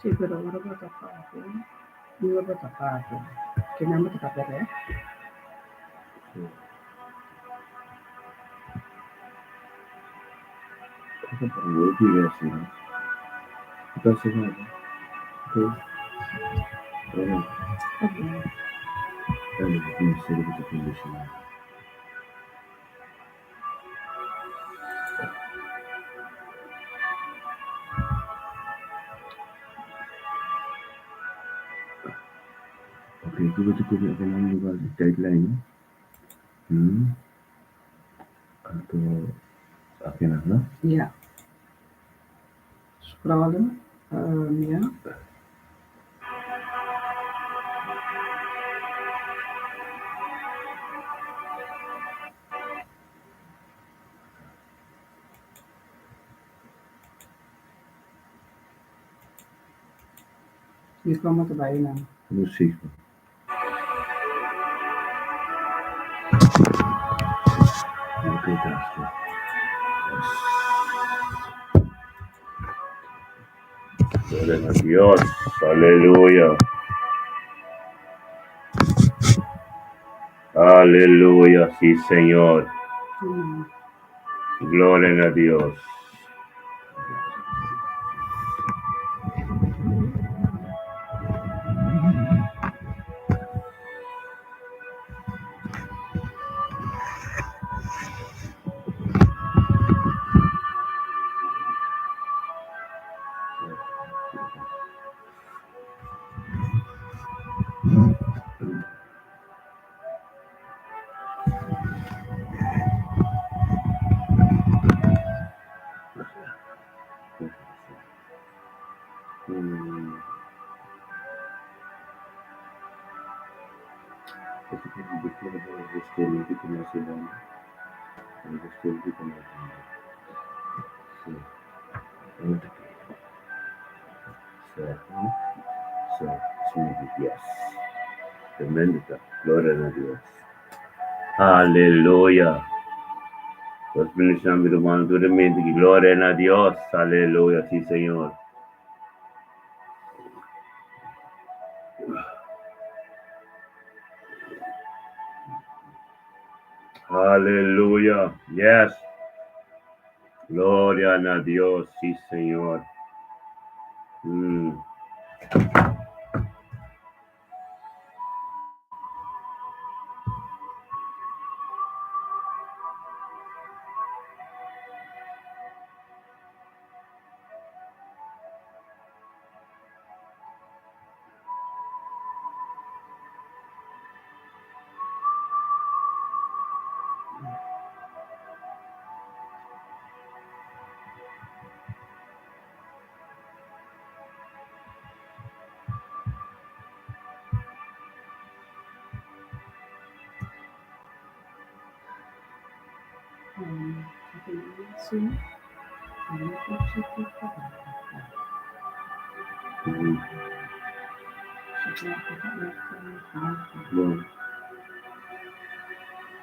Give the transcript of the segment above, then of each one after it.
Sí, pero ora bo ta papia, ora bo ta papia, kinan bo ta papia règt? Ja. Scrollen, ja. Mi kon ta bai nan? Gloria a Dios, aleluya. Aleluya, sí, Señor. Gloria a Dios. Gloria a Dios. Aleluya. Dios bendiga mi hermano duramente. Gloria a Dios. Aleluya. Sí, Señor. Aleluya. Yes. Gloria a Dios. Sí, Señor.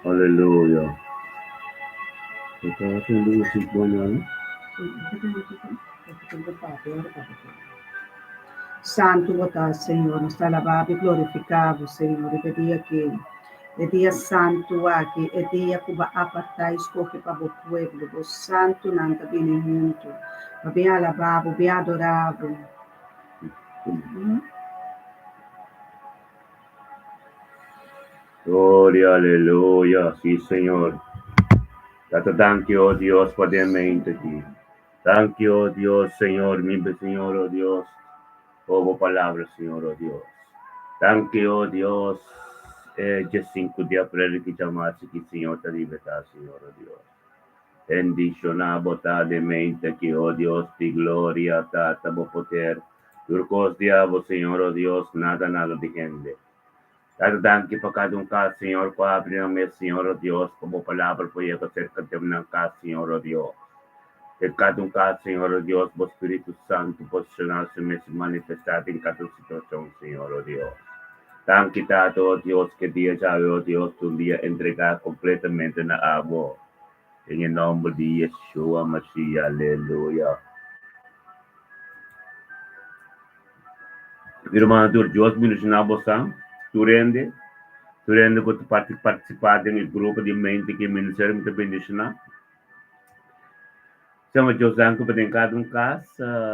Aleluya. Ta haciendo muziek mañana? Santu bo ta, Señor. Nos ta alabá bo i glorifiká bo, Señor, riba e dia aki, e dia santu aki, e dia ku bo a apartá i skohe pa bo pueblo. Bo santunan ta bini huntu pa bin alabá bo, bin adorá bo. Gloria, aleluya, sí, Señor. Tata, danki, oh Dios, pa den mente aki. Danki, oh Dios, Señor, mi Señor, oh Dios, oh bo palabra, Señor, oh Dios. Danki, oh Dios, e 5 di april ki djamarsi ki Señor ta libertá, Señor, oh Dios. Bendishoná bo ta den mente aki, oh Dios di gloria, Tata, bo poder. Tur kos di abo, Señor, oh Dios, nada, nada di hende. Tata, danki pa kada un kas, Señor, ku abri nan mes, Señor, oh Dios, pa bo palabra por yega serka den nan kas, Señor, oh Dios. Den kada un kas, Señor, oh Dios, bo Spiritu Santu posishoná su mes i manifestá den kada un situashon, Señor, oh Dios. Danki Tata, oh Dios, ku e dia djawe, oh Dios, ta un dia entregá kompletamente na abo. Den e nòmber di Yeshua Mashiach, aleluya. Mi rumannan tur, Dios bendishoná bosan, tur hende, tur hende ku ta partisipá den e grupo di mente ku e ministerio mi ta bendishoná. Señor Dios danki pa den kada un kas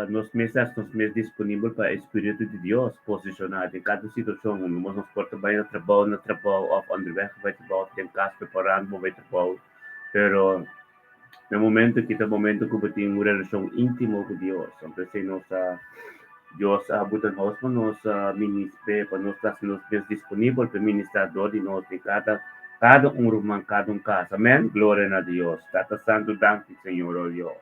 nos mes ta hasi nos mes disponibel pa e Spiritu di Dios posishoná den kada situashon unda nos por ta bai na trabou na trabou òf onderweg bai trabou òf den kas preparando pa bai trabou pero na momento aki ta momento ku bo tin un relashon íntimo ku Dios anto esei nos ta Dios a buta nos pa nos ministr'é pa nos ta hasi nos mes disponibel pa e ministrá dor di nos den kada kada un ruman kada un kas amèn gloria na Dios Tata Santu danki Señor o Dios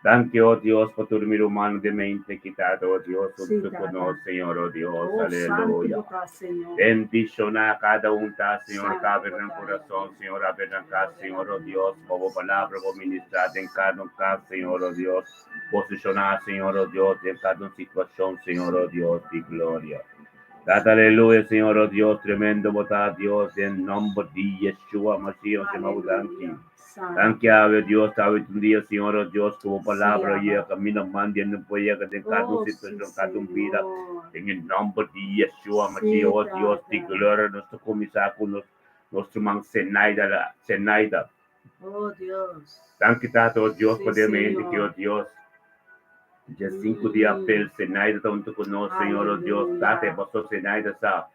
danki o Dios pa tur mi rumannan den mente ki Tata o Dios Sí, huntu ku Tata. nos Señor o Dios Oh, santu aleluya bo ta, Señor. bendishoná kada un ta Señor Santu kabe bo nan ta, kurason Yahweh. Señor abre nan kas Gloria Señor na o bo Dios pa bo nomber, palabra bo ministrá den kada un kas Señor o Dios. Posishoná, Señor, oh Dios, den kada un situashon, Señor, oh Dios di gloria. Tata, aleluya, Señor, oh Dios, tremendo bo ta, Dios, den nòmber di Yeshua Mashiach, nos yama bo danki. Aleluya. Danki, Santu. awe, Dios, awe ta un dia, Señor, oh Dios, ku bo Sí, palabra Abba. yega kaminda mandi, no por yega den kada un Oh, sí, situashon, kada un bida, Señor. den e nòmber di Yeshua Sí, Mashiach, oh Dios di Tata. gloria, nos ta kuminsá ku nos, nos ruman Zenaida, Zenaida. Oh Dios. Danki Tata, oh Dios, Sí, pa den mente ki, oh Señor. Dios, dia 5 di aprel, Zenaida ta huntu ku nos, Señor, oh Dios, Tata, e Aleluya. pastor Zenaida sa,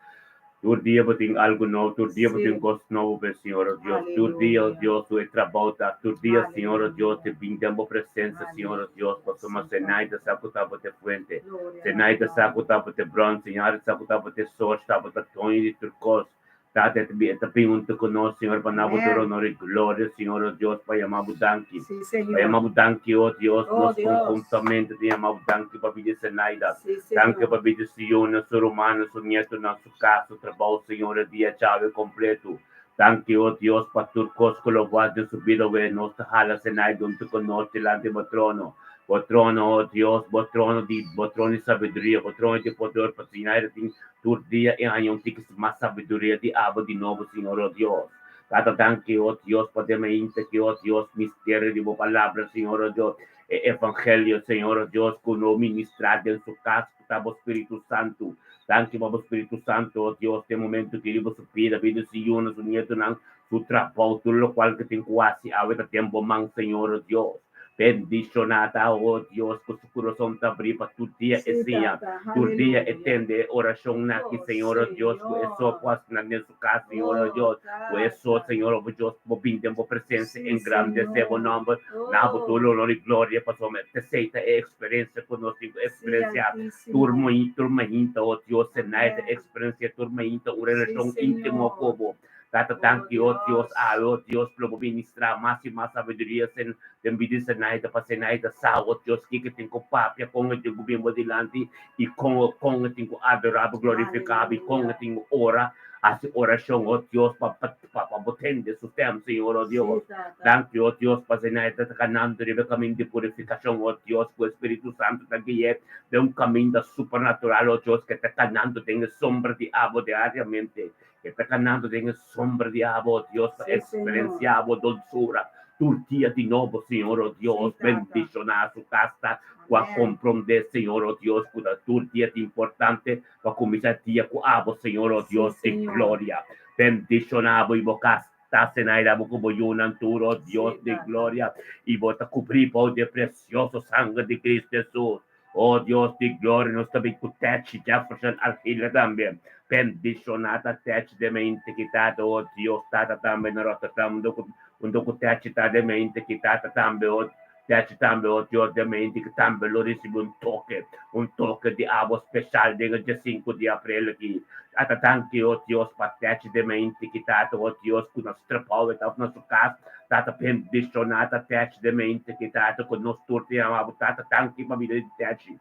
tur dia bo tin algu nobo, tur dia bo tin Sí. kos nobo p'e, Señor, oh Dios, tur dia, oh Aleluya. Dios, su e trabou ta, tur dia, Señor, oh Dios, te Aleluya. bin den bo presensia, Señor, oh Dios, Aleluya. pasobra Sí, Zenaida Tata. sa ku ta bo te fuente, Gloria na bo Zenaida sa ku nomber. ta bo te bron, Señor, sa ku ta bo te source, ta bo ta doño di tur kos. Tata, e ta bin, e ta bin huntu ku nos, Señor, pa na bo tur Amén. honor i gloria, Señor, oh Dios, pa yama bo danki. Sí, Pa Señor. yama bo danki, oh Dios, Oh nos Dios. konhuntamente ta yama bo danki pa bida Zenaida. Sí, Danki Señor. pa bida su yunan, su rumannan, su nietonan, su kas, su trabou, Señor, e dia djawe kompletu. Danki, oh Dios, pa tur kos ku lo bo hasi den su bida, wee nos ta hala Zenaida huntu ku nos dilanti bo trono. Bo trono, oh Dios, bo trono di, bo trono di sabiduria, bo trono di poder, pa Zenaida tin Tur dia e haña un tiki mas sabiduria di abo di nobo, Señor, o Dios. Tata, danki, o Dios, pa den mainta ki, o Dios, misterio di bo palabra, Señor, o Dios, e evangelio, Señor, o Dios, ku no ministrá den su kas, ku ta bo Spiritu Santu. Danki pa bo Spiritu Santu, o Dios, den momento ki riba su bida, bida su yunan, su nietonan, su trabou, tur lokual ku tin ku hasi awe ta den bo man, Señor, o Dios. Bendishoná ta, o Dios, ku su kurason ta abrí pa tur dia e Sí, siña, Tata. tur dia e Aleluya. tende e orashonnan aki, Oh, Señor, o Dios, ku e so Señor. ku hasi nan den su kas, Señor, o Oh, Dios, ku e so, Tata. Señor, o Dios, ku bo bin den bo presensia, Sí, engrandesé bo Señor. nòmber, na bo tur Oh, honor i gloria, pasobra esei ta e eksperensia ku nos tin ku sí, eksperensiá tur Altísimo. tur mainta, o Dios, Zenaida Amén. eksperensiá tur mainta un Sí, relashon íntimo ku Señor. bo. Tata, Oh, danki, o Dios, Dios. awe, o Dios, lo bo ministrá mas i mas sabiduria sen den bida di Zenaida, pa Zenaida sa, o Dios, kiko tin ku papia, kon e tin ku bin bo dilanti, i kon kon e tin ku adorá bo, glorifiká bo, i kon e Aleluya. tin ku ora, hasi orashon, o Dios, pa pa pa pa bo tende su stem, Señor, o Sí, Dios. Tata. Danki, o Dios, pa Zenaida ta kanando riba e kaminda di purifikashon, o Dios, ku e Spiritu Santu ta gui'é den un kaminda supernatural, o Dios, ke ta kanando den e sombra di abo diariamente. E ta kanando den e sombra di abo, oh Dios, pa Sí, Señor. eksperensiá bo dolsura tur dia di nobo, Señor, oh Sí, Dios. Tata. Bendishoná su kasta ku a Amén. komprondé, Señor, oh Dios, ku ta tur dia ta importante pa kuminsá dia ku abo, Señor, oh Sí, Dios di Señor. gloria. Bendishoná bo i bo kasta, Zenaida, bo ku bo yunan tur, oh Dios Sí, di Tata. gloria, i bo ta kubrí bou di e presioso sanger di Cristo Hesus. Oh Dios di gloria, nos ta bin ku Techi Jefferson Argila tambe. Bendishoná ta Techi den mente ki tata, oh Dios, tata tambe na Rotterdam, unda ku unda ku Techi ta den mente ki tata tambe, oh Techi tambe, oh Dios, den mente ki tambe lo risibí un toke, un toke di abo speshal den e dia sinku di aprel aki. Tata danki, oh Dios, pa Techi den mente ki tata, oh Dios, ku na su trabou e ta òf na su kas, Tata bendishoná ta Techi den mente ki tata ku nos tur ta yama bo tata danki pa bida di Techi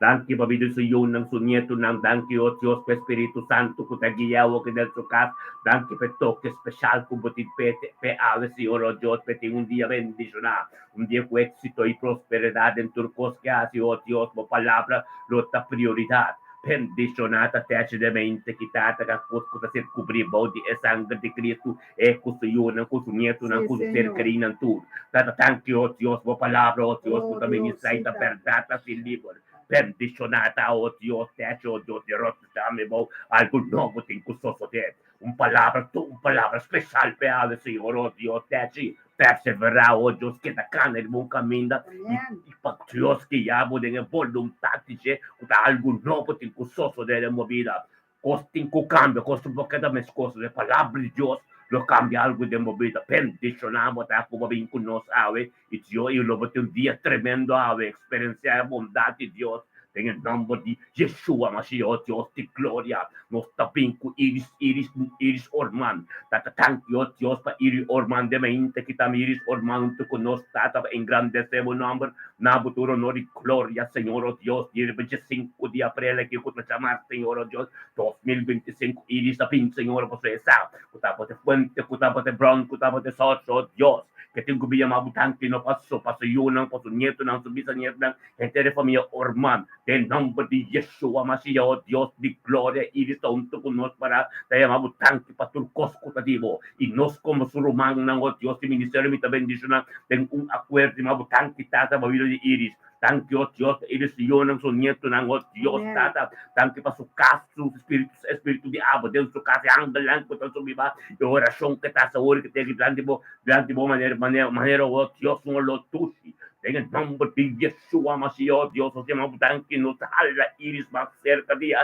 danki pa bida di su yunan su nietunan danki o Dios pa e Spiritu Santu ku ta guia awoki den su kas danki pa e toke speshal ku bo tin p'e p'e awe Señor o Dios p'e tin un dia bendishoná un dia ku éksito i prosperidat den tur kos ke hasi o Dios bo palabra lo ta prioridat. Bendishoná ta techi den mente ki Tata ka kos ku ta ser kubrí bou di e sanger di Kristu, e ku su yunan, ku su nietunan, Sí, ku su ser Señor. kerínan tur. Tata, danki, o Dios, bo palabra, o Dios, ku Oh ta Dios, ministrá i sí, ta Tata. bèrdat, ta sin liber. Bendishoná ta, o Dios, techi, o Dios, di Rotterdam, e bou algu nobo tin ku sosodé. Un palabra, tur un palabra speshal p'e awe, Señor, o Dios, techi. Perseverá, o Dios, keda kana riba un kaminda i Amén. i pa Dios guia bo den e boluntat di dje, ku ta algu nobo tin ku sosodé den bo bida. Kos tin ku kambia, kos no por keda meskos. E Palabra di Dios lo kambia algu den bo bida. Bendishoná bo ta ku bo bin ku nos awe i Dios i lo bo tin un dia tremendo awe. Eksperensiá e bondat di Dios den e nòmber di Yeshua Mashiach, o Dios di gloria. Nos ta bin ku Iris, Iris, Iris Orman. Tata, danki, o Dios, pa Iris Orman den mainta ki ta Iris Orman huntu ku nos, Tata, pa engrandesé bo nòmber na bo tur honor i gloria, Señor, o Dios. Di riba 15 di aprel aki ku ta chamar, Señor, o Dios, 2025, Iris a bin, Señor, pasobra e sa ku tabata e fuente, ku tabata e bron, ku tabata e source, o Dios, ke tin ku bin yama bo danki no pa su, pa su yunan, pa su nietunan, su bisanietunan, Henter e famia Orman, den nomber di Yeshua Mashiach, o Dios di gloria, Iris ta hunto ku nos para ta yama bo danki pa tur kos ku ta di bo. I nos komo su rumannan, o Dios di ministerio, mi ta bendishoná den un akuerdo. Yama bo danki, Tata, pa bida di Iris. Danki, o Dios, pa Iris, su yunan, su nietunan, o Dios, Amen. Tata. Danki pa su kas, su spiritu, espiritu di abo den su kas, e angelnan ku ta subi ba, e orashon ku ta hasi awor ku ta yega dilanti bo, dilanti bo manera, manera, manera, o Dios, un olor dushi. Den e nomber di Yeshua Mashiach, Dios, nos yama bo danki, nos ta hala Iris mas serka di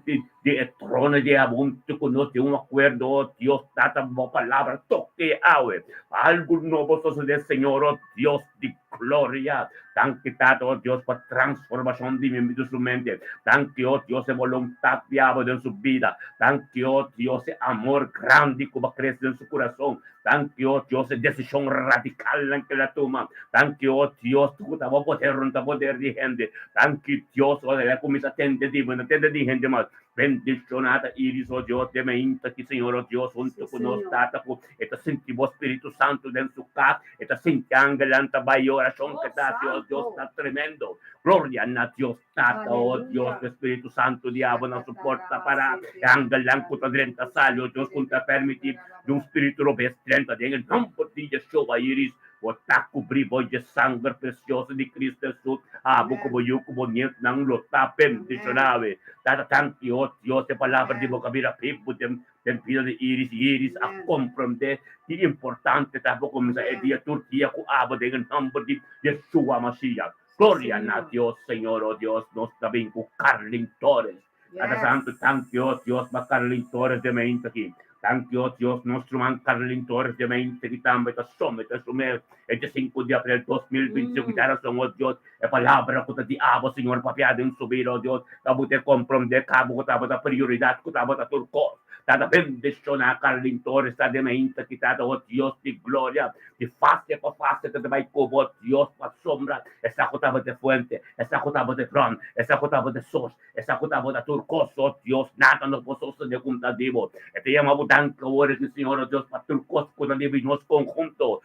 di di e trono di abo huntu ku nos den un akuerdo, oh Dios Tata, bo palabra toke awe. Pa algu nobo sosodé, Señor, oh Dios di gloria. Danki, Tata, oh Dios, pa transformashon di mi di su mente. Danki, oh Dios, e boluntat di abo den su bida. Danki, oh Dios, e amor grandi ku bo a krese den su kurason. Danki, oh Dios, e desishon radikalnan ku el a tuma. Danki, oh Dios, ku ta bo poder, no ta poder di hende. Danki, Dios, ora el a kuminsá tende di bo, no tende di hende mas. Bendishoná ta Iris, oh Dios, den mainta aki, Señor, oh Dios, huntu Sí, ku nos, Señor. Tata, ku e ta sinti bo Spiritu Santu den su kas, e ta sinti angelnan ta bai, e orashon Oh, ku e ta hasi, oh Dios, Santo. ta tremendo. Gloria na Dios Tata, oh Dios, Aleluya. ku Spiritu Santu di abo na su porta pará, e angelnan ku ta drenta sali, oh Dios, ku no ta permití di un spiritu robes drenta den e nomber di Yeshua. Iris, bo ta kubrí bo dje sanger presioso di Cristo Hesus, abo ku bo Amén. yu ku bo nietnan lo ta Amén. bendishoná awe. Tata, danki, oh Dios, e palabra di Amén. bo kabira bibu den den bida di Iris. Iris a Amén. komprondé ki importante ta pa kuminsá e Amén. dia tur dia ku abo den e nomber di Yeshua Mashiach. Sí, Gloria na Señor. Dios, Señor, oh Dios, nos ta bin ku Carlin Torres. Tata Santu, danki, oh Dios, pa Carlin Torres den mainta aki. Danki, oh Dios, nos ruman Carlin Torres den mainta aki tambe ta somete su mes e 5 di aprel 2025. Dja rason, oh Dios, e palabra ku ta di abo, Señor, papia den su bida, oh Dios, ta bo te komprondé kabo ku tabata prioridat, ku tabata tur kos. Tata, bendishoná Carlin Torres ta den mainta aki, Tata, oh Dios di gloria. Di fase pa fase ta bai ku bo, Dios, pasobra esa ku tabata e fuente, esa ku tabata e bron, esa ku tabata e source, esa ku tabata tur kos, oh Dios, nada no por sosode ku ta di bo. E ta yama bo danki awor aki, Señor, oh Dios, pa tur kos ku ta di bo i nos konhunto,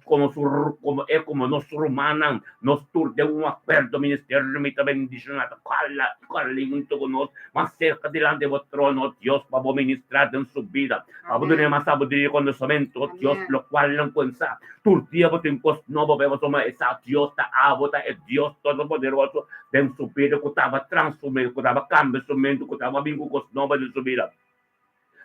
komo su komo e komo nos rumannan, nos tur den un akuerdo ministerio mi ta bendishoná ta kala kala hunto ku nos mas serka dilanti bo trono, oh Dios, pa bo ministrá den su bida. Pa bo duna Amén. mas sabiduria i konosementu, oh Dios, Amén. lokual nan kuensá. Tur dia bo tin kos nobo pa e pasobra e sa Dios ta abo ta e Dios Todopoderoso den su bida ku tabata transform'é, ku tabata kambia su mente, ku tabata bin ku kos nobo den su bida.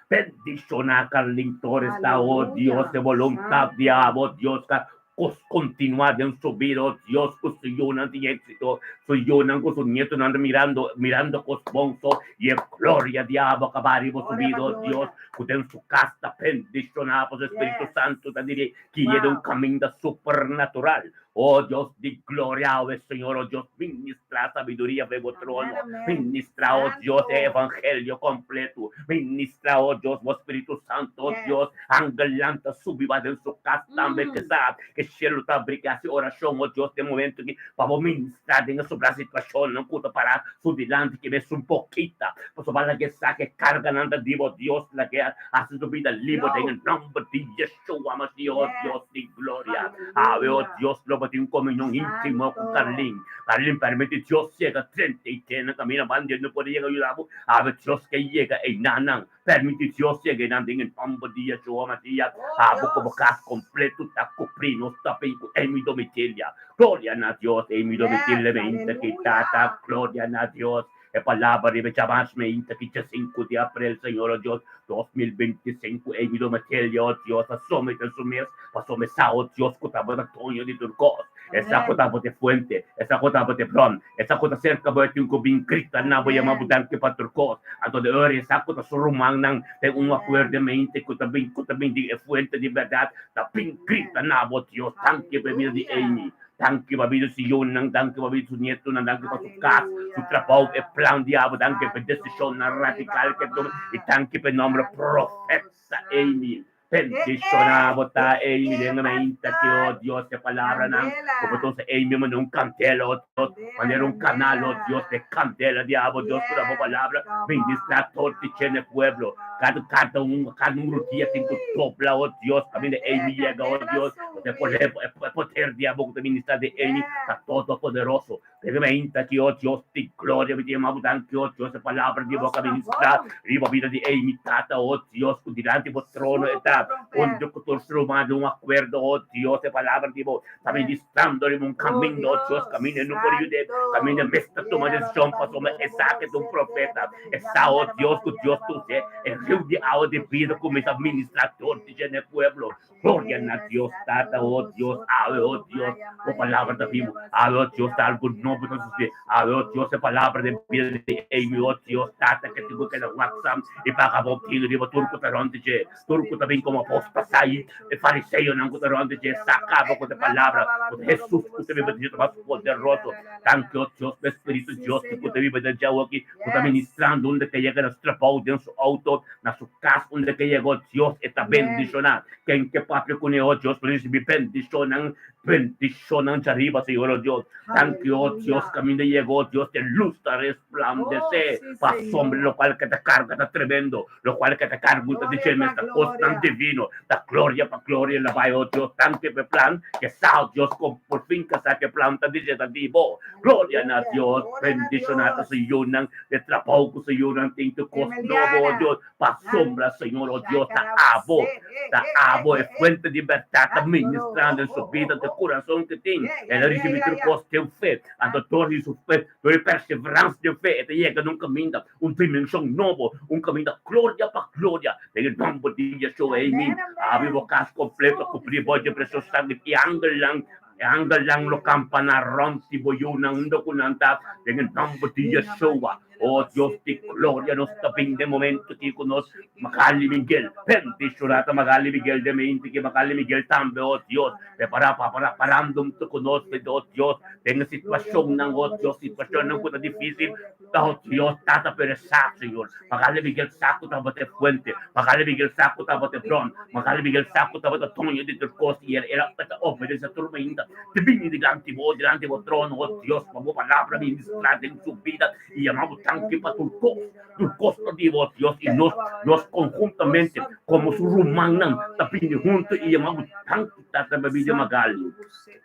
Bendishoná Carlin Torres ta, oh Dios, Aleluya. e boluntat di Santo. abo, Dios, ka kos kontinuá den su bida, oh Dios, ku su yunan tin éksito, su yunan ku su nietonan ta mirando, mirando kos bon so, i e gloria di abo a kaba riba su Gloria bida, pa oh Dios, gloria. ku den su kas ta bendishoná pa su Spiritu Yes. Santu ta diri gui'é den un Wow. kaminda supernatural. Oh Dios di gloria, awe Señor, oh Dios, ministra sabiduria fe bo Amén, trono, amén. ministra, oh Dios, e Santo. evangelio completo, ministra, oh Dios, bo Spiritu Santo, oh Yes. Dios, angelnan ta subi ba den su cas tambe, ke sa ke cielo ta abri, ke haci oracion, oh Dios, den momento ki pa bo ministra den e sobra situacionnan cu ta para su dilanti, ke mes un pokita, pasobra laga e sa ke carganan ta di bo, Dios, laga e haci su bida liber den e Flow. nomber di Yeshua Mashiach, oh Yes. Dios di gloria. Awe, oh Aleluya. Dios, lo tabatin un komunion íntimo ku Carlin. Carlin permití Dios yega drenta i tene kaminda banda no por yega yuda bo. Awe Dios ke yega einanan. Permití Dios yega einan den e nòmber di Yeshua Masias. Abo ku bo kas kompleto ta kuprí. Nos ta bin ku Amy Domitilia. Gloria na Dios, Amy Domitilia meinta ki tata. Gloria na Dios. E palabra riba e djamas meinta ki djasinku di aprel, Señor, o Dios, 2025, Amy Domitilia, o Dios, a somete su mes pasobra e sa, o Dios, ku tabata doño di tur kos. E sa ku tabata e fuente, e sa ku tabata e bron, e sa ku ta serka bo, e tin ku bin grita na bo, yama bo danki pa tur kos. Anto de ora e sa ku ta su rumannan den un akuerdo e mente ku ta bin, ku ta bin di e fuente di bèrdat, ta bin grita na bo, Dios, danki pa e bida di Amy, danki pa bida su yunan, danki pa bida su nietonan, danki pa su kas, su trabou, e plan di abo, danki pa e desishonnan radikal ku e tuma, i danki pa e nòmber Profeta Amy. Bendishoná bo ta Amy den e mainta ki, oh Dios, e palabranan ku bo ta usa Amy manera un kandela, oh Dios, manera un kanal, oh Dios, e kandela di abo, Dios, ku ta bo palabra ministrá tur di dje na e pueblo. Kada kada un kada un rudia tin ku dobla, oh Dios, kaminda Amy yega, oh Dios, pasobra e poder e poder di abo ku ta ministrá den Amy ta todopoderoso. Den e mainta ki, oh Dios di gloria, mi ta yama bo danki, oh Dios, e palabra di bo a ministrá riba bida di ei, mi Tata, oh Dios, ku dilanti bo trono e ta huntu ku tur su ruman den un akuerdo, oh Dios, e palabra di bo ta ministrando riba un kaminda, oh Dios, kaminda e no por yud'é, kaminda e mes ta tuma desishon pasobra esaki ta un profeta, e sa, oh Dios, ku Dios ta us'é, e riu di awa di bida kuminsá ministrá tur di dje na e pueblo. Gloria na Dios Tata, oh Dios, awe, oh Dios, bo palabra ta bibu, awe, oh Dios, ta algo nobo ta sucede, awe, oh Dios, e palabra den bida di Amy, oh Dios, Tata, ke tin ku keda WhatsApp i paga bo tino riba tur ku ta rond di dje, tur ku ta bin komo apostasa i e fariseonan ku ta rond di dje, saka bo ku ta palabra, ku ta Jesus ku ta biba den dje ta mas poderoso. Danki, oh Dios, pa e Spiritu Dios ku ta biba den dje awoki, ku ta ministrando unda ke yega na su trabou, den su auto, na su kas unda ke yega, oh Dios, e ta bendishoná. Ken ke papia kuné, oh Dios, por risibí bendishonnan, bendishonnan djariba, Señor, oh Dios. Danki, oh Dios, kaminda yega, oh Dios, e lus ta resplandesé pa sombra lokual ke ta karga ta tremendo, lokual ke ta karga ta dicé mes ta kosnan divino, ta gloria pa gloria la bai, oh Dios. Danki pa e plan ke sa, oh Dios, kon por fin ke sa ke plan ta dicé ta di bo. Gloria na Dios, bendishoná ta su yunan, e trabou ku su yunan tin tur kos nobo, oh Dios, pa sombra, Señor, oh Dios, ta abo, ta abo e fuente di bèrdat ta ministrando den su bida, den kurason ku tin, el a risibí tur kos den fe, anto dor di su fe, dor di perseveransia den fe, e ta yega na un kaminda, un dimenshon nobo, un kaminda gloria pa gloria, den e nòmber di Yeshua, amen. Abri bo kas kompleto, kubrí bo dje presioso sangre di angelnan. E angelnan lo kampa na rònt di bo yunan unda ku nan ta, den e nòmber di Yeshua. O Dios di gloria, nos ta bin den momento aki ku nos Magali Miguel. Bendishoná ta Magali Miguel den mente aki, Magali Miguel tambe, o Dios. Prepará pa para parando huntu ku nos, o Dios, den e situashonnan, o Dios, situashonnan ku ta difísil. O Dios, Tata, pero e sa, Señor. Magali Miguel sa ku tabata e fuente. Magali Miguel sa ku tabata e bron. Magali Miguel sa ku tabata doño di tur kos i el a ta obedesé tur mainta. Te bini dilanti bo, dilanti bo trono, o Dios, pa bo palabra ministrá den su bida i yama bo danki pa tur kos. Tur kos ta di bo, Dios, i nos, nos konhuntamente komo su rumannan ta bini huntu i yama bo danki, Tata, pa bida Magali.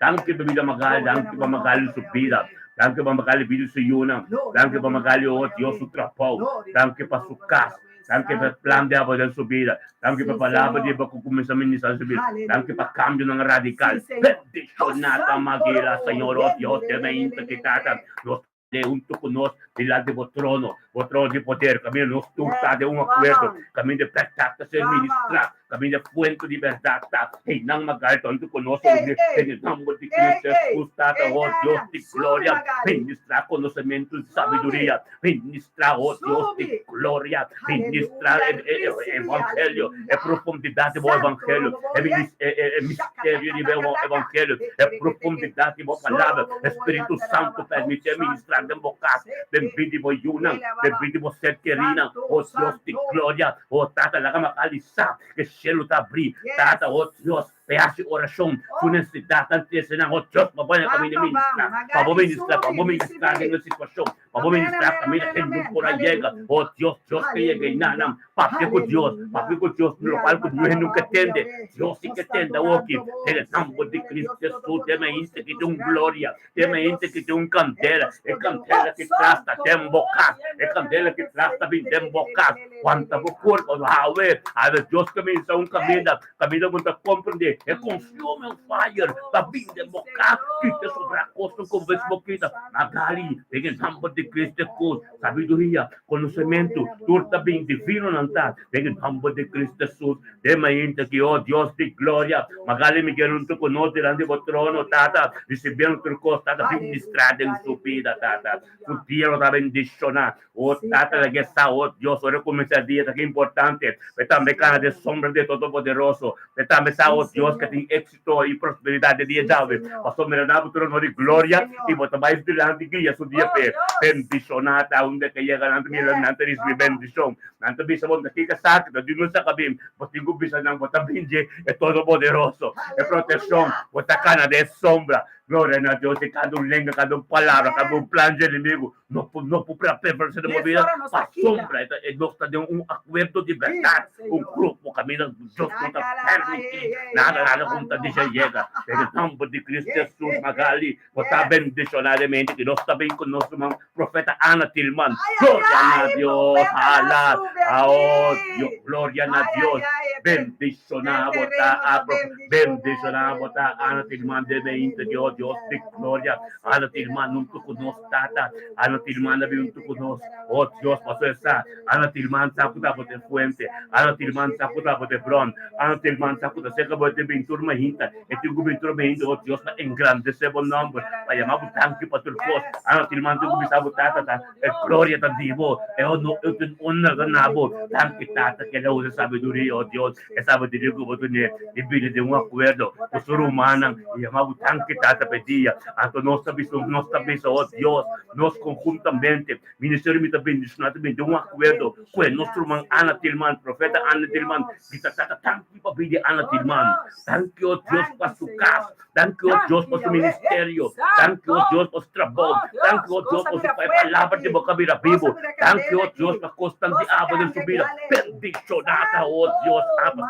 Danki pa bida Magali, danki pa Magali su bida, danki pa Magali bida su yunan, danki pa Magali, oh Dios, su trabou, danki pa su kas, danki pa e plan di abo den su bida, danki pa e palabra di abo ku kuminsá ministrá den su bida, danki pa kambionan radikal. Bendishoná ta Maguila, Señor, oh Dios, den e inta ki Tata, nos De huntu ku nos dilanti bo trono, bo trono di poder, kaminda nos tur ta den un akuerdo, kaminda e bèrdat ta ser ministrá, kaminda e fuente di bèrdat ta, einan magal ta huntu ku nos reuní den e nòmber di Cristo Hesus, Tata, o Dios di gloria, ministrá konosementu i sabiduria, ministrá, o Dios di gloria, ministrá e evangelio, e profundidat di bo evangelio, e misterio di bo evangelio, e profundidat di bo palabra. Spiritu Santu permiti e ministrá den bo kas, den bida di bo yunan, den bida di bo ser kerinan. O Dios di gloria, o Tata, laga mi a kalisa, e shelu ta abrí. Tata, o Dios. Pe hasi orashon, su nesesidatnan trese nan, o Dios, pa bo na kaminda ministrá, pa bo ministrá, pa bo ministrá den e situashon, pa bo ministrá kaminda hende no por a yega, o Dios, Dios ke yega einan nan, papia ku Dios, papia ku Dios, lokual ku niun hende no ke tende, Dios si ke tende awoki, den e nòmber di Cristo Jesus, den e hende ki tin un gloria, den e hende ki tin un kandela, e kandela ki tras ta den bo kas, e kandela ki tras ta bin den bo kas, wanta bo kurpa, awe, awe Dios ke ministrá un kaminda, Kaminda bo ta komprendé e consuming fire ta bin den bo kas, kita sobrá kosnan ku bo bo kita. Magali, den e nòmber di Cristo Hesus, sabiduria, konosementu, tur ta bin divino nan ta, den e nòmber di Cristo Hesus. Den mainta aki, o Dios di gloria, Magali mi kier huntu ku nos dilanti bo trono, Tata, risibiendo tur kos, Tata, bin ministrá den su bida, Tata. Su dia lo ta bendishoná. O Tata laga e sa, o Dios, ora kuminsá dia ta ki importante, p'e tambe kana den sombra di e Todopoderoso, p'e tambe sa, o Dios, ke tin éksito i prosperidat den dia djawe. Pasobra mira nan bo trono di gloria i bo ta bai dilanti guia su dia p'e. Bendishoná ta unda ke yega nan ta mira nan ta risibí bendishon. Nan ta bisa bo, Kiko esaki ta? Di nos a bin. Bo tin ku bisa nan, Bo ta bin dje e Todopoderoso, e protekshon, bo ta kana den sombra. Gloria na Dios, i kada un lenga, kada un palabra, kada un plan dje enemigu no por no por prevalecer den bo vida pasobra e ta e nos ta den un akuerdo di bèrdat, un grupo kaminda Dios no ta permití nada nada ku ta disha yega. Den e nòmber di Cristo Jesus, Magali, bo ta bendishoná den mente ku nos ta bin ku nos ruman Profeta Ana Tilman. Gloria na Dios, hala, oh Dios, gloria na Dios. Bendishoná bo ta, bendishoná bo ta, Ana Tilman den mente ku, oh Dios di gloria. Ana Tilman huntu ku nos Tata, Ana Tilman a bin huntu ku nos, oh Dios, pasobra e sa, Ana Tilman sa ku ta bo ta e fuente, Ana Tilman sa ku ta bo ta e bron, Ana Tilman sa ku ta serka bo e tin bin tur mainta, e tin ku bin tur mainta, oh Dios, pa engrandesé bo nòmber, pa yama bo danki pa tur kos. Ana Tilman tin ku bisa bo Tata ta e gloria ta di bo, e honor, e tin honor ta na bo. Danki Tata, ke el a usa sabiduria, oh Dios, e sabiduria ku bo tene di bini den un akuerdo ku su rumannan i yama bo danki Tata pa e dia. Anto nos ta bisa, nos ta bisa, oh Dios, nos konhuntamente, ministerio mi ta bendishoná ta bini den un akuerdo ku e nos ruman Ana Tilman, profeta Ana Tilman, bisa Tata danki pa bini Ana Tilman. Danki, oh Dios, pa su kas. Danki, oh Dios, pa su ministerio. Danki, oh Dios, pa su trabou. Danki, oh Dios, pa su pa e palabra di bo ka bira bibu. Danki, oh Dios, pa kosnan di abo den su bida. Bendishoná ta, oh Dios, aba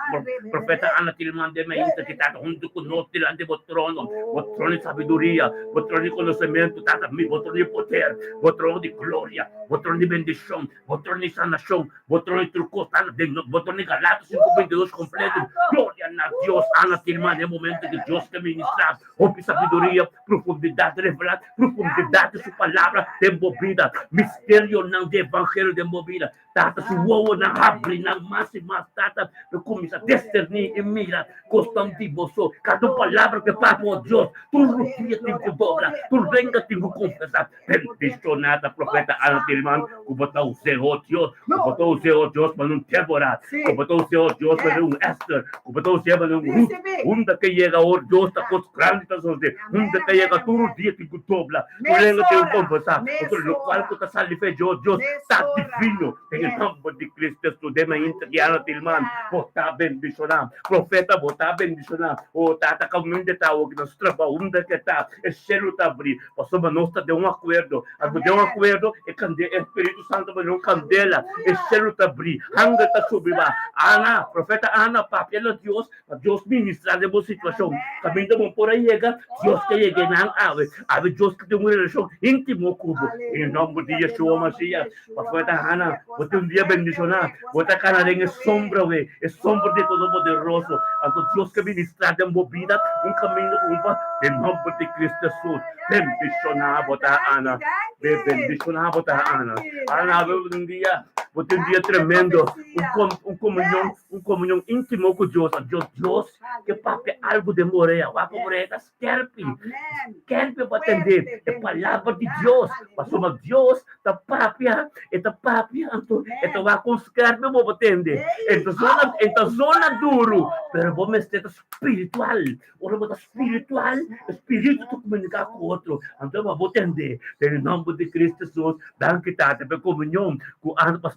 profeta Ana Tilman de Meïta ki tata huntu ku nos dilanti bo trono. Bo trono di sabiduria, bo trono di konosementu, tata mi, bo trono di poder, bo trono di gloria, bo trono di bendishon, bo trono di sanashon, Bo trono tur kos ta den nos. Bo trono Galatas 5:22 kompleto. Gloria na Dios. Ana firma den momento ku Dios ta ministrá. Hopi sabiduria, profundidat revelá, profundidat di su palabra den bo bida, misterionan di evangelio den bo bida. Tata su wowonan habri nan mas i mas, Tata, pa kuminsá diserní i mira kosnan di bo so. Kada un palabra ku e papia, o Dios, tur rudia tin ku dobla, tur lenga tin ku konfesá. Bendishoná ta profeta Ana Tilman ku bo ta us'é, o Dios, ku bo ta us'é, o Dios, pa un Débora, ku bo ta us'é, o Dios, pa un Ester, ku bo ta us'é pa un Ruth. Unda ke yega, o Dios, ta kos grandi ta sosodé. Unda ke yega, tur dia tin ku dobla, tur lenga tin ku konfesá. Pasobra lokual ku ta sali fe dje, o Dios, ta divino. Den e nòmber di Cristo Hesus, den mainta di Ana Tilman, bo ta bendishoná. Profeta, bo ta bendishoná. O Tata, kaminda ta awo ki nos trabou, unda ke ta, e shelu ta abrí. Pasobra nos ta den un akuerdo. Abo den un akuerdo, e kande, e Spiritu Santu ta bini un kandela, e shelu ta bri, hangel ta subi ba. Ana, profeta Ana, papia na Dios, pa Dios ministra den bo situashon. Kaminda bo por a yega, Dios ke yega einan awe. Awe Dios ke tin un relashon íntimo ku bo. Den e nòmber di Yeshua Masias, profeta Ana, bo tin un dia bendishoná. Bo ta kana den e sombra we, e sombra di e Todopoderoso. Anto Dios ke ministrá den bo bida un kaminda ku un pa den nòmber di Cristo Hesus. Bendishoná bo ta Ana. Be bendishoná bo ta Ana. Ana awe un dia, bo tin un dia tremendo, un un komunion, un komunion íntimo ku Dios. Anto Dios ke papia algu den bo orea. Wak bo orea ta Skerpi, skerpi pa tende e palabra di Dios, pasobra Dios ta papia, e ta papia, anto e ta wak kon skerpi bo por tende. E ta zona, e ta zona duru, pero bo mester ta spiritual. Ora bo ta spiritual, e spiritu ta komuniká ku otro, anto pa bo tende. Den e nòmber di Cristo Jesus, danki Tata pa e komunion ku.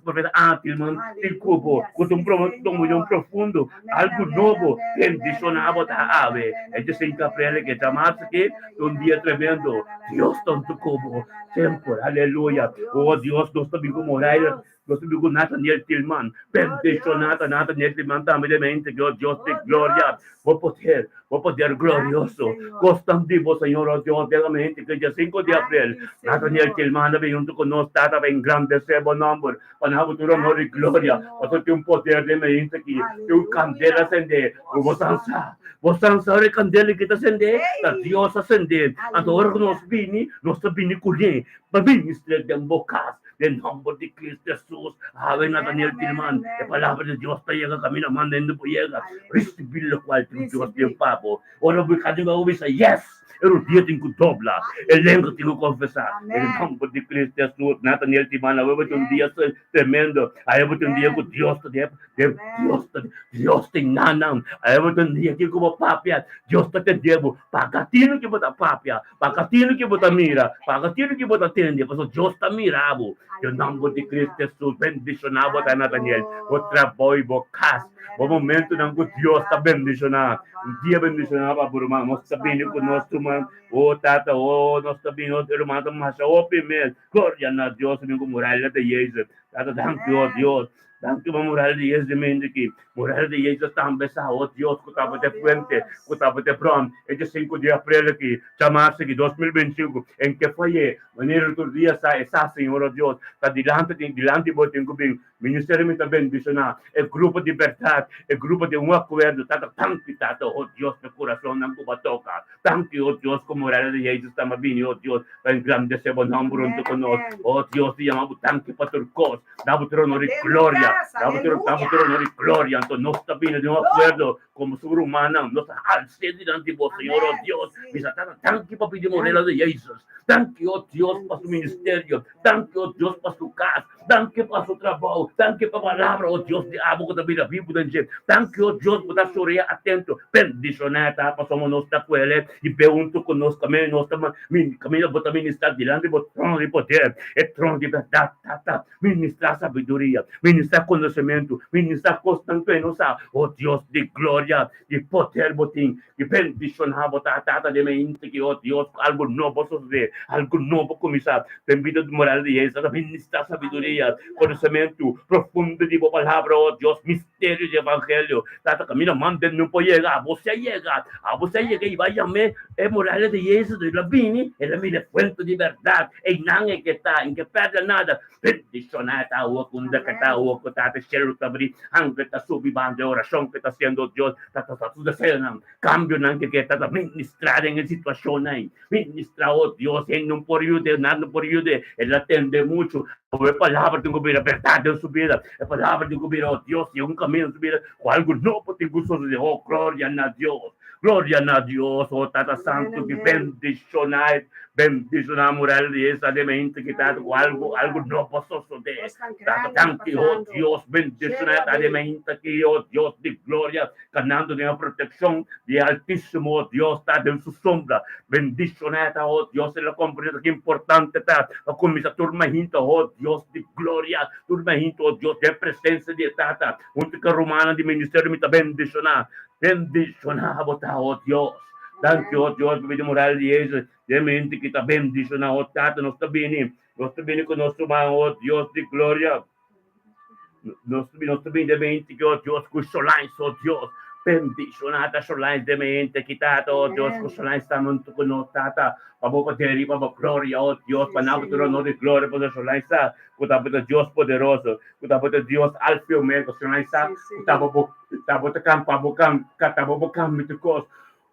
profeta Ana Tilman tin ku bo, ku ta un promoshon profundo, algu nobo, bendishoná bo ta awe. E dje sin kaprele ke djamarsa aki ta un dia tremendo. Dios ta huntu ku bo semper. Aleluya. O Dios, nos ta bin ku Moraira, nos ta bin ku Nathaniel Tilman. Bendishoná ta Nathaniel Tilman tambe den mente Dios, Dios di gloria. Bo poder, bo poder glorioso. Kosnan di bo, Señor, o Dios, den mente ke dje sinku di aprel, Nathaniel Tilman a bin huntu ku nos, Tata, pa engrandesé bo nòmber. Pa nan habu tur honor i gloria, pasobra tin un poder den mainta aki, tin un kandela sendé, ku bo san sa. Bo san sa ora e kandela aki ta sendé, ta Dios a sendé. Anto ora ku nos bini, nos ta bini kuné pa ministr'é den bo kas, den nòmber di Kristu Hesus. Awe Nataniel Tilman, e palabra di Dios ta yega kaminda manda hende por yega. Risibí lokual tin Dios den pa bo. Ora bo kada un a bisa, Yes! E rodia tin ku dobla, e lenga tin ku konfesá. Den nòmber di Kristu Hesus, Nataniel Tilman, awe bo tin un dia tremendo. Awe bo tin un dia ku Dios ta den, Dios ta, Dios tin nan nan. Awe bo tin un dia ku bo papia, Dios ta tende bo. Paga tinu ki bo ta papia, paga tinu ki bo ta mira, paga tinu ki bo ta tende, pasobra Dios ta mira bo. Den nòmber di Kristu Hesus, bendishoná bo ta, Nataniel, bo trabou i bo kas. Bo momentonan ku Dios ta bendishoná. Un dia bendishoná pa bo ruman. Nos ta bini ku nos ruman. O Tata, o nos ta bini, e ruman ta masha hopi mes. Gloria na Dios, mi ku muralla di Jezus. Tata, danki, o Dios. Danki pa muralla di Jezus di mente aki. Muralla di Jezus tambe sa, o Dios, ku tabata e fuente, ku tabata e bron. E dia sinku di aprel aki, djamarsa aki, 2025, en ke fayé, manera tur dia sa, e sa, Señor, o Dios, ta dilanti, dilanti bo tin ku bin. Ministerio mi ta bendiciona e grupo di berdad, e grupo di un acuerdo. Tata, danki Tata, oh Dios, p'e curasonnan cu bo a toca. Danki, oh Dios, cu morada di Jesus ta bini, oh Dios, pa engrandece bo nomber hunto cu nos. Oh Dios, di yama bo danki pa tur cos. Da bo tur honor y gloria. Da bo tur, da bo tur honor y gloria. Anto nos ta bini di un acuerdo como su rumannan. Nos ta hals'é dilanti bo, Señor, oh Dios. Bisa, Tata, danki pa pidi morela di Jesus. Danki, oh Dios, pa su ministerio. Danki, oh Dios, pa su cas. Danki pa su trabou. Danki pa palabra, oh Dios di abo ku ta bira bibu den dje. Danki, oh Dios, bo ta sorea atento. Bendishoná ta pasobra nos ta kuele i be huntu ku nos kaminda nos ta kaminda bo ta ministrá dilanti bo trono di poder, e trono di bèrdat. Tata, ministrá sabiduria, ministrá konosementu, ministrá kosnan ku e no sa. Oh Dios di gloria, di poder bo tin. Di bendishoná bo ta Tata den e inti ki, oh Dios, ku algu nobo sosodé, algu nobo kuminsá den bida di moral di Hesus. Ta ministrá sabiduria, konosementu profundo di bo Palabra, oh Dios, misterio di Evangelio. Tata, kaminda manda no por yega, abo si a yega, abo si a yega i bai yam'é e muraya di Hesus. El a bini, el a mira e fuente di bèrdat, einan e ke ta, e ke pèrdè nada. Bendishoná ta awo ku unda ke ta awo ku Tata shelu ta abrí, angel ta subi banda e orashon ke ta hasiendo Dios ta ta su deseonan, kambionan ke ke ta ta ministrá den e situashonnan ei. Ministrá, o Dios, hende no por yud'é, nada no por yud'é, el a tende muchu. Awo e palabra tin ku bira bèrdat den su bida, e palabra tin ku bira, o Dios, yega un kaminda den su bida ku algu nobo tin ku sosodé. O gloria na Dios! Gloria na Dios, o Tata Santu, ki bendishoná e bendishoná mural di esa de mente ki ta ku algu algu no por sosodé. Tata danki, o Dios, bendishoná e ta de mente ki, o Dios di gloria, kanando den e protekshon di e Altísimo, o Dios, ta den su sombra. Bendishoná e ta, o Dios, el a komprendé ki importante ta pa kuminsá tur mainta, o Dios di gloria, tur mainta, o Dios, den presensia di e Tata, huntu ku e rumannan di ministerio mi ta bendishoná. Bendishoná bo ta, o Dios. Danki, o Dios, pa bida moral di Hesus. Den mente ki ta bendishoná, o Tata, nos ta bini. Nos ta bini ku nos ruman, o Dios di gloria. Nos nos ta bini den mente ki, o Dios, ku Sholines, o Dios. Bendishoná ta Sholines den mente ki, Tata, o Dios, ku Sholines ta huntu ku nos, Tata. Pa bo poder i pa bo gloria, o Dios, pa nan bo tur honor i gloria, pasobra Sholines sa ku ta bo ta Dios poderoso, ku ta bo ta Dios Alfa i Omega. Sholines sa ku ta bo bo. Tabata kampa bo kam kataba bo kambia tur kos.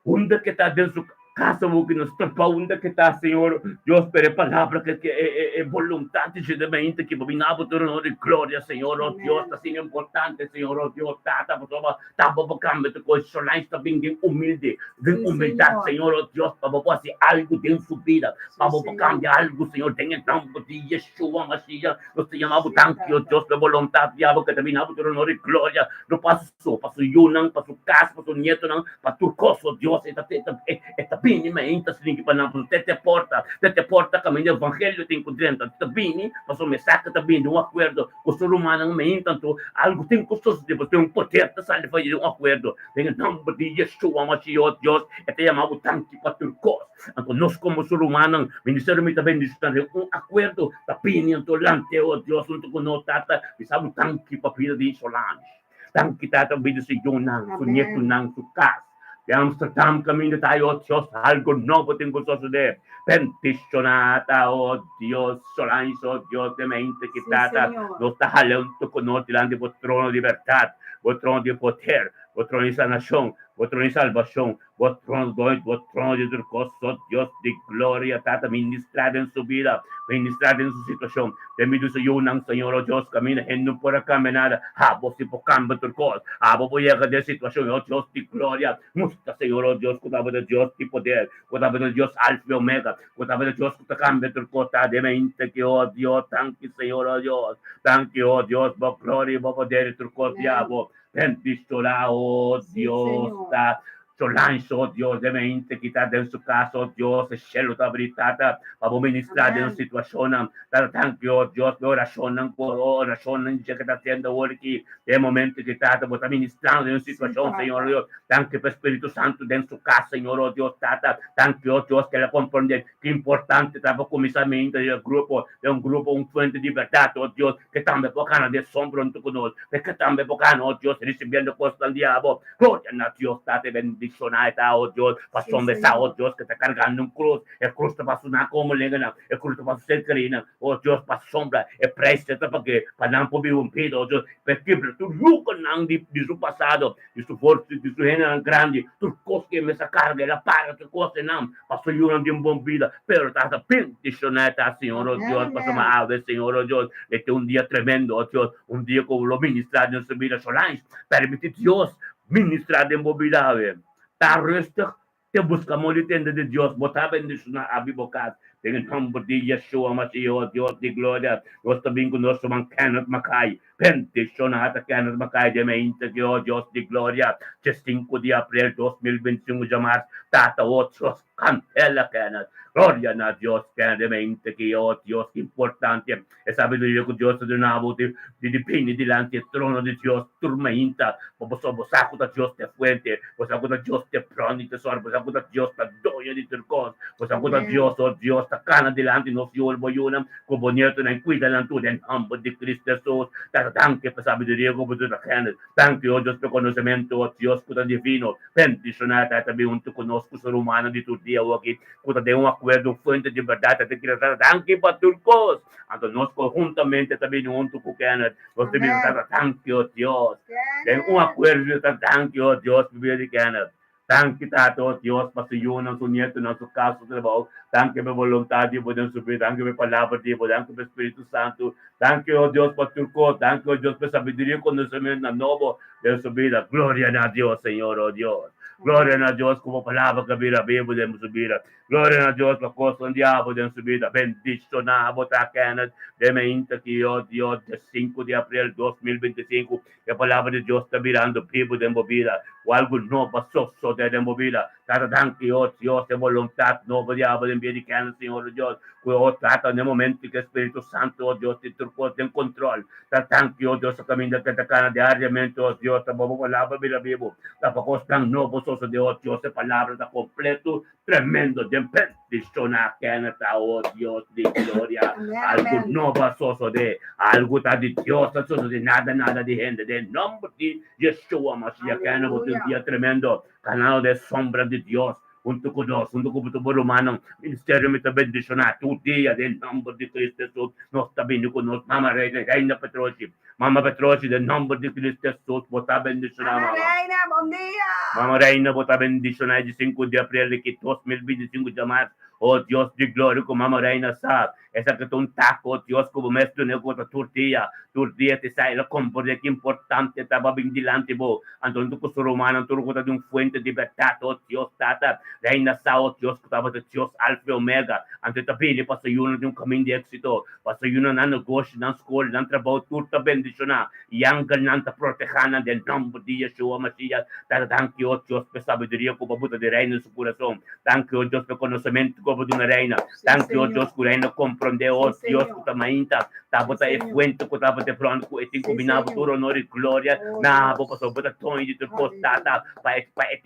Unda ke ta den su kasa bo ke nos topa unda ke ta Señor Dios pero e palabra ke ke e e e boluntat di dje mainta ke bo bin abo tur honor i gloria Señor oh Dios ta asina importante Señor oh Dios Tata pasobra taba bo kambia tur kos Solange ta bin den humilde den humildat Señor oh Dios pa bo por hasi algu den su bida pa bo por kambia algu Señor den e nomber di Yeshua Mashiach. Nos ta yama bo danki, o Dios, pa e boluntat di abo ke ta bini abo tur honor i gloria, no pa su so, pa su yunan, pa su kas, pa su nietonan, pa tur kos, o Dios, e ta e ta e ta. bini mainta slinki pa nan pasobra te te porta, te te porta kaminda evangelio tin ku drenta. Ta bini pasobra mesaki ta bini di un akuerdo ku su rumannan mainta anto algu tin ku sosode pasobra tin un poder ta sali for di un akuerdo. Den e nòmber di Yeshua Mashiach Dios e ta yama bo danki pa tur kos. Anto nos komo su rumannan, ministerio mi ta bendishoná den un akuerdo ta bini anto lante o Dios huntu ku nos Tata mi sa bo danki pa bida di Solange. Danki Tata pa bida su yunan, su nietunan, su kas. Di Amsterdam kaminda ta o Dios algo nobo tin ku sosodé. Bendishoná ta o Dios Solange o Dios den mente ki Tata nos ta hala huntu ku nos dilanti bo trono di bèrdat, bo trono di poder, bo trono di sanashon, bo trono di salbashon, Bo trono doño, bo trono di tur kos, so Dios di gloria, Tata, ministrá den su bida, ministrá den su situashon, den bida di su yunan, Señor, o Dios, kaminda hende no por a kambia nada, abo si por kambia tur kos, abo por yega den situashon, o Dios di gloria, mustra, Señor, o Dios, ku tabata Dios di poder, ku tabata Dios Alfa i Omega, ku tabata Dios ku ta kambia tur kos, ta den mente ki, o Dios, danki, Señor, o Dios, danki, o Dios, bo gloria i bo poder i tur kos di abo. Bendishoná, o Dios, ta Solange, o Dios, den mente ki ta den su kas, o Dios, e shelu ta abrí, Tata, pa bo ministrá den su situashonnan. Tata, danki, o Dios, pa e orashonnan ku orashonnan dje ke ta hasiendo awor aki, den e momento ki, Tata, bo ta ministrando den su situashon, Señor, o Dios. Danki pa e Spiritu Santu den su kas, Señor, o Dios, Tata. Danki, o Dios, ke el a komprondé ki importante ta pa kuminsá mente den e grupo, den un grupo, un fuente di bèrdat, o Dios. Ke tambe por gana di asombro huntu ku nos, pe ke tambe por gana, o Dios, risibiendo kosnan di abo. Gloria na Dios, Tata, bendishoná e ta, o Dios, pasobra e sa, o Dios, ke ta kargando un krus. E krus ta pa su nakomelenganan, e krus ta pa su ser kerinan, o Dios, pasobra e preis ke ta pag'é pa nan por biba un bida, o Dios, pa e kibra tur yugonan di su pasado, di su forsa, di su hendenan grandi, tur kos ke e mes a karga, el a paga tur kos einan pa su yunan tin un bon bida. Pero Tata, bendishoná e ta, Señor, o Dios, pasobra awe, Señor, o Dios, e tin un dia tremendo, o Dios, un dia ku bo lo ministrá den su bida. Solange, permití Dios ministrá den bo bida awe. Ta rustig, Te buska amor di tende di Dios, bo ta bendishoná abi bo kas den e nomber di Yeshua Mashiach, Dios di gloria. Nos ta bin ku nos ruman Kenneth Mackay. Bendishoná ta Kenneth Mackay den mente di o Dios di gloria. Diesinku di aprel 2025 djamars tata o Dios kantela Kenneth. Gloria na Dios Kenneth den mente ki o Dios ki importante E sabiduria ku Dios ta duna bo di di bini dilanti e trono di Dios tur mainta, pa bo bo sa ku ta Dios ta e fuente, bo sa ku ta Dios ta e bron di tesoro, bo sa ku ta Dios ta doño di tur kos, bo sa ku ta Dios, o Dios, ta kana dilanti nos yu, bo yunan ku bo nietonan i kuida nan tur den nòmber di Cristo Hesus. Tata, danki pa e sabiduria ku bo duna Kenneth. Danki, o Dios, pa e konosementu, o Dios ku ta divino. Bendishoná Tata bin huntu ku nos ku su rumannan di tur dia awoki. Ku ta den un akuerdo fuente di bèrdat ta kere ta danki pa tur kos. Anto nos konhuntamente ta bini huntu ku Kenneth, nos ta bisa ta danki o Dios. Den un akuerdo ta danki o Dios pa bida di Kenneth. Danki Tata o Dios pa su yunan, su nietunan, su kas, su trabou. Danki pa e boluntat di bo den su bida. Danki pa e palabra di bo. Danki pa e Spiritu Santu. Danki o Dios pa tur kos. Danki o Dios pa e sabiduria i konosementunan nobo den su bida. Gloria na Dios, Señor, o Dios. Gloria na Dios ku bo palabra ka bira bibu den su bida. Gloria na Dios pa kosnan di abo den su bida. Bendishoná bo ta Kenneth den mainta ki o Dios dia sinku di aprel 2025 e palabra di Dios ta birando bibu den bo bida. Ku algu nobo a sosodé den bo bida. Tata danki o Dios e boluntat nobo di abo den bida di Kenneth Señor o Dios ku o Tata na e momento ku e Spiritu Santu o Dios tin tur kos den kontrol. Ta danki, o Dios, ta kaminda ke ta kana diariamente, o Dios, ta bo palabra bira bibu, ta pa kosnan nobo sosode, o Dios, e palabra ta kompleto, tremendo, den bendishoná kende ta, o Dios di gloria, algu nobo a sosode, algu ta di Dios a sosode, nada nada di hende, den nomber di Yeshua Mashiach, kende bo tin un dia tremendo, kanando den sombra di Dios, Huntu ku nos, huntu ku bo rumannan, ministerio mi ta bendishoná tur dia den nòmber di Cristo Hesus. Nos ta bini ku nos Mama Reina, Reina Petroshi. Mama Petroshi, den nòmber di Cristo Hesus, bo ta bendishoná, Mama mama. Reina, bon dia! Mama Reina, bo ta bendishoná e di sinku di aprel di ki 2025 djamars. O Dios di gloria ku Mama Reina sa, esaki ta un tak, o Dios, ku bo mes dun'é ku ta tur dia, tur dia ta esai el a komprendé ki importante ta pa bin dilanti bo. Anto huntu ku su rumannan tur ku ta di un fuente di bèrdat, o Dios Tata, Reina sa, o Dios, ku tabata Dios Alfa i Omega. Anto e ta bini pa su yunan di un kamin di éksito, pa su yunan nan negoshi, nan skol, nan trabou, tur ta bendishoná. I angelnan ta protehá nan den nòmber di Yeshua Mashiach. Tata, danki, o Dios, pa e sabiduria ku bo a buta di Reina den su kurason. Danki, o Dios, pa e konosementu ku bo a duna Reina. Danki, o Dios, ku Reina komprondé, o Dios, ku ta mainta tabata e fuente ku tabata e bron ku e tin ku bina bo tur honor i gloria na bo, pasobra bo ta doño di tur kos, Tata, pa e pa e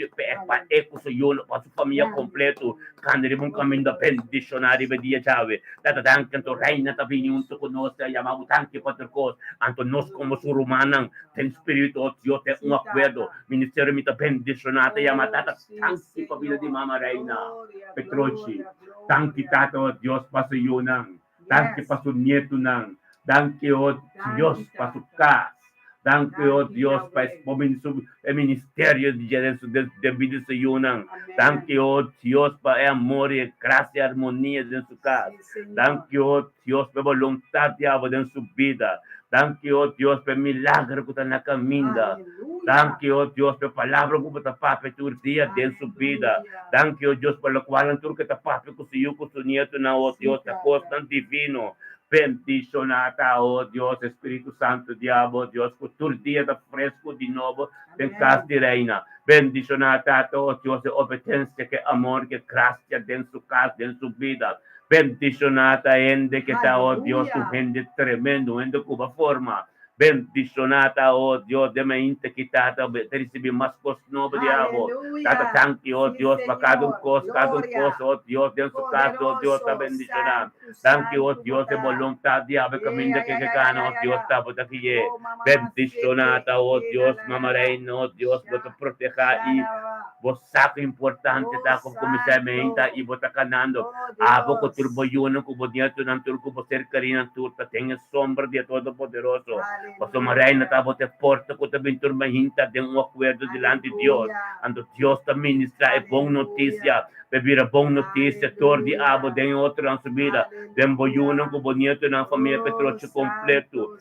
pa e ku su yunan, pa su famia kompleto kanda riba un kaminda bendishoná riba e dia djawe. Tata, danki anto Reina ta bini huntu ku nos, ta yama bo danki pa tur kos. Anto nos komo su rumannan den spiritu, o Dios, den un akuerdo, ministerio mi ta bendishoná, ta yama Tata, danki pa bida di Mama Reina Petrochi. Danki, Tata, o Dios, pa su yunan. Danki pa su nietunan. Danki, o Dios, pa su kas. Danki, o Dios, pa e ministerio di dje den bida di su yunan. Danki, o Dios, pa e amor i e grasia i armonia den su kas. Danki, o Dios, pa e boluntat di abo den su bida. Danki, o Dios, pa e milagro ku ta na kaminda. Danki, o Dios, pa e palabra ku bo ta papia tur dia den su bida. Danki, o Dios, pa lokualnan tur ku ta papia ku su yu ku su nietunan, o Dios, ta kosnan divino. Bendishoná ta, o Dios, e Spiritu Santu di abo, Dios, ku tur dia ta fresku di nobo den kas di Reina. Bendishoná Tata, o Dios, e obedensia, ku e amor, ku e grasia den su kas, den su bida. Bendishoná ta hende ke ta, o Dios, un hende tremendo, un hende ku bo a forma. Bendishoná ta, o Dios, den mainta ki Tata ta risibí mas kos nobo di abo. Tata, danki, o Dios, pa kada un kos, kada un kos, o Dios, den su kas, o Dios, ta bendishoná. Danki, o Dios, e boluntat di abo e kaminda ke ke kana, o Dios, ta bo ta gui'é. Bendishoná ta, o Dios, Mama Reina, o Dios, bo ta protehá i bo sa ku importante ta ku kuminsá e mainta i bo ta kanando. Abo ku tur bo yunan, ku bo nietunan, tur ku bo ser kerinan, tur ta den e sombra di e Todopoderoso. Pasobra Reina ta bo ta e porta ku ta bin tur mainta den un akuerdo dilanti Dios. Anto Dios ta ministrá e bon notisia, pa e bira bon notisia tor di abo den e otronan su bida, den bo yunan ku bo nietunan, famia Petrochi kompleto.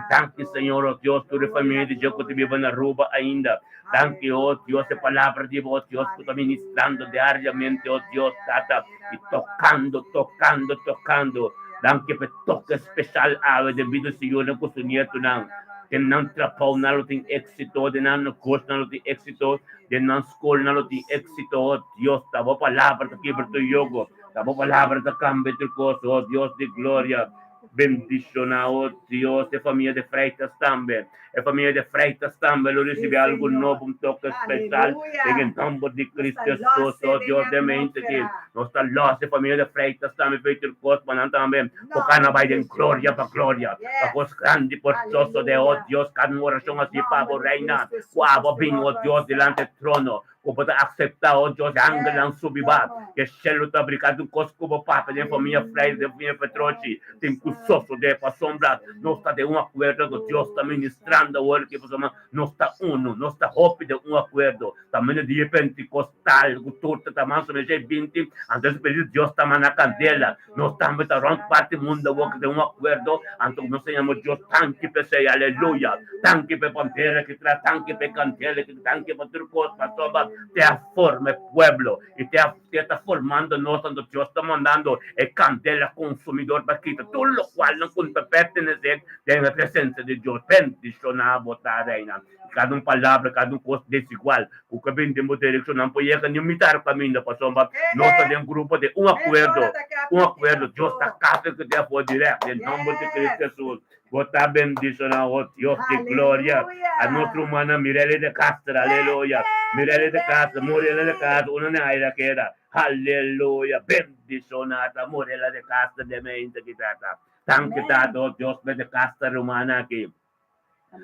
Danki Señor, oh Dios, tur e famia di dje ku ta biba na Aruba ainda. Danki, oh Dios, e palabra di bo, oh Dios, ku ta ministrando diariamente, oh Dios, Tata, i tokando, tokando, tokando. Danki pa e toke speshal awe den bida su yunan ku su nietunan. Den nan trabou nan lo tin éksito, den nan negoshi nan lo tin éksito, den nan skol nan lo tin éksito, oh Dios. Ta bo palabra ta kibra tur yogo, ta bo palabra ta kambia tur kos, oh Dios di gloria. Bendiciona, oh Dios, e famia de Freitas tambe. E famia de Freitas tambe lo ricibi algo nobo, un toque special den e nomber di Cristo Jesus, oh Dios, den mente aki. Nos ta los e famia de Freitas tambe pa tur cos, pa nan tambe por cana bay den gloria pa gloria, pa cos grandi por sosode, oh Dios, cada un oracion haci pa bo, Reina, cu abo a bin, oh Dios, dilanti e trono. Ku bo ta akseptá, o Dios, e angelnan subi ba, ku e shelu ta abri kada un kos ku bo papia den famia Freire, den famia Petrochi, tin ku sosodé, pasobra nos ta den un akuerdo ku Dios ta ministrando awor aki, pasobra nos ta unu, nos ta hopi den un akuerdo. Ta mene dia Pentikostal ku tur ta ta mas o menos e 20, anto e spiritu di Dios ta mana kandela. Nos tambe ta rònt parti mundu awor ku den un akuerdo, anto nos ta yama Dios danki p'esei, aleluya! Danki p'e bandera ki traha, danki p'e kandela ki danki pa tur kos, pasobra te a forma e pueblo i te a te ta formando nos, anto Dios ta mandando e kandela konsumidor pa kita tur lokualnan ku no ta pertenesé den e presensia di Dios. Bendishoná bo ta, Reina. Kada un palabra, kada un kos desigual ku ka bin den bo direkshon, nan por yega ni mitar kaminda, pasobra nos ta den grupo den un akuerdo, un akuerdo. Dios ta kasa ku te afó dirèkt, den nòmber di Cristo Hesus. Bo ta bendishoná, o Dios di gloria. A nos rumannan Mirele de Castro, aleluya. Mirele de Castro, Muriela de Castro, una na aire a keda. Aleluya. Bendishoná ta Muriela de Castro den mente ki tata. Danki Tata, o Dios, pa e de Castro rumannan aki.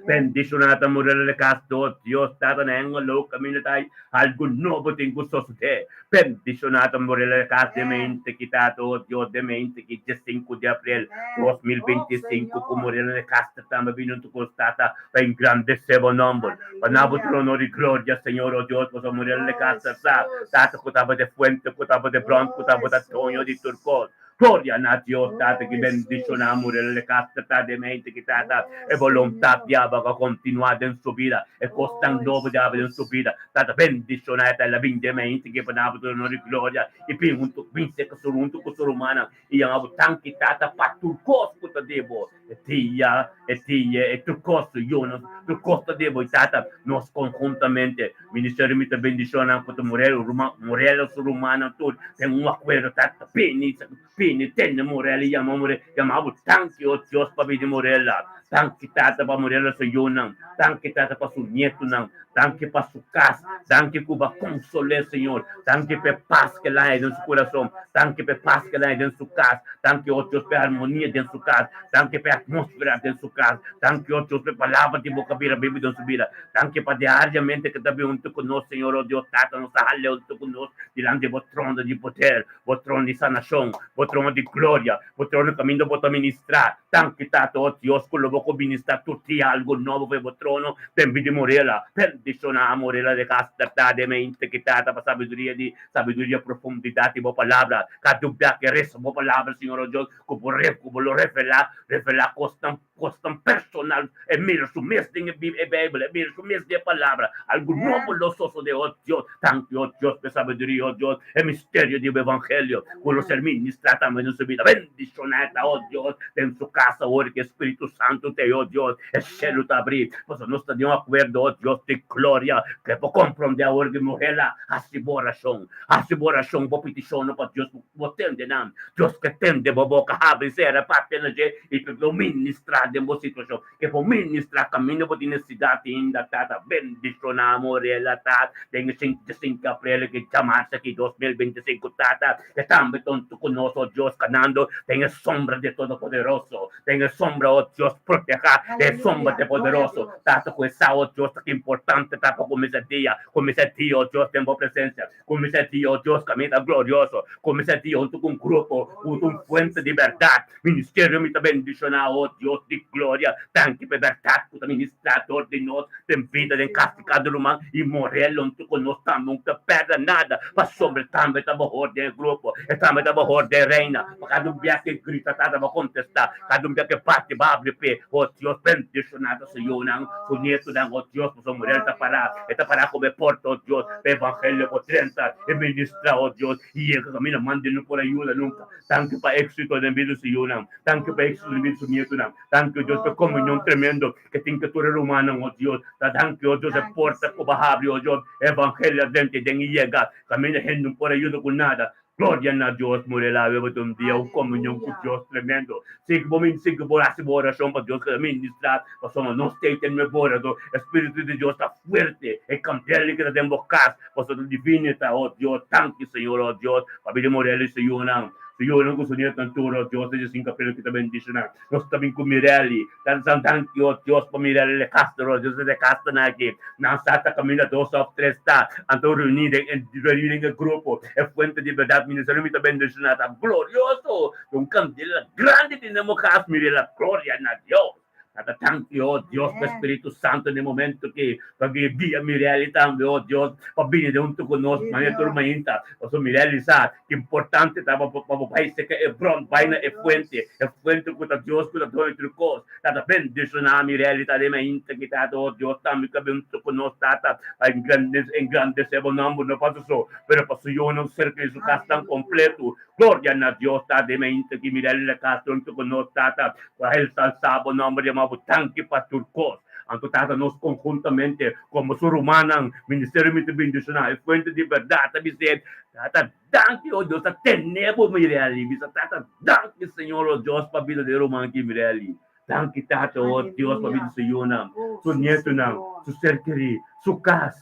Bendishoná ta Morela de Castro, oh Dios Tata na Hengelo kaminda ta hay algu nobo tin ku sosodé. Bendishoná ta Morela de Castro den mente ki Tata, oh Dios, den mente ki diesinku di aprel 2025 ku Morela de Castro tambe bini huntu ku nos Tata pa engrandesé bo nòmber, pa na bo trono di gloria, Señor, oh Dios, pasobra Morela de Castro sa, Tata, ku tabata e fuente, ku tabata e bron, ku tabata doño di tur kos. Gloria na Dios Tata ki bendiciona Muriel de Castro ta den mente ki Tata e voluntad diabel a continua den su bida e cosnan nobo diabel den su bida Tata bendiciona e ta el a bin den mente ki pa nabo tur honor y gloria y bin hunto bin seca su hunto cu su rumannan y yama bo tanki Tata pa tur cos cu ta di bo e dia e dia e tur cos su yunan tur cos ta di bo y Tata nos conjuntamente Ministerio mi ta bendiciona cu ta Morel ruman Morel su rumannan tur den un acuerdo ta ta bini bini tende Morel y yama Morel yama bo danki oh Dios pa bini Morel danki tata pa Morel su yunan danki tata pa su nietonan danki pa su cas danki cu bo a console Señor danki pa e paz ke la den su curason danki pa e paz ke la den su cas danki oh Dios pa e harmonia den su cas danki pa e atmosfera den su cas danki oh Dios pa e palabra di bo ka bira bibu den su bida. Danki pa diariamente ku ta bin huntu ku nos, Señor, o Dios Tata, nos ta hale huntu ku nos dilanti bo trono di poder, bo trono di sanashon, bo trono di gloria, bo trono kaminda bo ta ministrá. Danki, Tata, o Dios, ku lo bo ku ministrá tur dia algu nobo for bo trono den bida di Morela. Bendishoná Morela de kas tratá den mente ki Tata pa sabiduria di sabiduria profundidat di bo palabra. Kada un bia ke resa bo palabra, Señor, o Dios, ku bo ku bo lo revelá, revelá kosnan. Kosnan personal, e mira su mes den e Bijbel, e mira su mes den e Palabra. Algu nobo lo sosode, oh Dios. Danki, oh Dios, pa e sabiduria, oh Dios, e misterio di bo Evangelio, ku lo ser ministrá tambe den su bida. Bendishoná e ta, oh Dios, den su kas awor ku e Spiritu Santu ta ei, oh Dios. E shelu ta abrí, pasobra nos ta den un akuerdo, oh Dios di gloria, ku e por komprondé awor ku muhé la hasi bo orashon. Hasi bo orashon, bo pitishonnan pa Dios, bo tende nan. Dios ke tende bo boka habri sera papia na dje i ke lo ministra den bo situashon, ke por ministra kaminda bo tin nesesidat ainda. Tata bendishoná Morela ta den e 5 aprel ke djamarsa aki 2025 Tata ke tambe tonto ku nos o Dios kanando den e sombra di e Todopoderoso den e sombra o Dios protehá den e sombra di e Poderoso Tata ku e sa o Dios ta ki importante ta pa kuminsá dia kuminsá dia o Dios den bo presensia. Kuminsá dia, o Dios, kaminda glorioso. Kuminsá dia huntu ku un grupo ku ta un fuente di bèrdat. Ministerio mi ta bendishoná, o Dios di gloria. Danki pa e bèrdat ku ta ministrá dor di nos den bida den kas di kada ruman i morel huntu ku nos tambe. Un ta pèrdè nada, pasobra e tambe ta bahor den e grupo, e tambe ta bahor den reina. Pa kada un bia ku e grita, Tata bo kontestá. Kada un bia ku e bati, bo abri p'e. O Dios, bendishoná ta su yunan, su nietunan, o Dios, pasobra morel ta pará. E ta pará komo e porta, o Dios, pa e evangelio por drenta i ministrá, o Dios, i yega kaminda manda no por a yuda nunka. Danki pa éksito den bida su yunan. Danki pa éksito den bida su nietunan. Danki, o Dios, pa e komunion tremendo ke tin ku tur e rumannan, o Dios. Ta danki, o Dios, e porta ku bo a habri, o Dios, e evangelio a drenta i den i yega kaminda hende no por a yuda ku nada. Gloria na Dios, Muriel a beba un dia un comunion cu Dios tremendo. Si bo min si bo haci bo oracion pa Dios keda ministra, pasobra nos ta ten nuebe ora, do Espiritu di Dios ta fuerte, e candela ki ta den bo cas, pasobra divino ta, oh Dios, danki Señor, oh Dios, pabia di Muriel y su yunan, su yunan cu su nietunan tur, oh Dios, e sin capelo ki ta bendiciona. Nos ta bin ku Mirelli. Tata san danki o Dios pa Mirelli de Castro. Dios de Castro na aki. Nan sa ta kaminda dos of tres ta. Anto reuní den e reuní den e grupo. E fuente di bèrdat ministerio mi ta bendishoná ta glorioso. Un kandela grandi tin den bo kas Mirella. Gloria na Dios. Tata danki o Dios pa e Spiritu Santo den e momento aki. Pa guia Mirelli tambe o Dios pa bini den huntu ku nos manera tur mainta. Pasobra Mirelli sa Importante ta pa bo bai seka e bron, bai na e fuente, e fuente ku ta Dios ku ta duna tur kos. Tata bendishoná mi realitat den mi integridat, o Dios, tambe ku a bin huntu ku nos, Tata, pa engrandesé bo nòmber, no pa su so, pero pa su yunan serka di su kas tan kompletu. Gloria na Dios, Tata, den mi integridat, mi realidat huntu ku nos, Tata, pa ensalsá bo nòmber, yama bo danki pa tur kos. Anto Tata, nos konhuntamente, komo su rumannan, ministerio mi ta bendishoná, e fuente di bèrdat ta bis'é, Tata, danki, o Dios, ta tene bo Mirelli. Bisa, Tata, danki, Señor, o Dios, pa bida di e ruman aki, Mirelli. Danki, Tata, o Dios, pa bida di su yunan, su nietunan, su ser kerí, su kas,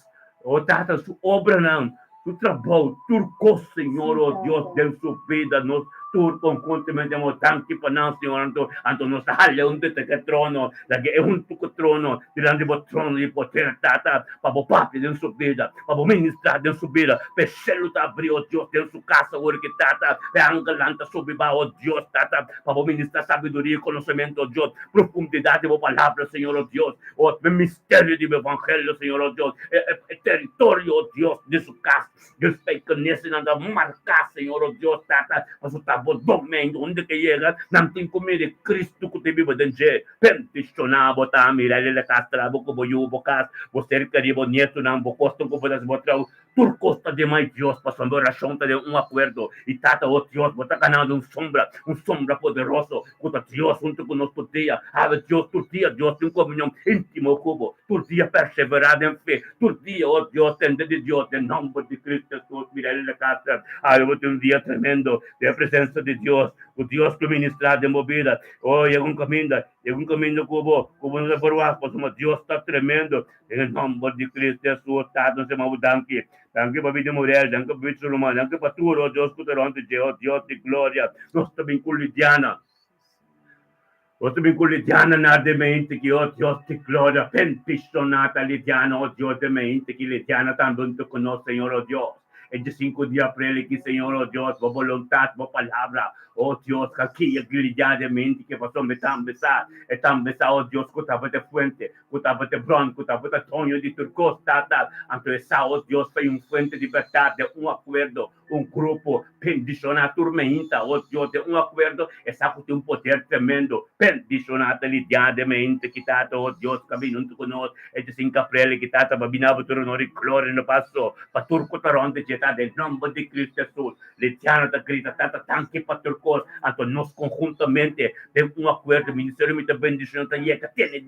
o Tata, su obranan, su trabou, tur kos, Señor, o Dios, den su bida. Nos Tur konhuntamente amo danki pa nan, Señor. Anto, anto nos ta hala huntu te ku trono, laga e huntu ku trono, dilanti bo trono di poder, Tata, pa bo papia den su bida, pa bo ministrá den su bida, pa e shelu ta abrí, o Dios, den su kas awor ki, Tata, pa e angelnan ta subi baha, o Dios, Tata, pa bo ministrá sabiduria i konosementu, o Dios, profundidat di bo palabra, Señor, o Dios, o e misterio di bo evangelio, Señor, o Dios, e, e, e teritorio, o Dios, di su kas. Dios pa e kenesenan ta marká, Señor, o Dios Tata, pasobra ta bo dominio. Unda ke yega, nan tin ku mira e Cristo ku ta biba den dje. Bendishoná bo ta, mira el e kas tra bo ku bo yu, bo kas, bo ser kerí, bo nietonan, bo kosnan ku bo ta hasi, bo trabou. Tur kos ta den mai Dios, pasobra bo orashon ta den un akuerdo. I Tata, o Dios, bo ta ganando un sombra, un sombra poderoso, ku ta Dios huntu ku nos tur dia. Awe Dios, tur dia Dios tin komunion íntimo ku bo. Tur dia perseverá den fe. Tur dia, oh Dios, tende di Dios, den nomber di Cristo Jesus, mira el na casa. Awe bo tin un dia tremendo den e presencia di Dios, cu Dios lo ministra den bo bida. Oh, yega un caminda, yega un caminda cu bo, cu bo no ta verwagt, pasobra Dios ta tremendo. Den e nomber di Cristo Jesus, Tata, nos yama bo danki. Danki pa bida Muriel, danki pa bida su ruman, danki pa tur, oh Dios, cu ta rond dje, oh Dios di gloria. Nos ta bin cu Lidiana. Nos ta bin ku Lidiana na de mente ki, oh Dios di gloria, bendishoná ta Lidiana, oh Dios de mente ki Lidiana tambe huntu ku nos, Señor, oh Dios. E diesinku di aprel aki, Señor, oh Dios, bo boluntat, bo palabra, oh Dios, ka kia ki Lidiana de mente ki pasobra e tambe sa, e tambe sa, oh Dios, ku tabata e fuente, ku tabata e bron, ku tabata doño di tur kos, Tata. Anto e sa, oh Dios, ta un fuente di bèrdat, den un akuerdo, Un grupo bendishoná tur meinta, oh Dios, den un akuerdo, e sa ku tin un poder tremendo. Bendishoná ta lidiá den meinta ki Tata, oh Dios, ku a bini huntu ku nos, e dje sin kaprel ki Tata pa bini abo tur honor i gloria no paso pa tur ku ta rònt dje ta den nòmber di Cristo Hesus. Lidiano ta grita, Tata, danki pa tur kos. Anto nos konhuntamente den un akuerdo, ministerio mi ta bendishoná ta yega tene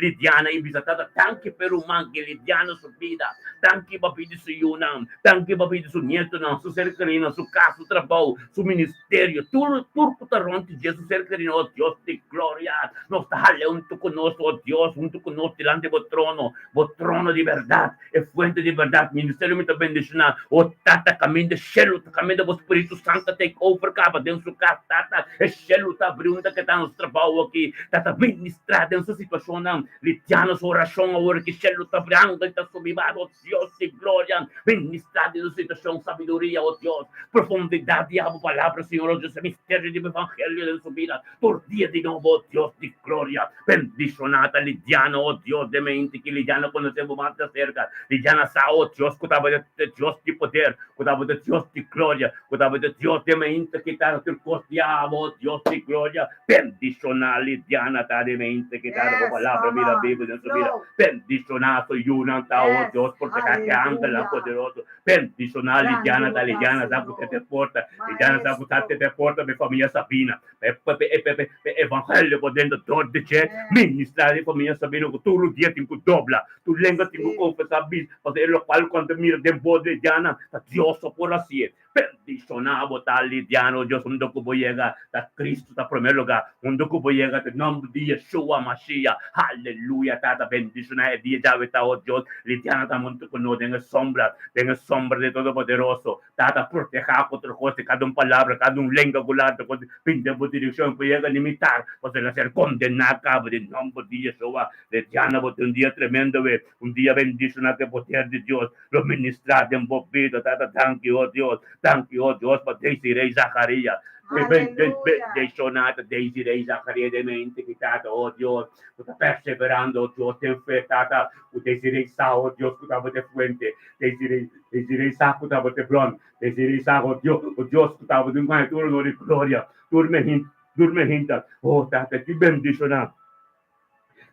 Lidiana i bisa, Tata, danki pa e ruman ki lidiano su bida. Danki pa bida su yunan. Danki pa bida su nietonan, su ser kerinan, su kas, su trabou, su ministerio, tur tur ku ta rònt di dje, su ser kerinan. O Dios di gloria, nos ta hal'é huntu ku nos, o Dios, huntu ku nos dilanti bo trono, bo trono di bèrdat, e fuente di bèrdat. Ministerio mi ta bendishoná, o Tata, kaminda shelu ta kaminda bo Spiritu Santu ta take over kaba den su kas, Tata, e shelu ta abri unda ke ta nos trabou aki, Tata, ministrá den su situashonnan, lidiá nos orashon awor ki shelu ta abri, angel ta subi ba, o Dios di gloria, ministrá den nos situashon sabiduria, o Dios, profundidat di abo palabra, Señor, o Dios, e misterio di bo evangelio den su bida, tur dia di nobo, o Dios di gloria, bendishoná ta Lidiana, o Dios, den mente ki Lidiana konosé bo mas di aserka, Lidiana sa, o Dios, ku tabata e Dios di poder, ku tabata e Dios di gloria, ku tabata e Dios den mente ki ta tur kos di abo, o Dios di gloria, Bendishoná Lidiana ta den mente ki ta bo Yes, palabra come bira on. bibu den su bida. Flow. Bendishoná su yunan ta, oh Yes, Dios, protehá ki angelnan aleluya. poderoso. Bendishoná Grandi Lidiana ta, bo ta, Lidiana sa ku te Señor. te porta. Lidiana sa ku ta te Maestro. te porta pa e famia Sabina. Pa e pa e pa e pa e evangelio por dentro dor di dje. Amen. Ministrá di famia Sabina ku tur dia tin ku dobla. Tur lenga tin ku Sí. konfesá bis. Pasobra e lokual ku nan ta mira den bo Lidiana ta Dios so por hasié. Bendishoná bo ta lidiano, Dios, unda ku bo yega, ta Cristo ta promé lugá, unda ku bo yega ta nòmber di Yeshua Mashiach, haleluya, Tata, bendishoná e dia djawe ta, o Dios, lidiano ta huntu ku nos den e sombra, den e sombra di Todopoderoso, Tata, protehá ku tur kos di kada un palabra, kada un lenga ku lanta ku bin den bo direkshon, ku yega limitar, pasobra el a ser kondená kaba den nòmber di Yeshua, lidiano bo tin un dia tremendo we, un dia bendishoná ku e poder di Dios, Lo ministrá den bo bida, Tata. Danki, o Dios. Danki, o Dios, pa Desiree Zacharia. Aleluya. Bendishonata Desiree Zacharia den mente ki, Tata, o Dios, ku ta perseverando, o Dios, den fe, Tata, ku Desiree sa, o Dios, ku tabata e fuente. Desiree, Desiree sa ku tabata e bron. Desiree sa, o Dios, o Dios, ku tabata un tur honor i gloria. Tur me, tur me hinta. O Tata, ki bendishoná.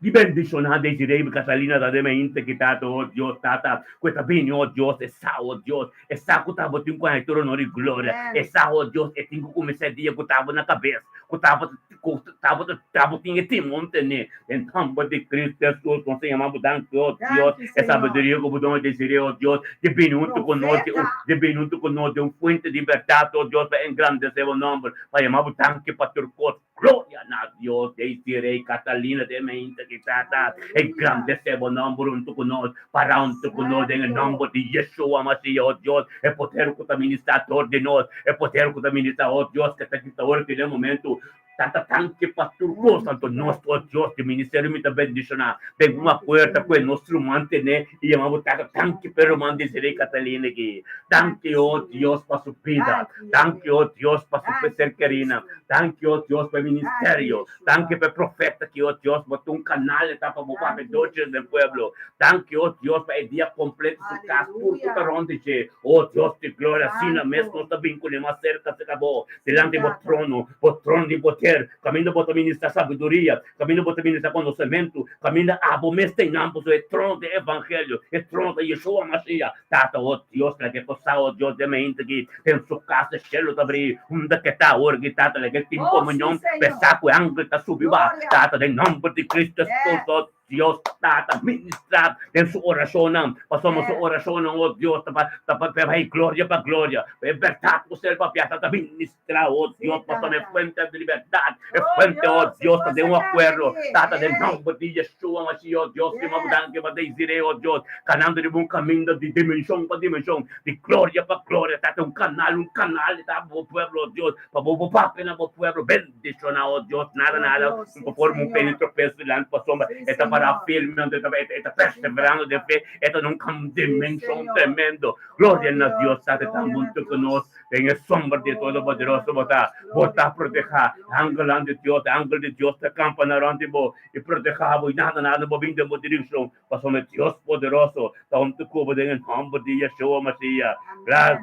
Di bendishoná Desiree Catalina ta den mente ki tata, oh Dios, tata, ku e ta bini, oh Dios, e sa, oh Dios, e sa ku ta bo tin ku haña tur honor i gloria, Amen. e sa, oh Dios, e tin ku kuminsá e dia ku ta bo na kabes, ku ta bo ku ta bo ta bo tin e timon tene. Den nòmber di Cristo Hesus, nos ta yama bo danki, oh Dios, Danki, e Señor. sabiduria ku bo duna Desiree, oh Dios, di bini huntu ku nos, di Profeta. di bini huntu ku nos den un fuente di bèrdat, oh Dios, pa engrandesé bo nòmber, pa yama bo danki pa tur kos. Gloria na Dios, Desiree Catalina de mente. aki, Tata. Engrandesé bo nòmber huntu ku nos, para huntu ku nos den e nòmber di Yeshua Masiah, o Dios, e poder ku ta ministrá dor di nos, e poder ku ta ministrá, o Dios, ke ta kita ora ki den momentu. Tata, danki pa tur kos. Anto nos, o Dios di ministerio, mi ta bendishoná den un apuerta ku e nos ruman tene i yama bo Tata. Danki pa e ruman Desiree Catalina aki. Danki, o Dios, pa su bida. Danki, o Dios, pa su ser kerinan. Danki, o Dios, pa e ministerio. Danki pa e profeta aki, o Dios, bo ta un kanal e ta pa bo papia doce den pueblo. Danki, o Dios, pa e dia kompleto su kas tur ku ta rònt di dje. O Dios di gloria, asina mes nos ta bin kuné mas serka serka bo, dilanti bo trono, bo trono di poder, kaminda bo ta ministrá sabiduria, kaminda bo ta ministrá konosementu, kaminda abo mes ta einan pasobra e trono ta e evangelio, e trono ta Yeshua Mashiach. Tata, o Dios, laga e kos sa, o Dios, den mainta aki, den su kas e shelu ta bri, unda ke ta awor aki, Tata, laga e tin komunion, p'e sa ku e angel ta subi ba, Tata, den nòmber di Cristo Hesus, o Dios Tata, ministrá den su orashonnan, pasobra su orashonnan, o Dios, ta pa ta pa bai gloria pa gloria, pa e bèrdat ku ser papiá, Tata, ministrá, o Dios, pasobra e fuente di libertat, e fuente, o Dios, ta den un akuerdo, Tata, den nòmber di Yeshua Mashiach, o Dios, stima bo danki pa Desiree, o Dios, kanando riba un kaminda di dimenshon pa dimenshon, di gloria pa gloria, Tata, un kanal, un kanal di ta bo pueblo, o Dios, pa bo bo papia na bo pueblo, bendiciona, oh Dios, nada, nada, un por forma un peni tropezo dilanti pasobra e ta para firme, anto e ta, e ta perseverando den fe, e ta na un dimension tremendo. Gloria na Dios, Tata ta hunto cu nos den e sombra di e Todopoderoso, bo ta, bo ta proteha, e angelnan di Dios, e angel di Dios ta campa na rond di bo y proteha bo y nada, nada bo bin den bo direccion. Pasobra Dios poderoso ta huntu ku bo den e nòmber di Yeshua Masiah.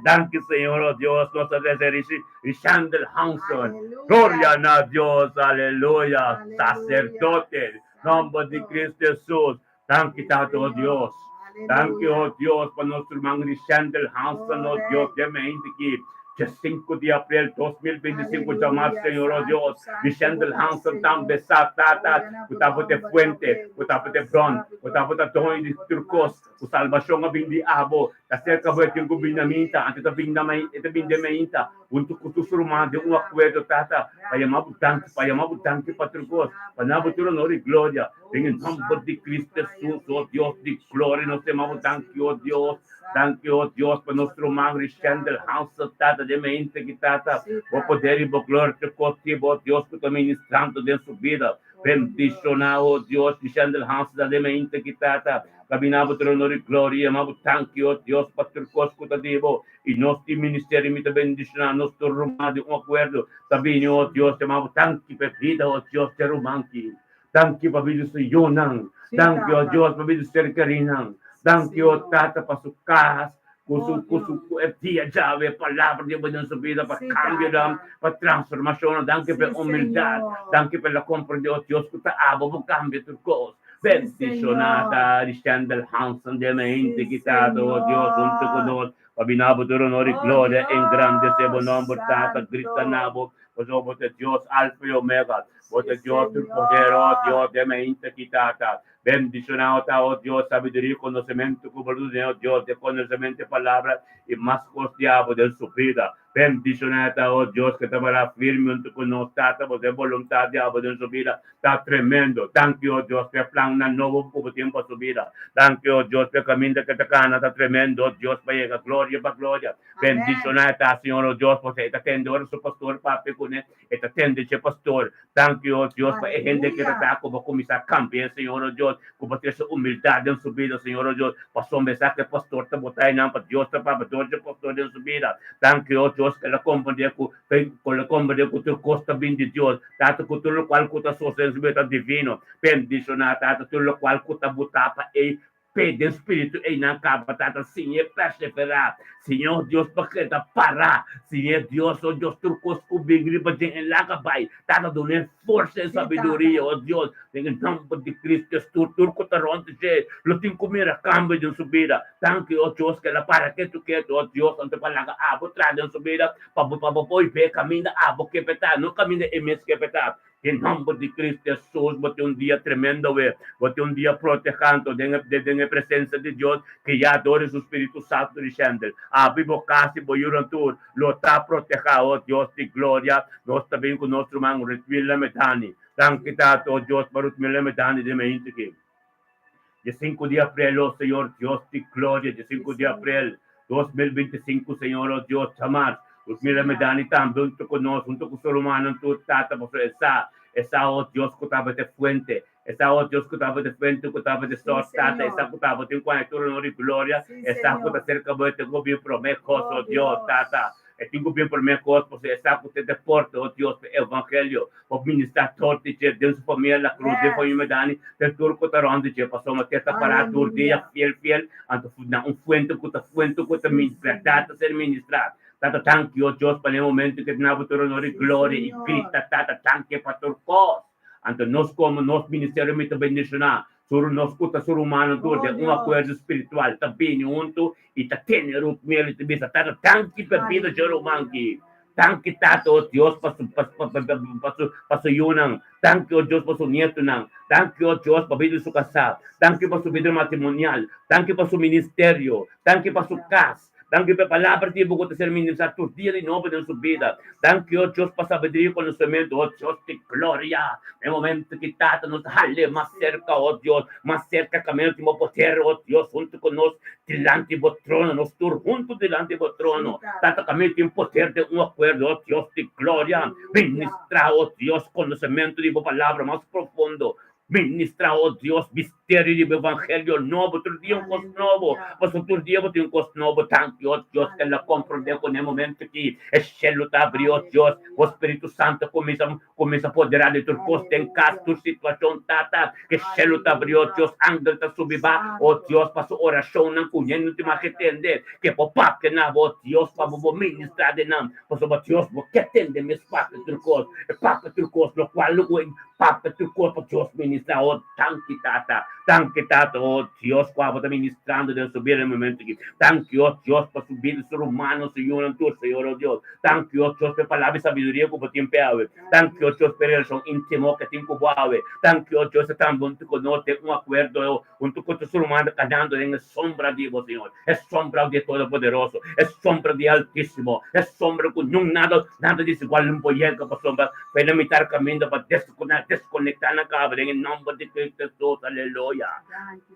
Danki Señor, oh Dios, nos ta trese Rishandel Hanson. Gloria na Dios, aleluya. Saserdote, nòmber di Cristo Jesus. Danki Tata, oh Dios. Danki, oh Dios, pa nos ruman Rishandel Hanson, oh Dios, den mente ki Dje sinku di aprel 2025 djamá Señor o Dios, Lishandel Hansen tambe sa, Tata, ku tabata e fuente, ku tabata e bron, ku tabata doño di tur kos, ku salbashon a bin di abo. Ta serka bo e tin ku bin na minta, anto e ta bin na e ta bin den mainta, huntu ku tur su ruman den un akuerdo, Tata, pa yama bo danki, pa yama bo danki pa tur kos, pa na bo tur honor i gloria, den e nòmber di Cristo Hesus, o Dios di gloria, nos ta yama bo danki, o Dios. Danki, o Dios, pa nos ruman Rishendel Hansel, Tata, den mente ki, Tata, bo poder i bo gloria ta koki, bo Dios, ku ta ministrando den su bida. Bendishoná, o Dios, Rishendel Hansel, ta den mente ki, Tata, kaminá bo tur honor i gloria. Ma bo danki, o Dios, pa tur kos ku ta di bo. I nos di ministerio mi ta bendishoná nos tur ruman di un akuerdo ta bini, o Dios, yama bo danki pa e bida, o Dios, dje ruman ki. Danki pa bida su yunan. Danki, o Dios, pa bida su ser kerinan. Danki, o Tata, pa su kas, ku su, ku su, ku e dia djawe, e palabra di bo den su bida pa kambionan, pa transformashonnan. Danki pa e humildat. Danki pa el a komprendé, o Dios, ku ta abo bo kambia tur kos. Bendishoná ta Rishendel Hansen den e hende ki Tata, o Dios, huntu ku nos, pa bina bo tur honor i gloria, engrandesé bo nòmber, Tata, grita na bo, pasobra bo ta Dios, Alfa i Omega. Bo ta Dios tur poder, oh Dios, den mainta ki Tata. Bendicionado ta, oh Dios, sabiduria y conocemento cu bo lo duna, oh Dios, den conocemento e palabra y mas cos di abo den su bida. Bendicionado ta, oh Dios, cu ta para firme hunto cu nos, Tata, bo den boluntad di abo den su bida ta tremendo. Danki, oh Dios, pa e plannan nobo cu bo tin pa su bida. Danki, oh Dios, pa e caminda cu ta cana ta tremendo, oh Dios, pa yega gloria pa gloria. Bendicionado ta, Señor, oh Dios, pasobra e ta tende ora su pastor papia cune. E ta tende dje pastor. Danki, o Dios, pa e hende ke ta ta ku bo kuminsá kambia, Señor, o Dios, ku bo trese humildat den su bida, Señor, o Dios, pasobra esaki e pastor ta botá einan pa Dios ta papia dor dje pastor den su bida. Danki, o Dios, ku el a komprendé ku ku el a komprendé ku tur kos ta bin di Dios. Tata, ku tur lokual ku ta sosodé den su bida ta divino. Bendishoná, Tata, tur lokual ku ta botá pa ei Pe den spiritu einan kaba tata siñ'e perseverá. Siñor Dios pa keda pará. Siñ'e Dios, oh Dios, tur kos ku bin riba dje en laga bai. Tata dun'e forsa i sabiduria, oh Dios, den e nòmber di Cristo Hesus tur ku ta rònt dje lo tin ku mira kambio den su bida. Danki, oh Dios, ku el a para ketu ketu, oh Dios, anto pa laga abo traha den su bida pa bo pa bo por be kaminda abo ke p'e ta, no kaminda e mes ke p'e ta. Den nòmber di Cristo Hesus, bo tin un dia tremendo awe. Bo tin un dia protehando den den e presensia di Dios, guiá dor di su Spiritu Santu di shèndel. Abi bo kas i bo yunan tur lo ta protehá, o Dios di gloria. Nos ta bin ku nos ruman Ruthmila Medani. Danki Tata, o Dios, pa Ruthmila Medani den mainta aki. Dia sinku di aprel, o Señor Dios di gloria, dia sinku di aprel 2025, Señor, o Dios, djamars, Ruthmila Medani tambe huntu ku nos, huntu ku su rumannan tur, Tata, pasobra e sa, e sa, o Dios, ku tabata e fuente, e sa, o Dios, ku tabata e fuente, ku tabata e sòrs, Tata, e sa ku tabatin ku haña tur honor i gloria, e sa ku ta serka bo, e ten ku bin promé kos, o Dios, Tata. E tin ku bin promé kos pasobra e sa ku ta deporte, o Dios, pa e evangelio, pa ministrá tur di dje den su famia La Cruz, den famia Medani, den tur ku ta rònt di dje, pasobra te ta pará tur dia fiel fiel, anto na un fuente ku ta fuente ku ta bèrdat ta ser ministrá. Tata, danki, o Dios, pa na e momento ke ta na bo tur honor i gloria i grita, Tata, danki pa tur kos. Anto nos komo nos ministerio mi ta bendishoná Tur nos ku ta surhumano tur den un akuerdo spiritual ta bini huntu i ta tene Ruthmel i ta bisa, Tata, danki pa e bida dje ruman aki. Danki, Tata, o Dios, pa su pa su pa su yunan. Danki, o Dios, pa su nietunan. Danki, o Dios, pa bida di su kasá. Danki pa su bida matrimonial. Danki pa su ministerio. Danki pa su kas. Danki pa e palabra di bo ku ta ser ministrá tur dia di nobo den su bida. Danki, o Dios, pa sabiduria i konosementu, o Dios di gloria. Na e momento ki Tata nos ta hal'é mas serka, o Dios, mas serka kaminda tin bo poder, o Dios, huntu ku nos dilanti bo trono, nos tur huntu dilanti bo trono. Tata, kaminda tin poder den un akuerdo, o Dios di gloria. Ministrá, o Dios, konosementu di bo palabra mas profundo. Ministra, o Dios, misterio di bo evangelio nobo, tur dia un kos nobo, pasobra tur dia bo tin un kos nobo. Danki, o Dios, ke lo komprondé ku na e momento aki e shelu ta abrí, o Dios, bo Spiritu Santu kuminsa kuminsa poderá di tur kos den kas, tur situashon, Tata, ke shelu ta abrí, o Dios, angel ta subi ba, o Dios, pa su orashonnan ku hende no tin mas ke tende, ke bo papia na bo, o Dios, pa bo bo ministrá den nan, pasobra Dios, bo ke tende mes papia tur kos, e papia tur kos, lokual lo ku Papia tur kos pa Dios ministra. Oh, danki Tata. Danki Tata, oh Dios, ku abo ta ministrando den su bida den momento aki. Danki, oh Dios, pa su bida, su rumannan, su yunan tur, Señor, oh Dios. Danki, oh Dios, pa e palabra di sabiduria ku bo tin p'e awe. Danki, oh Dios, pa e relashon intimo ke tin ku bo awe. Danki, oh Dios, e tambe huntu ku nos den un akuerdo, huntu ku tur su rumannan kanando den e sombra di bo, Señor. E sombra di e Todopoderoso, e sombra di e Altísimo, e sombra ku niun nada, nada desigual no por yega pasobra fe na mitar kaminda pa deskonektá nan kaba den e nòmber di Cristo Hesus. Aleluya!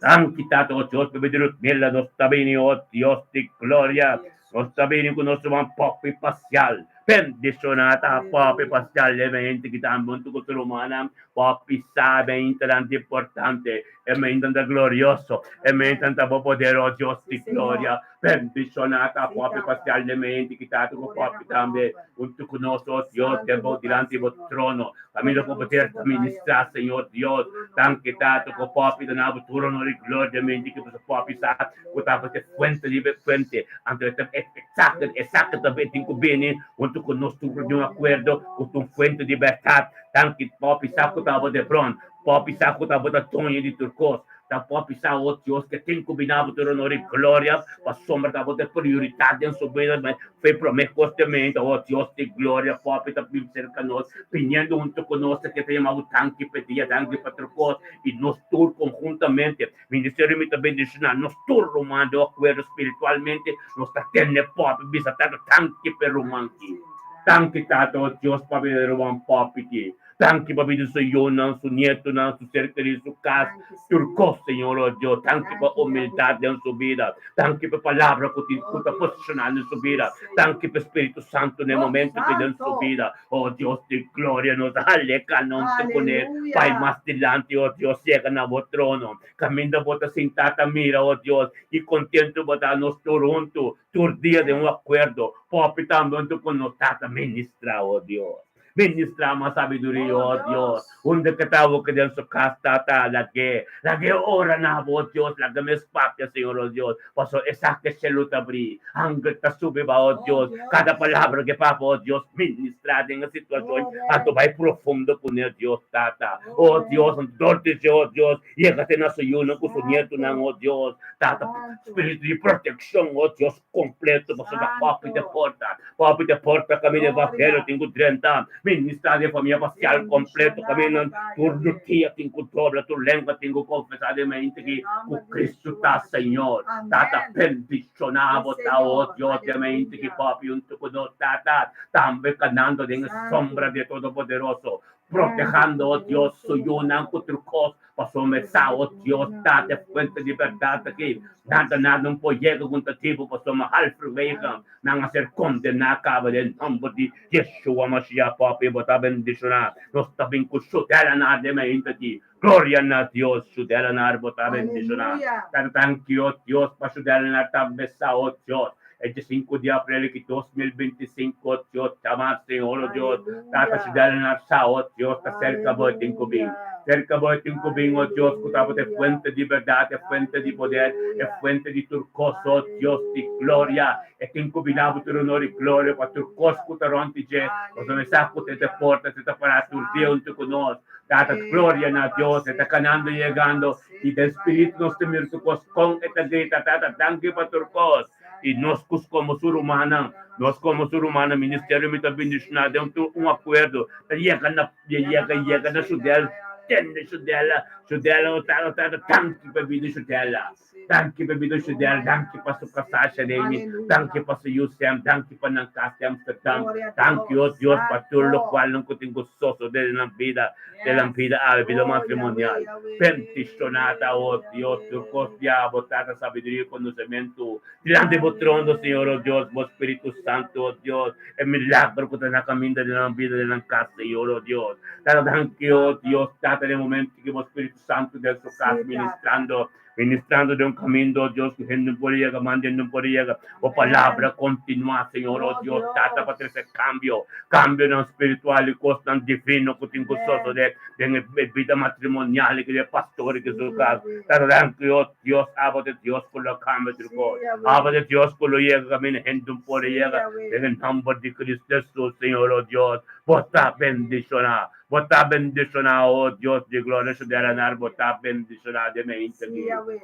Danki, Tata, o Dios, pa bini Ludmila, nos ta bini, o Dios di gloria, nos ta bini ku nos ruman Poppy Pasial. Bendishoná ta Poppy Pasial, e hende ki tambe huntu ku su rumannan. Poppy sabe ainda tantu importante. E mentan ta glorioso, e mentan ta bo poder, oh Dios di gloria. Bendiciona ta popi parcialmente, kita ku popi tambe, huntu ku nos, oh Dios, den bo dilanti bo trono. Kaminda ku poder ta ministra, Señor Dios. Danki Tata ku popi ta na bo tur honor i gloria, mente ki boso popi sa ku ta bo fuente di fuente. Anto e ta exacto, exacto ta tin ku bini huntu ku nos tur di un akuerdo ku ta un fuente di bèrdat. Danki popi sa ku ta bo de bron. Por bisa ku ta bo ta doño di tur kos. Ta por bisa, o Dios, ke tin ku bina bo tur honor i gloria, pasobra ta bo ta prioridat den su bida, ma fe promé kos te mente, o Dios di gloria, por ta bin serka nos, biniendo huntu ku nos, ke ta yama bo danki pa e dia, danki pa tur kos, i nos tur konhuntamente, ministerio mi ta bendishoná nos tur ruman den akuerdo spiritualmente, nos ta tene por bisa Tata danki pa e ruman ki. Danki Tata, o Dios, pabia di e ruman popi ki. Danki pa bida su yunan, su nietonan, su ser kerí, su kas, tur kos, Señor, oh Dios. Danki pa humildat den su bida. Danki pa palabra ku tin ku ta posishoná den su bida. Danki pa Spiritu Santu na e momento ki den su bida. Oh Dios di gloria, nos a hal'é kanon te kuné bai mas dilanti, oh Dios, yega na bo trono. Kaminda bo ta sintá ta mira, oh Dios, i kontentu bo ta nos tur huntu, tur dia den un akuerdo. Popi tambe huntu ku nos Tata ministrá, oh Dios. Ministrá mas sabiduria, oh Dios. Unda ke ta awor ke den su kas, Tata, lag'é, lag'é ora na bo, oh Dios, laga mes papia, Señor, oh Dios, pasobra esaki e shelu ta abrí, angel ta subi ba, oh Dios, kada palabra ke papia, oh Dios, ministrá den e situashon, anto bai profundo kuné, Dios, Tata, oh Dios, anto dor di dje, oh Dios, yega te na su yunan ku su nietunan, oh Dios, Tata, spiritu di protekshon, oh Dios, kompleto, pasobra papi te porta. Papi te porta kaminda evangelio tin ku drenta. Ministrá den famia pastial kompleto kaminda tur rutia tin ku dobla, tur lengua tin ku konfesá den mente ki ku Kristu ta Señor. Tata, bendishoná bo ta, o Dios, den mente ki papia huntu ku nos, Tata, tambe kanando den e sombra di e Todopoderoso, protehando, o Dios, su yunan ku tur kos. Pasobra mi sa, o Dios, ta e fuente di bèrdat aki. Nada, nada no por yega ku ta tipo, pasobra halverwege nan a ser kondená kaba den nòmber di Yeshua Mashiach. Papi, bo ta bendishoná. Nos ta bin ku Shudelanar den mainta aki. Gloria na Dios, Shudelanar, bo ta bendishoná. Tata, danki, o Dios, pa Shudelanar tambe sa, o Dios, e diesinku di aprel aki 2025, o Dios, djamá Señor, o Dios, Tata, Shudelanar sa, o Dios, ta serka bo e tin ku bin. Serka bo e tin ku bin, o Dios, ku tabata e fuente di bèrdat, e fuente di poder, e fuente di tur kos, o Dios di gloria. E tin ku bina bo tur onor i gloria pa tur kos ku ta rònt di dje, pasobra e sa ku ta e ta porta, e ta pará tur dia huntu ku nos. Tata, gloria na Dios, e ta kanando i yegando, i den spiritu nos ta mira tur kos kon e ta grita, Tata, danki pa tur kos. I nos ku komo su rumannan, nos komo su rumannan, ministerio mi ta bendishoná den tur un akuerdo, ta yega na yega yega na Shudel, tende Shudela, Shudela o tata tata danki pa bida Shudela, danki pa bida Shudela, danki pa su kasá Shalemi, danki pa su yu Sem, danki pa nan kas di Amsterdam, danki o Dios pa tur lokual nan ku tin ku sosode den nan bida. De nan bida awe, bida matrimonial. Bendishoná ta, o Dios, tur kos di abo, Tata, sabiduria i konosementu. Dilanti bo trono, Señor, o Dios, bo Spiritu Santu, o Dios, e milagro ku ta na kaminda den nan bida, den nan kas, Señor, o Dios. Tata, danki, o Dios, Tata, den momento ki bo Spiritu Santu den su kas ministrando. Ministrando den un kaminda, o Dios, ku hende no por yega, manda hende no por yega. Bo palabra kontinuá, Señor, o Dios, Tata, pa trese kambio, kambionan spiritual i kosnan divino ku tin ku sosodé den e bida matrimonial i ku e pastor i ku su kas. Tata, danki, o Dios, abo ta e Dios ku lo kambia tur kos. Abo ta e Dios ku lo yega kaminda hende no por yega. Den e nòmber di Cristo Hesus, Señor, o Dios, bo ta bendishoná. Bo ta bendishoná, o Dios di gloria, su deranar bo ta bendishoná den e inta aki.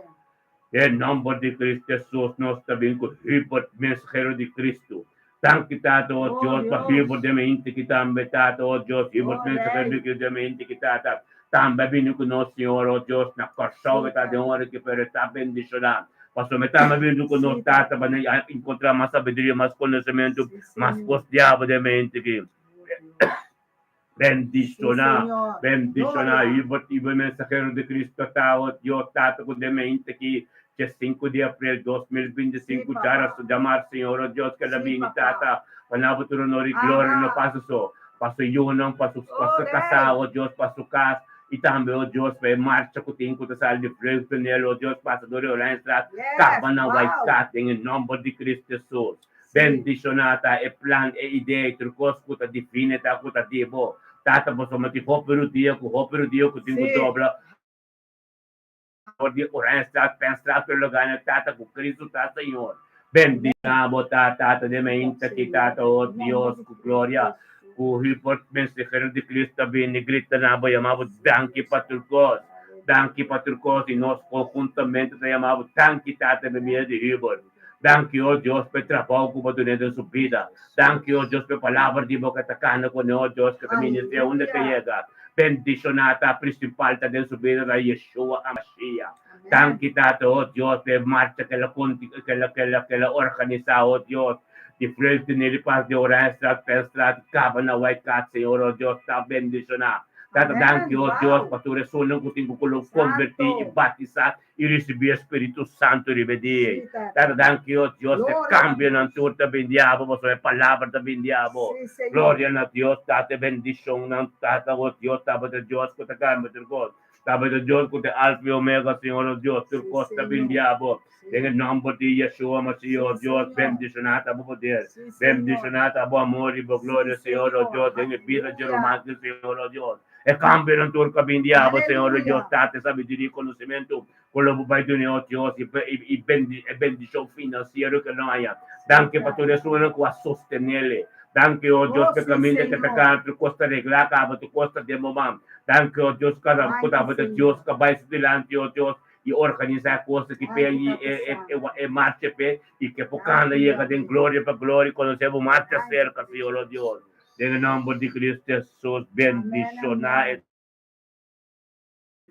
Den nomber di Cristo Jesus nos ta bin ku Hubert, mensahero di Cristo. Danki Tata, o Dios, pa Hubert den e inta aki tambe, Tata, o Dios, Hubert, mensahero di Cristo den e inta aki, Tata, tambe a bini ku nos, Señor, o Dios, na Kòrsou e ta den ora aki, pero e ta bendishoná. Pasobra e tambe a bini ku nos, Tata, pa nan enkontrá mas sabiduria, mas konosementu, mas kos diabel den e inta aki. Bendishoná, bendishoná Hubert i bo mensahero di Cristo ta, o Dios Tata ku den mente ki dje sinku di aprel 2025 djara su djamar Señor o Dios keda bini Tata pa na bo tur honor i gloria no pa su so pa su yunan pa su pa su kasá o Dios pa su kas i tambe o Dios pa e marcha ku tin ku ta sali di Vreugdenhil o Dios pasa dor di Oranjestraat kaba na White Cat den e nomber di Cristo Jesus. Bendishoná ta e plan, e idea i tur kos ku ta divino ta ku ta di bo. Tata, pasobra tin hopi rudia ku hopi rudia ku tin ku dobla for di Oranjestraat, Penstraat, tur lugarnan, Tata, ku Cristo ta Señor. Bendishoná bo ta, Tata, den mainta aki, Tata, o Dios, ku gloria, ku Hubert, mensahero di Cristo, a bini grita na bo, yama bo danki pa tur kos, danki pa tur kos, i nos konhuntamente ta yama bo danki, Tata, den bida di Hubert. Danki, o Dios, pa e trabou ku bo dun'é den su bida. Danki, o Dios, pa e palabra di bo ku ta kana kuné, o Dios, ku ta ministr'é unda ku e yega. Bendishoná ta prinsipal ta den su bida ta Yeshua HaMashiach. Danki, Tata, o Dios, pa e marcha ku el a konti, ku el a, ku el a, ku el a organisá, o Dios, di Vreugdenhil i pas di Oranjestraat, Penstraat, kaba na White Cat, Señor, o Dios, ta bendishoná. Tata, danki, o Dios, pa tur esunnan ku tin ku lo konvertí i batisá i risibí e Spiritu Santu riba e dia ei. Tata, danki, o Dios, e kambionan tur ta bin di abo, pasobra e palabra ta bin di abo. Gloria na Dios, Tata, e bendishonnan, Tata, o Dios, tabata Dios ku ta kambia tur kos. Tabata Dios ku ta e Alfa i Omega, Señor, o Dios, tur kos ta bin di abo. Den e nòmber di Yeshua Masihi, o Dios, bendishoná ta bo poder, bendishoná ta bo amor i bo gloria, Señor, o Dios, den e bida dje ruman aki, Señor, o Dios. E kambionan tur ku a bin di abo, Señor, o Dios, Tata, e sabiduria i konosementu ku lo bo bai duna e o Dios, i e bendishon finansiero ku e lo haña. Danki pa tur esunnan ku a sostenel. Danki, o Dios, pa e kaminda ku ta kana tur kos ta reglá kaba, tur kos ta den bo man. Danki, o Dios, ku tabata Dios ku a bai su dilanti, o Dios, i organisá e kos aki p'e i e marcha p'e, i ke por kana yega den gloria pa gloria i konosé bo mas djaserka, Señor, o Dios. Den e nòmber di Cristo Hesus, bendishoná e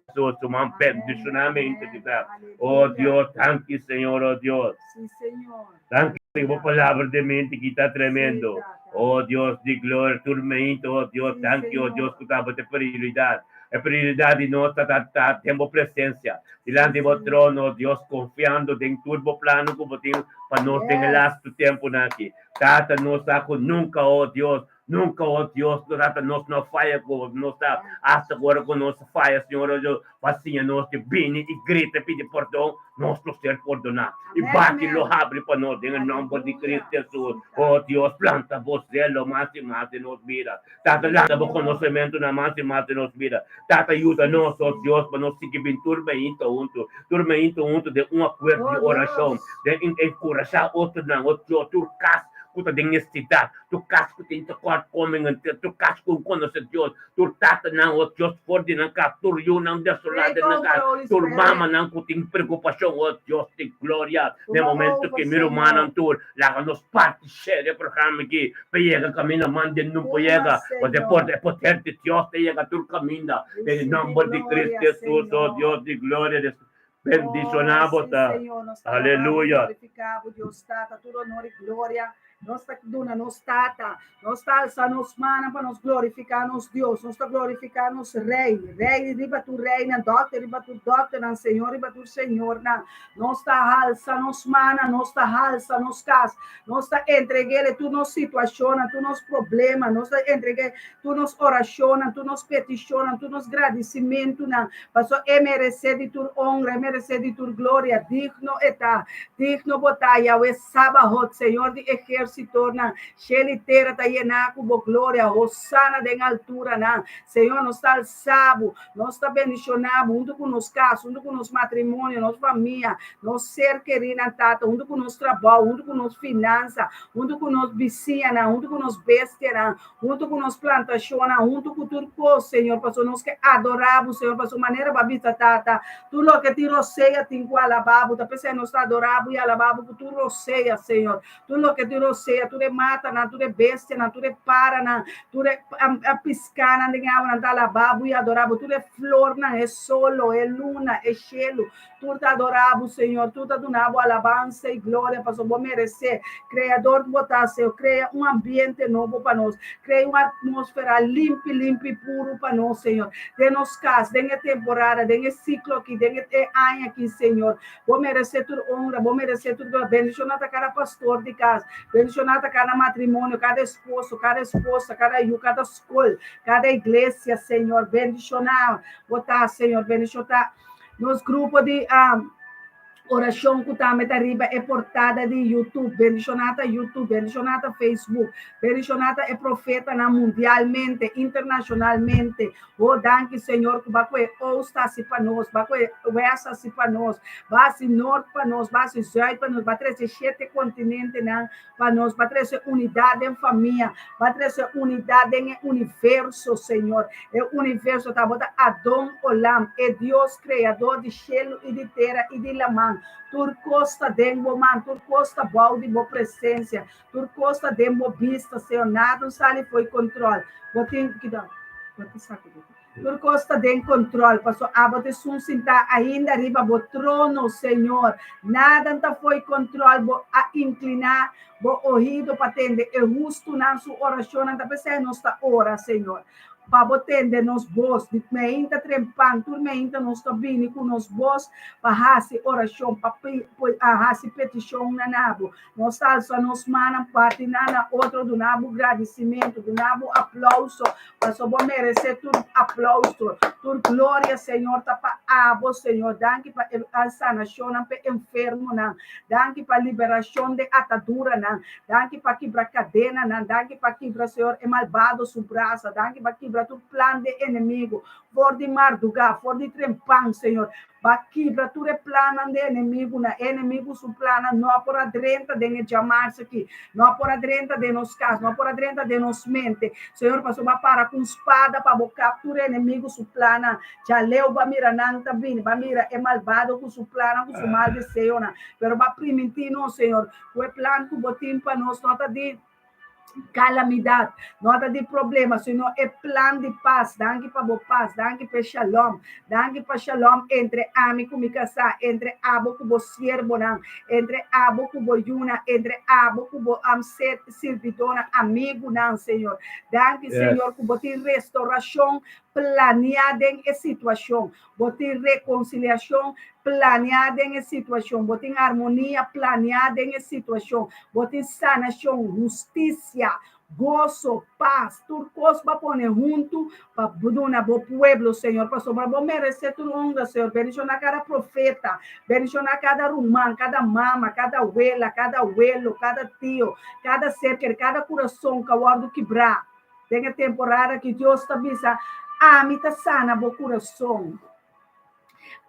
Jesús, man bendishoná mente di ta. Oh Dios, danki Señor, oh Dios. Danki Señor, bo palabra den mente ki ta tremendo. Oh Dios di gloria, tur mente, oh Dios, danki, oh Dios, ku tabata e prioridat. E prioridat di nos ta ta ta den bo presensia, dilanti di bo trono, oh Dios, konfiando den tur bo plano ku bo tin pa nos den e lastu tempunan aki. Tata, nos sa ku nunka, oh Dios, Nunka, oh Dios, no tata, nos no faya ku bo. Nos ta hasta ku ora ku nos faya, Señor, oh Dios, pa siña nos di bini i grita pidi pordon, nos lo ser pordoná. I baki lo habri pa nos den e nòmber di Cristo Hesus. Oh Dios, planta bo zelo mas i mas den nos bida. Tata, lanta bo konosementunan mas i mas den nos bida. Tata, yuda nos, oh Dios, pa nos sigui bin tur meinta huntu, tur meinta huntu den un akuerdo di orashon, den enkurashá otronan, oh Dios, tur kas ku ta den nesesidat. Tur kas ku tin tekortkomingen, tur kas ku konosé Dios, tur tatanan o Dios for di nan kas, tur yunan desolá den nan kas, tur mamanan ku tin preokupashon, o Dios di gloria, den momento ki mi rumannan tur laga nos parti share e programa aki pa yega kaminda man den nun por yega, pasobra e poder di Dios ta yega tur kaminda, den e nòmber di Cristo Jesus, o Dios di gloria. Bendishoná bo ta. Aleluya. Nos ta duna nos Tata, nos ta alsa nos mannan pa nos glorifiká nos Dios, nos ta glorifiká nos Rei, Rei riba tur reinan, Dòkter riba tur dòkternan, Señor riba tur señornan. Nos ta halsa nos mannan, nos ta halsa nos kas, nos ta entreg'El tur nos situashonnan, tur nos problema, nos ta entreg'El tur nos orashonnan, tur nos petishonnan, tur nos gradisimentunan, pasobra E meresé di tur onra, E meresé di tur gloria. Digno E ta, digno Bo ta, Yahweh Sabahot, Señor di ehérsitonan. Shel i tera ta yená ku Bo gloria. Hosana den alturanan. Señor, nos ta alsá Bo, nos ta bendishoná Bo huntu ku nos kas, huntu ku nos matrimonio, nos famia, nos ser kerínan, Tata, huntu ku nos trabou, huntu ku nos finansa, huntu ku nos bisiñanan, huntu ku nos bestianan, Huntu ku nos plantashonnan, huntu ku tur kos, Señor, pasobra nos ke adorá bo, Señor, pasobra manera bo a bisa, Tata, tur loke tin rosea tin ku alabá bo. Ta p'esei nos ta adorá bo i alabá bo ku tur rosea, Señor. Tur loke tin rosea, tur e matanan, tur e bestianan, tur e paranan, tur e piskánan den e awanan ta alabá bo i adorá bo. Tur e flornan, e solo, e luna, e shelu, Tur ta adorá bo, Señor, tur ta duna bo alabansa i gloria, pasobra bo meresé. Kreador bo ta, Señor, krea un ambiente nobo pa nos, krea un atmósfera limpi, limpi i puru pa nos, Señor, den nos kas, den e temporada, den e siklo aki, den e aña aki, Señor. Bo meresé tur onra, bo meresé tur gloria. Bendishoná ta kada pastor di kas, bendishoná ta kada matrimonio, kada esposo, kada esposa, kada yu, kada skol, kada iglesia, Señor. Bendishoná bo ta, Señor, bendishoná. Nos grupo di orashon ku tambe ta riba e portada di YouTube. Bendishoná ta YouTube, bendishoná ta Facebook, bendishoná ta e profetanan mundialmente, internashonalmente. Oh, danki Señor ku ba ku e oost hasi pa nos, ba ku e west hasi pa nos, ba hasi nort pa nos, ba hasi zuid pa nos, ba trese shete kontinentenan pa nos, ba trese unidat den famia, ba trese unidat den e universo, Señor. E universo tabata Adon Olam, e Dios kreador di shelu i di tera i di laman. Tur kos ta den bo man, tur kos ta bou di bo presensia, tur kos ta den bo bista, Señor. Nada no sali fo'i kontrol. Bo tin, kidó, bo ta sakudí. Tur kos ta den kontrol, paso abo ta esun sintá ainda riba bo trono, Señor. Nada n'ta fo'i kontrol, bo a inkliná bo ohido pa tende e hustunan su orashonnan. Ta p'esei nos ta ora, Señor, pa bo tende nos bos. Di meinta trempan, tur meinta nos ta bini ku nos bos pa hasi orashon, pa hasi petishonnan na bo. Nos ta alsa nos mannan parti nan na otro, duna bo gradisimentu, duna bo aplauso, pasobra bo meresé tur aplauso, tur gloria, Señor, ta pa abo, Señor. Danki pa e sanashonnan pa e enfermonan, danki pa liberashon den ataduranan, danki pa kibra kadenanan, danki pa kibra, Señor, e malbado su brasa, danki pa kibra tur plan den enemigu, for di mardugá, for di trempan, Señor. Ba kibra tur e plannan di e enemigunan. E enemigu su plannan no a por a drenta den e djamarsa aki, no a por a drenta den nos kas, no a por a drenta den nos mente. Señor, pasobra bo a para ku un spada pa bo kap tur e enemigu su plannan. Djaleu bo a mira nan ta bini, bo a mira e malbado ku su plannan, ku su mal deseonan. Pero bo a primintí nos, Señor, ku e plan ku bo tin pa nos no ta di. Kalamidat, no ta di problema, sino e plan di pas. Danki pa bo pas, danki pa e shalom. Danki pa shalom entre ami ku mi kasá, entre abo ku bo siervonan, entre abo ku bo yunan, entre abo ku bo sirbidónan, amigunan, Señor. Danki, Señor, ku bo tin restaurashon planiá den e situashon. Bo tin rekonsiliashon planiá den e situashon. Bo tin armonia planiá den e situashon. Bo tin sanashon, hustisia, goso, pas. Tur kos bo a pone huntu pa duna bo pueblo, Señor, pasobra bo meresé tur honra, Señor. Bendishoná kada profeta, bendishoná kada ruman, kada mama, kada wela, kada welo, kada tio, kada ser keri, kada kurason ku a wòrdu kibrá. Den e temporada aki Dios ta bisa, Ami ta sana bo kurason.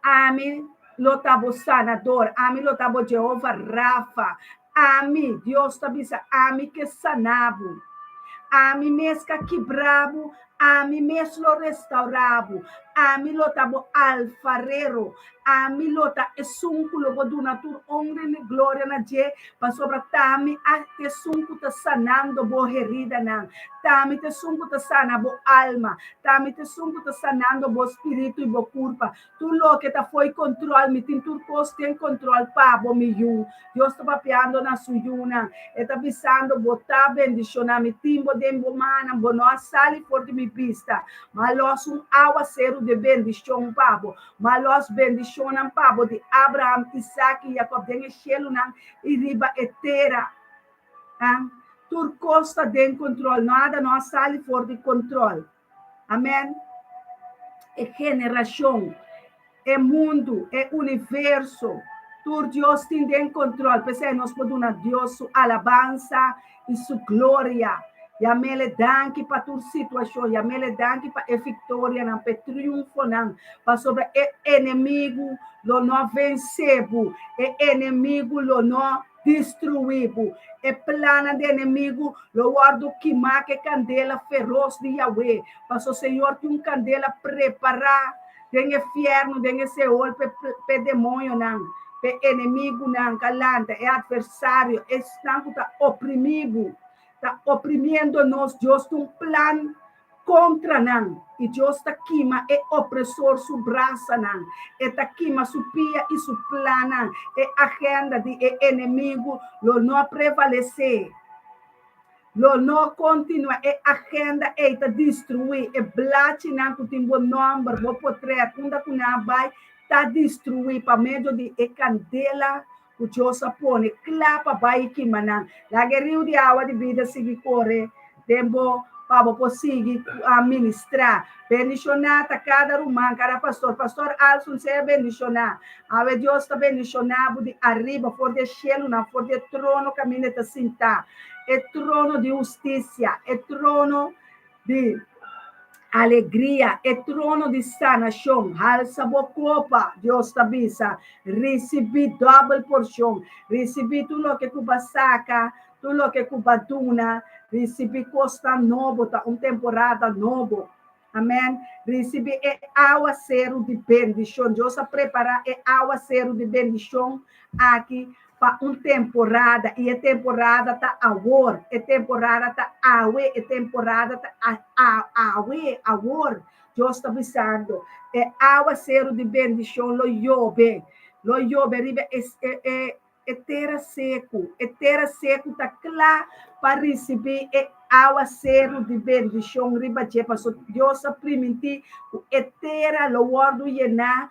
Ami lo ta bo sanador. Ami lo ta bo Jehova Rafa. Ami, Dios ta bisa, ami ke sana bo. Ami mes ka kibra bo, ami mes lo restaura bo. Ami lo ta bo alfarero. Ami lo ta esun ku lo bo duna tur onra i gloria na dje, pasobra t'ami a t'esun ku ta sanando bo heridanan, t'ami t'esun ku ta sana bo alma, t'ami t'esun ku ta sanando bo spiritu i bo kurpa. Tur loke ta fo'i kontrol, mi tin tur kos den kontrol pa bo, mi yu. Dios ta papiando na su yunan. E ta bisando, Bo ta bendishoná, mi tin bo den bo mannan, bo no a sali for di mi bista. M'a lòs un awaseru di bendishon pa bo. Ma los bendishonnan pa bo di Abraham, Isaac i Jacob den e shelunan i riba e tera. A Tur kos ta den kontrol, nada no a sali for di kontrol. Amen. E generashon, e mundu, e universo, tur Dios tin den kontrol. P'esei nos por duna Dios su alabansa i su gloria. Yam'El danki pa tur situashon, yam'El danki pa e viktorianan, pa e triunfonan, pasobra e enemigu lo no vensé bo, e enemigu lo no destruí bo. E plannan di enemigu lo wòrdu kimá ku e kandela feros di Yahweh, pasobra Señor tin un kandela prepará den e fièrnu, den e Seol pa e demoñonan, pa e enemigunan ku a lanta, e atversario, esnan ku ta oprimí bo, ta oprimiendo nos. Dios tin un plan kontra nan, i Dios ta kima e opresor su brasanan, e ta kima su pia i su plannan. E agenda di e enemigu lo no prevalesé. Lo no kontinuá. E agenda ei ta destruí. E blachinan ku tin bo nòmber, bo potrèt, unda ku nan a bai, ta destruí pa medio di e kandela ku Dios a pone kla pa bai i kima nan. Laga e riu di awa di bida sigui kore den bo pa bo por sigui ministrá. Bendishoná ta kada ruman, kada pastor. Pastor Alson sea bendishoná. Awe Dios ta bendishoná bo di ariba, for di e shelunan, for di e trono kaminda e ta sintá, e trono di hustisia, e trono di alegria, e trono di sanashon. Halsa bo kopa, Dios ta bisa, risibí dòbel porshon, risibí tur loke ku bo a saka, tur loke ku bo a duna, risibí kosnan nobo, ta un temporada nobo. Amèn. Risibí e awaseru di bendishon. Dios a prepará e awaseru di bendishon aki pa un temporada, i e temporada ta awor. E temporada ta awe. E temporada ta awe, awor. Dios ta bisando, e awaseru di bendishon lo yobe, lo yobe riba e e E tera seku. E tera seku ta kla pa risibí e awaseru di bendishon riba dje, pasobra Dios a primintí ku e tera lo wòrdu yená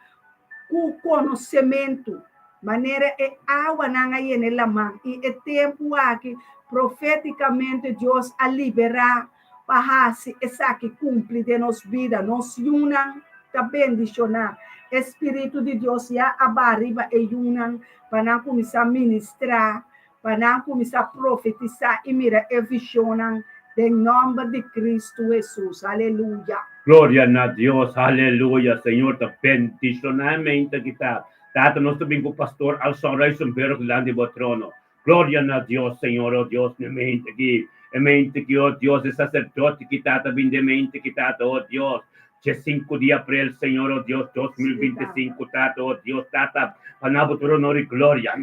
ku konosementu, manera e awanan a yena e laman. I e tempu aki, profétikamente Dios a liberá pa hasi esaki kumpli den nos bida. Nos yunan ta bendishoná. E spiritu di Dios ya a baha riba e yunan pa nan kuminsá ministrá, pa nan kuminsá profetisá i mira e vishonnan den nòmber di Kristu Hesus. Aleluya! Gloria na Dios! Aleluya! Señor ta bendishoná e mente aki ta. Tata, nos ta bin ku Pastor Alson Ruysenburg dilanti bo trono. Gloria na Dios, Señor, oh Dios, n'e mente aki, e mente ki, oh Dios, e sacerdote ki tata bin den mente ki tata, oh Dios, dje sinku di aprel, Señor, oh Dios, 2025, tata, oh Dios, tata, pa na bo tur honor i gloria.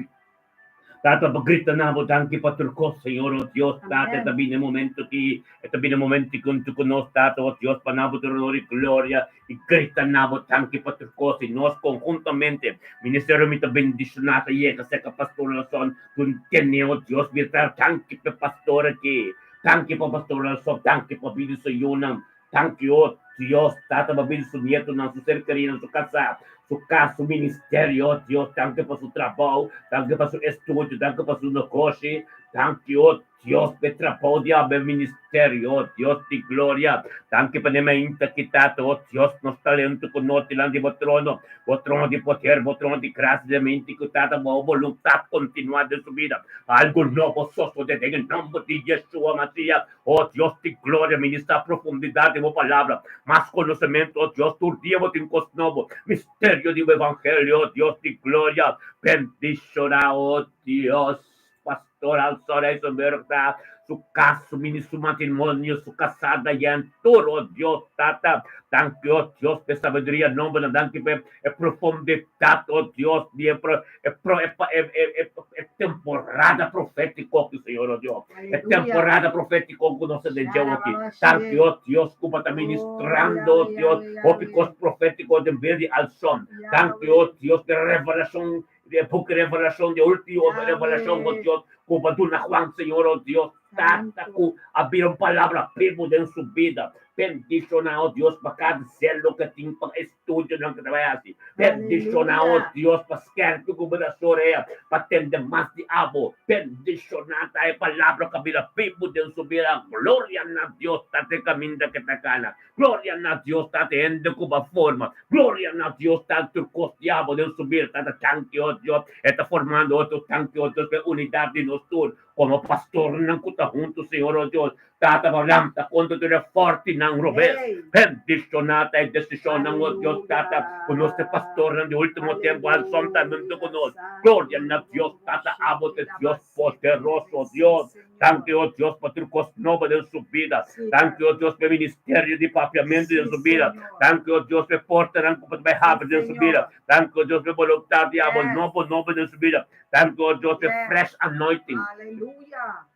Tata, pa grita na bo danki pa tur kos, Señor, o Dios, Tata, e ta bini e momento aki, e ta bini e momento huntu ku nos, Tata, o Dios, pa na bo tur honor i gloria, i grita na bo danki pa tur kos, i nos konhuntamente, Ministerio Mi Ta Bendishoná ta yega serka Pastor Nelson, ku tene, o Dios, mi ta danki pa e pastor aki, danki pa Pastor Nelson, danki pa bida su yunan, Danki, o Dios, Tata, pa bida su nietonan, su ser kerinan, su kasá, su kas, su ministerio, o Dios, danki pa su trabou, danki pa su estudio, danki pa su negoshi, danki, o Dios, pa e trabou di abo e ministerio, o Dios di gloria, danki pa ne mainta aki, Tata, o Dios, nos ta lento ku nos dilanti bo trono, bo trono di poder, bo trono di grasia, den mainta ku, Tata, bo boluntat kontinuá den su bida, pa algu nobo sosodé den e nòmber di Yeshua Masias. Oh Dios di gloria, ministra profundidad di bo palabra, mas conocemento, oh Dios, tur dia bo tin cos nobo, misterio di bo evangelio, oh Dios di gloria, bendiciona, oh Dios, Pastor Alson Eisenberg ta, su cas, su mini, su matrimonio, su casada y en tur, oh Dios, Tata, danki, oh Dios, p'e sabiduria nobonan, danki p'e e profundidad, oh Dios, di e pro, e pro, e, e, e, e temporada profético aki, Señor, oh Dios. E temporada profético ku nos ta den djeu aki. Danki, oh Dios, ku bo ta ministrando, oh Dios, hopi kos profético den bida di Alson. Danki, oh Dios, di revelashon, di e buki Revelashon, di e ultimo revelashon, oh Dios, ku bo a duna Juan, Señor, oh Dios. Tata ku a bira un palabra bibu den su bida. Bendishoná, oh Dios, pa kada selo ku e tin pa estudionan ku ta bai hasi. Bendishoná, oh Dios, pa skèrpi ku bo ta sorea pa tende mas di abo. Bendishoná ta e palabra ku a bira bibu den su bida. Gloria na Dios, Tata, e kaminda ku e ta kana. Gloria na Dios, Tata, e hende ku bo a forma. Gloria na Dios, Tata, tur kos di abo den su bida. Tata, danki, oh Dios, e ta formando otro. Danki, oh Dios, pa e unidat di nos tur. Komo pastornan ku ta huntu, Señor, o Dios, Tata, pa lanta kontra tur e fòrtinan robes. Bendishoná ta e desishonnan, o Dios, Tata, ku nos ta e pastornan di último tempu alson ta huntu ku nos. Gloria na Dios, Tata, abo ta e Dios poderoso, Dios. Danki, o Dios, pa tur kos nobo den su bida. Danki, o Dios, pa e ministerio di papiamentu den su bida. Danki, o Dios, pa e portanan ku bo ta bai habri den su bida. Danki, o Dios, pa e boluntat di abo nobo nobo den su bida. Danki, o Dios, p'e fresh anointing.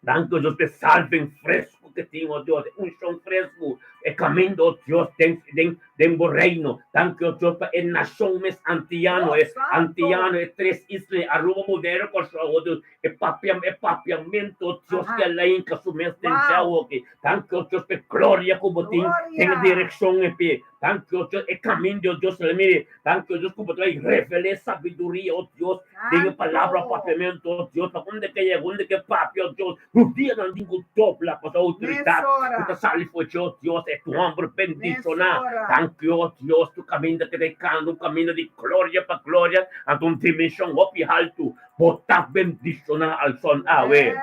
Danki, o Dios, p'e salving fresku ke tin, o Dios, e unshon fresku, e kaminda, o Dios, den, den, den bo reino. Danki, o Dios, pa e nashon mes antiano, e antiano, e tres isla, Aruba, Boneiru, Kòrsou, o Dios, e papia, e papiamentu, o Dios, ke a lainka su mes den djau aki. Danki, o Dios, p'e gloria ku bo tin den e direkshon epi. Danki, o Dios, e kamin di, o Dios, mire, danki, o Dios, ku bo ta bai revel'é sabiduria, o Dios, den e palabra papiamentu, o Dios, pa unda ke yega, unda ke papia, o Dios, rudianan tin ku dobla pa su outoridat ku ta sali for dje, o Dios, e tu hòmber bendishoná. Danki, o Dios, tu kaminda ke ta e kanda, un kaminda di gloria pa gloria, anto un dimenshon hopi haltu, bo ta bendishoná al son awe.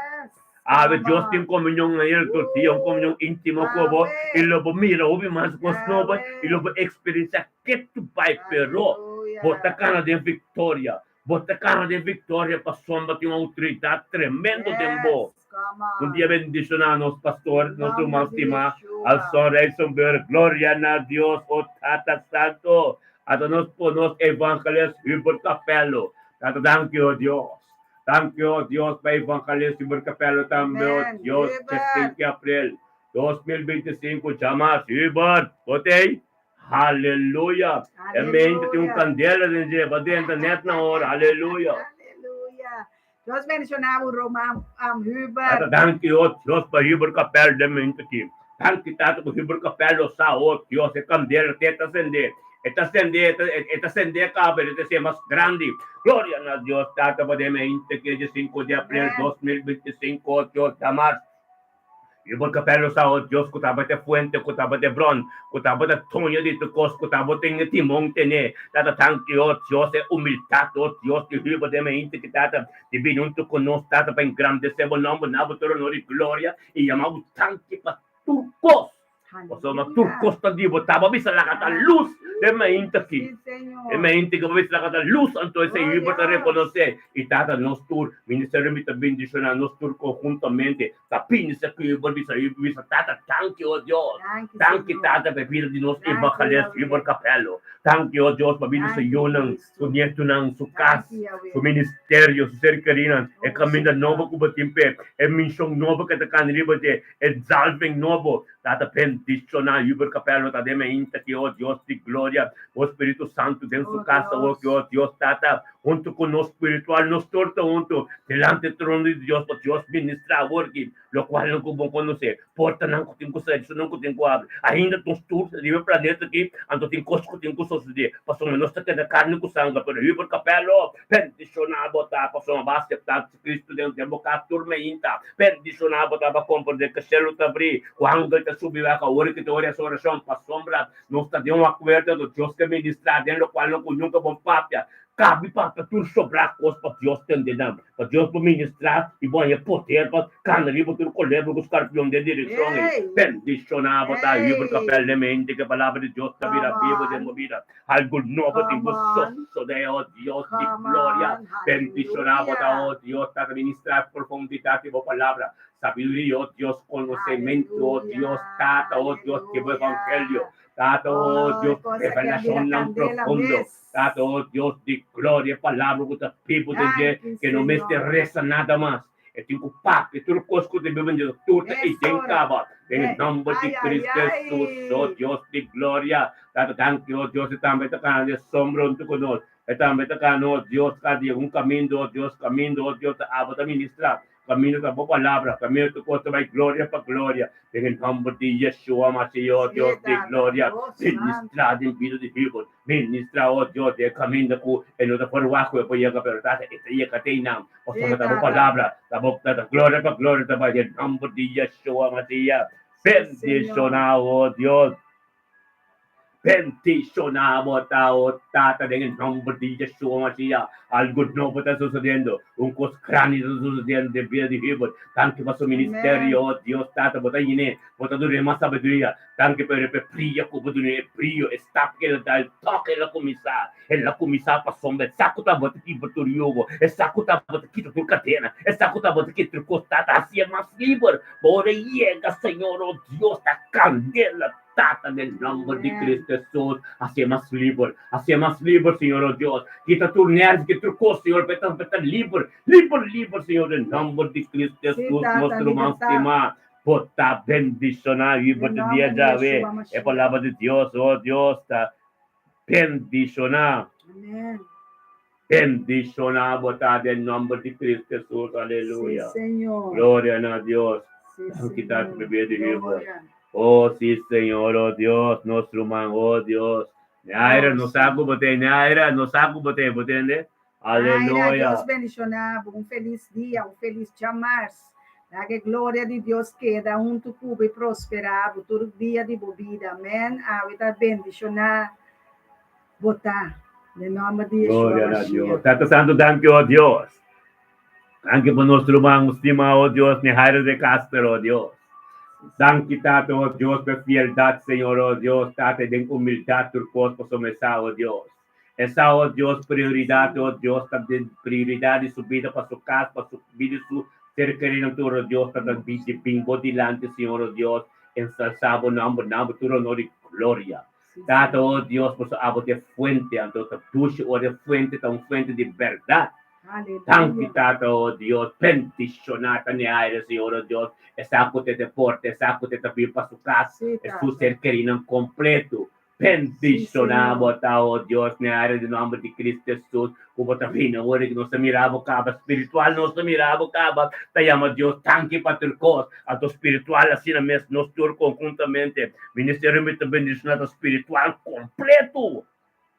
Awe Dios tin komunion na el tur dia, un komunion íntimo ku bo, i lo bo mira hopi mas kos nobo i lo bo eksperensiá ke tu bai. Pero bo ta kana den viktoria, bo ta kana den viktoria pasobra tin un outoridat tremendo den bo. Un dia bendishoná nos pastor, nos ruman stimá, Alson Rijssenburg. Gloria na Dios, o Tata Santo. Ata nos por nos evangelist Hubert Capello. Tata danki, o Dios. Danki, o Dios, pa Evangelist Hubert Capello tambe, o Dios, dje 5 april 2025, djamas Hubert, bo t'ei? Haleluya! E mente tin un kandela den dje, bo drenta net na ora, haleluya! Haleluya! Dios bendiciona bo, ruman Hubert. Tata, danki, o Dios, pa Hubert Capello den mente aki. Danki, Tata, ku Hubert Capello sa, o Dios, e kandela te ta sende. E ta sende, e ta sende kaba, e ta ser mas grandi. Gloria na Dios Tata pa den mente ki e 5 di april 2025, o Dios, djamars. I bo kapel sa, o Dios, ku tabata e fuente, ku tabata e bron, ku tabata doño di tur kos, ku tabata e timon tené. Tata, danki, o Dios, e humildat, o Dios, di hiba den mente ki Tata, di bini huntu ku nos, Tata, pa engrandesé bo nòmber, na bo tur honor i gloria, i yama bo danki pa tur kos. Pasobra tur kos ta di bo, ta bo bisa laga ta lus. Den mainta aki. Sí, Señor. E mainta ku bo bisa laga ta lus anto esei Oh, yu bo ta Dios. rekonosé. I Tata nos tur, ministerio mi ta bendishoná nos tur konhuntamente ta bini serka yu bo bisa yu bisa Tata danki o Dios. Danki, Danki Señor. Tata pa e bida di nos Danki, evangelist Yahweh. Hubert Capello. Danki o Dios pa bida su Danki, yunan, su Cristo. nietunan, su kas, Danki, Yahweh. su ministerio, su ser kerinan, e Oh, kaminda Señor. nobo ku bo tin p'e, e mishon nobo ku e ta kana riba dje, e zalving nobo. Tata bendishoná Hubert Capello ta den mainta ki o Dios di gloria, bo Spiritu Santu den su Oh, kas awor ki Dios. o Dios Tata huntu ku nos spiritual nos tur ta huntu delante trono di Dios pa Dios ministrá awor ki lokualnan ku bo konosé, portanan ku tin ku sera, esunnan ku tin ku abri. Ainda nos tur ta riba e planeta aki, anto tin kos ku tin ku sosodé, pasobra nos ta keda karni ku sanger, pero Hubert Capello, bendishoná bo ta pasobra bo a aseptá Cristo den den bo kas tur meinta. Bendishoná bo ta pa komprendé ku shelu ta abrí, ku angel ta subi wak awor ki ta ora es orashon, pasobra nos ta den un akuerdo ku Dios ke ministrá den lokual no ku nunka bon papia. Kabi papia tur sobrá kos pa Dios tende nan, pa Dios por ministrá i bo haña poder pa kana riba tur kolebra ku skarpion den direkshon ei. Hey! Bendishoná bo ta Hubert Hey! Capel den mente ku e palabra di Dios ta Come bira bibu den on. bo bida. Algu nobo tin Come ku on. sosodé, o Dios di Come gloria. on. Bendishoná bo ta, Hallelujah. o Dios, Tata, ministrá profundidat di bo palabra, sabiduria, o Dios, konosementu, o Dios, Aleluya. Tata, o Dios, di bo evangelio. Aleluya. Tata, o Oh, Dios, cosa que bira revelashonnan candela profundo. mes. Tata, o Dios di gloria, e palabra ku ta bibu den dje, Danki, ke no mester Señor. resa nada mas. E tin ku papia tur kos ku ta biba den Dios, tur ta Es ei den ora. kaba. Den e Eh, nòmber di Ay, ay, Cristo Hesus, o ay. Dios di gloria. Tata, danki, o Dios, e tambe ta kana den sombra huntu ku nos. E tambe ta kana, o Dios, kada dia un kaminda, o Dios, kaminda, o Dios, ta abo ta ministrá. Kaminda ta bo palabra, kaminda tur kos ta bai gloria pa gloria. Den e nòmber di Yeshua Mashiach, o Sí, Dios di Tata. gloria, Dios ministrá Santo. den bida di Hubert. Ministra, oh Dios, den e kaminda ku e no ta por wak ku e por yega, pero Tata, e ta yega te einan. Sí, Pasobra ta bo Tata. palabra, ta bo ta gloria pa gloria ta bai den nòmber di Yeshua Masias. Sí, Señor. Bendishoná, oh Dios. Bendishoná bo ta, oh Tata, den e nòmber di Yeshua Masias. Algu nobo ta sosodiendo, un kos grandi ta sosodiendo den bida di Hubert. Danki pa su ministerio, Amén. oh Dios, Tata, bo ta yin'é, bo ta dun'é mas sabiduria. Danki pa e brio ku bo duna, e brio, e stap ku el a da, e tok el a kuminsá. El a kuminsá pasobra e sa ku tabata kibra tur yugo, e sa ku tabata kita tur kadena, e sa ku tabata kita tur kos, Tata hasié mas liber. Pa ora e yega, Señor, o Dios, ta kandela, Tata, den nòmber di Amén. Cristo Hesus, hasié mas liber, hasié mas liber, Señor, o Dios. Kita tur nèrvio, kita tur kos, Señor, pa e ta, pa e ta liber, liber, liber, Señor, den nòmber di Cristo Sí, Hesus, Tata, nos ruman libertad. stimá. Bo ta bendishoná riba Den di dia nòmber di djawe. Yeshua E Mashiach. palabra di Dios, o Dios, ta bendishoná. Amén. Bendishoná bo ta den nòmber di Cristo Hesus. Sí, Aleluya. Señor. Gloria na Dios. Sí, Danki Tata Señor. pa bida di Hubert. Gloria. Oh, sí, Señor, oh Dios, nos ruman, oh Dios. Neaira, Oh, no sa ku Señor. bo te, Neaira, no sa ku bo te, bo tende? Aira, Aleluya. Dios bendishoná bo. Un felis dia, un felis djamars. Laga e gloria di Dios keda huntu ku bo i prosperá bo tur dia di bo bida. Amèn. Awe ta bendishoná bo ta. Den nòmber di Yeshua Gloria na Dios. Mashiach. Tata Santu, danki, oh Dios. Danki pa nos ruman stimá, oh Dios, Nehaira de Castro, oh Dios. Danki, Tata, oh Dios, pa e fieldat, Señor, oh Dios, Tata, i den humildat tur kos pasobra e sa, oh Dios. E sa, oh Dios, prioridat, oh Dios, ta den prioridat di su bida pa su kas, pa su bida i su ser kerinan tur, oh Dios, ta ta di bin bo dilanti, Señor, oh Dios, ensalsá bo nòmber, na bo tur honor i gloria. Tata, oh Dios, pasobra abo ta e fuente, anto ta dushi ora e fuente ta un fuente di bèrdat. Danki, Tata, oh Dios, bendishoná ta ne aire, Señor, oh Dios, esaki ku ta e deporte, esaki ku ta ta bin pa su kas, e su ser kerinan kompleto. Bendishoná bo ta, o Dios, na e área di nòmber di Cristo Hesus, ku bo ta bini ora ku nos ta mira bo kaba spiritual, nos ta mira bo kaba, ta yama Dios danki pa tur kos. Anto spiritual asina mes nos tur konhuntamente, ministerio mi ta bendishoná ta spiritual kompleto.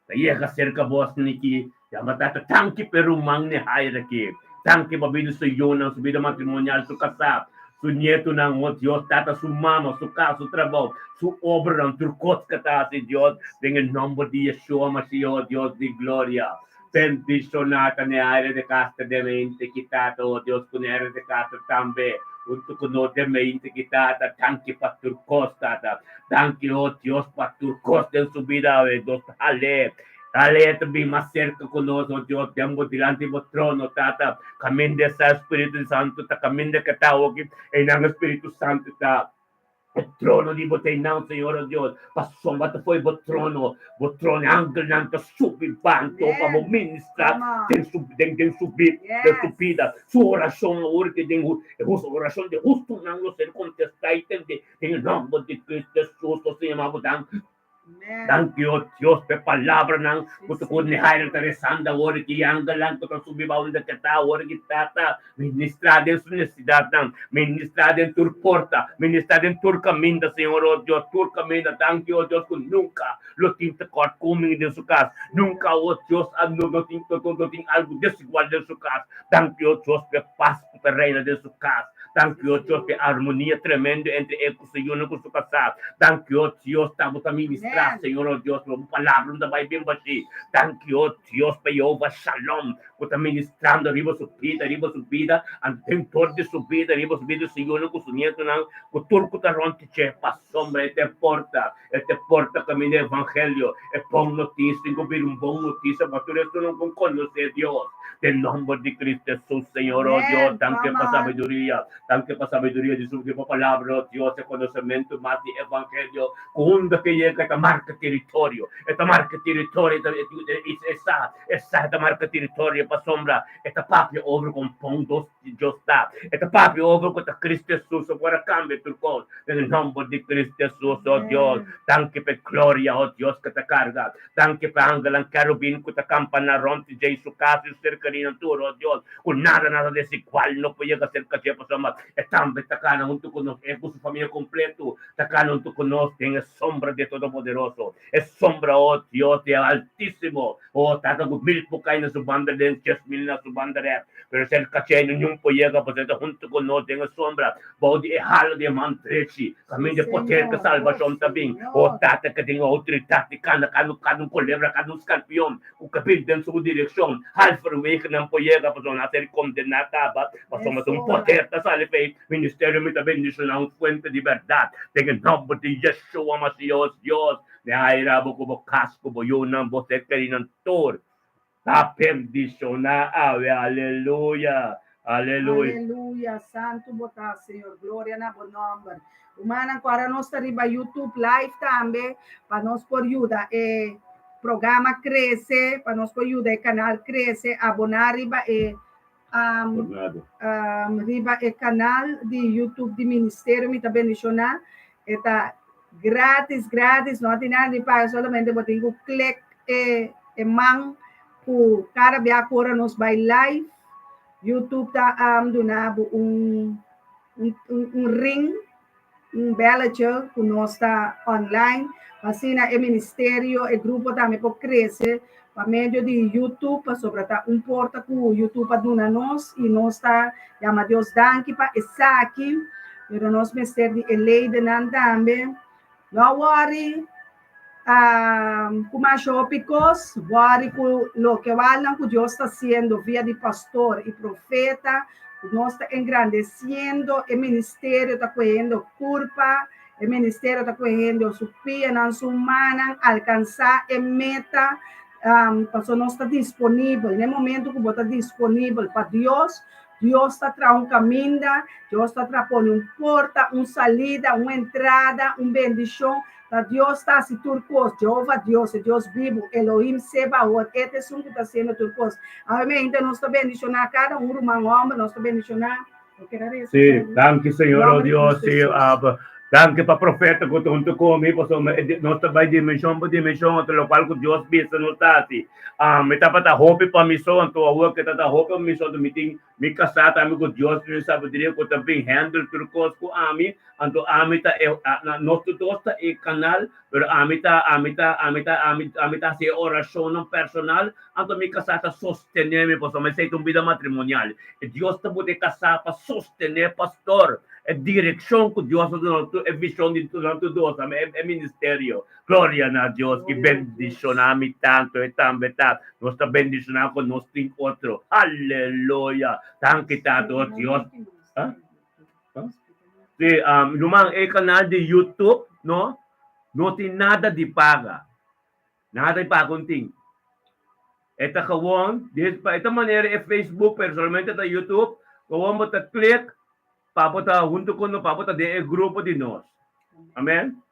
Ta yega serka bo asina ki yama Tata danki pa e ruman Nehair aki. Danki pa bida su yunan, su bida matrimonial, su kasá, su nietunan, o Dios, Tata, su mama, su kas, su trabou, su obranan, tur kos ke ta hasi, Dios, den e nòmber di Yeshua Mashiach, o Dios di gloria. Bendishoná ta Neaira de Castro den mente ki Tata, o Dios, ku Neaira de Castro tambe huntu ku nos den mente ki Tata. Danki pa tur kos, Tata. Danki, o Dios, pa tur kos den su bida awe. Nos ta hal'é, hal'é ta bin mas serka ku nos, o Dios, den bo dilanti bo trono, Tata. Kaminda esa Spiritu Santu ta, kaminda ke ta awoki, einan Spiritu Santu ta. E trono di bo ta einan, Señor, o Dios, pasobra ta fo'i bo trono, bo trono e angelnan ta subi banto pa bo ministra den su den den su den su bida. Su orashon awor ke den e orashon di hustunan lo ser kontestá i tendé den e nòmber di Cristo Hesus, nos ta yama bo danki. Danki, o Dios, pa e palabranan ku ta ku Nehaira ta resando awor aki, i angelnan ku ta subi ba unda ke ta awor aki, Tata, ministrá den su nesesidatnan, ministrá den tur porta, ministrá den tur kaminda, Señor, o Dios, tur kaminda. Danki, o Dios, ku nunka lo tin tekortkoming den su kas, nunka, o Dios, no tin no tin algu desigual den su kas. Danki, o Dios, pa e pas ku ta reina den su kas. Danki, o Dios, pa e armonia tremendo entre e ku su yunan ku su kasá. Danki, o Dios, ta bo ta ministrá, Señor, o Dios, bo palabra no ta bai bin bashí. Danki, o Dios, pa Jehová Shalom ku ta ministrando riba su bida, riba su bida, anto den tur di su bida, riba su bida di su yunan ku su nietonan, ku tur ku ta rònt di dje. Pasobra e ta e porta, e ta e porta kaminda e evangelio, e bon notisia, tin ku bira un bon notisia pa tur esunnan ku konosé Dios. Den nòmber di Cristo Hesus, Señor, o Dios, danki pa sabiduria. Danki pa sabiduria di su pa palabra, oh Dios, e konosementu mas di evangelio ku unda ke yega e ta marka teritorio, e ta marka teritorio, e sa, e sa e ta marka teritorio pasobra e ta papia over kon pon dos di Dios ta, e ta papia over ku ta Cristo Hesus a por a kambia tur kos den e nomber di Cristo Hesus, oh Dios, danki pa e gloria, oh Dios, ku ta karga, danki pa e angelnan kerubin ku ta kampana rònt di dje i su kas i su serkaninan tur, oh Dios. Ku nada nada desigual no por yega serka dje, pasobra e tambe ta kana huntu ku nos, e ku su famia kompletu ta kana huntu ku nos den e sombra di e Todopoderoso, e sombra, o Dios, di e Altísimo. O Tata, ku mil por kai na su banda den, 10,000 na su banda règt, pero serka dje no niun por yega, pasobra e ta huntu ku nos den e sombra, bou di e halo di e man drechi, kaminda e poder ku salbashon ta bin. O Tata, ke tin outoridat di kana kada un kolebra, kada un skarpion, Ku ka bin den su direkshon, halverwege nan por yega pasobra nan a ser kondená kaba, pasobra ta un poder ta sali p'ei. Ministerio mi ta bendishoná un fuente di bèrdat den e nòmber di Yeshua Masios Dios. Mi a haira bo ku bo kas, ku bo yunan, bo ser kerinan tur ta bendishoná awe. Aleluya! Aleluya! Aleluya! Santu bo ta, Señor. Gloria na bo nòmber. Rumannan, ku ora nos ta riba YouTube live tambe pa nos por yuda e programa krese, pa nos por yuda e kanal krese, aboná riba e um, um, riba e kanal di YouTube di Ministerio Mi Ta Bendishoná. E ta gratis, gratis, no tin nada di paga, solamente bo tin ku klik e, e man ku kada bia ku ora nos bai live, YouTube ta um, duna bo un un, un, un ring, un belletje ku nos ta online, pa asina e ministerio, e grupo tambe por krese pa medio di YouTube, pasobra ta un porta ku YouTube a duna nos i nos ta yama Dios danki pa esaki, pero nos mester di e leidennan tambe. No worry, um, ku masha hopi kos, worry ku loke walnan ku Dios ta hasiendo via di pastor i profeta, ku nos ta engrandesiendo e ministerio, ta kohiendo kurpa, e ministerio ta kohiendo su pianan, su mannan, alkansá e meta, um, pasobra nos ta disponibel. Na e momento ku bo ta disponibel pa Dios, Dios ta traha un kaminda, Dios ta traha pone un porta, un salida, un entrada, un bendishon. Ta Dios ta hasi tur kos. Jehova Dios, e Dios bibu, Elohim Sebaot, e ta esun ku ta hasiendo tur kos. Awe mainta nos ta bendishoná kada un ruman hòmber, nos ta bendishoná. Bo kier a resa, Sí, Freddy? danki Señor, oh Nomber di Dios, Cristo sí, Hesus. ah, danki pa profeta ku ta huntu ku mi, pasobra nos ta bai dimenshon pa dimenshon, anto lokual ku Dios bisa nos ta hasi. Ah, mi tabata hopi pa mi so, anto awor ke ta ta hopi pa mi so, anto mi tin mi kasá tambe ku Dios mi sabiduria ku ta bin handle tur kos ku ami, anto ami ta e, nos tur dos ta e kanal, pero ami ta, ami ta, ami ta, ami, ami ta hasi e orashonnan personal, anto mi kasá ta sostené mi, pasobra esei ta un bida matrimonial. E Dios ta buta e kasá pa sostené pastor, e direkshon ku Dios a duna. e vision di nan tur dos, amén, e ministerio. Gloria na Dios ki bendiciona mi tanto e tambe ta. Nos ta bendiciona cu nos tin otro. Aleluya. Danki Tata, oh Dios. Huh? Huh? Si, ruman, e canal di YouTube, no, no tin nada di paga. Nada di paga un tin. E ta gewoon, e ta manera e Facebook, pero solamente ta YouTube, gewoon bo ta click pa bo ta hunto cu nos, pa bo ta den e grupo di nos. Amen.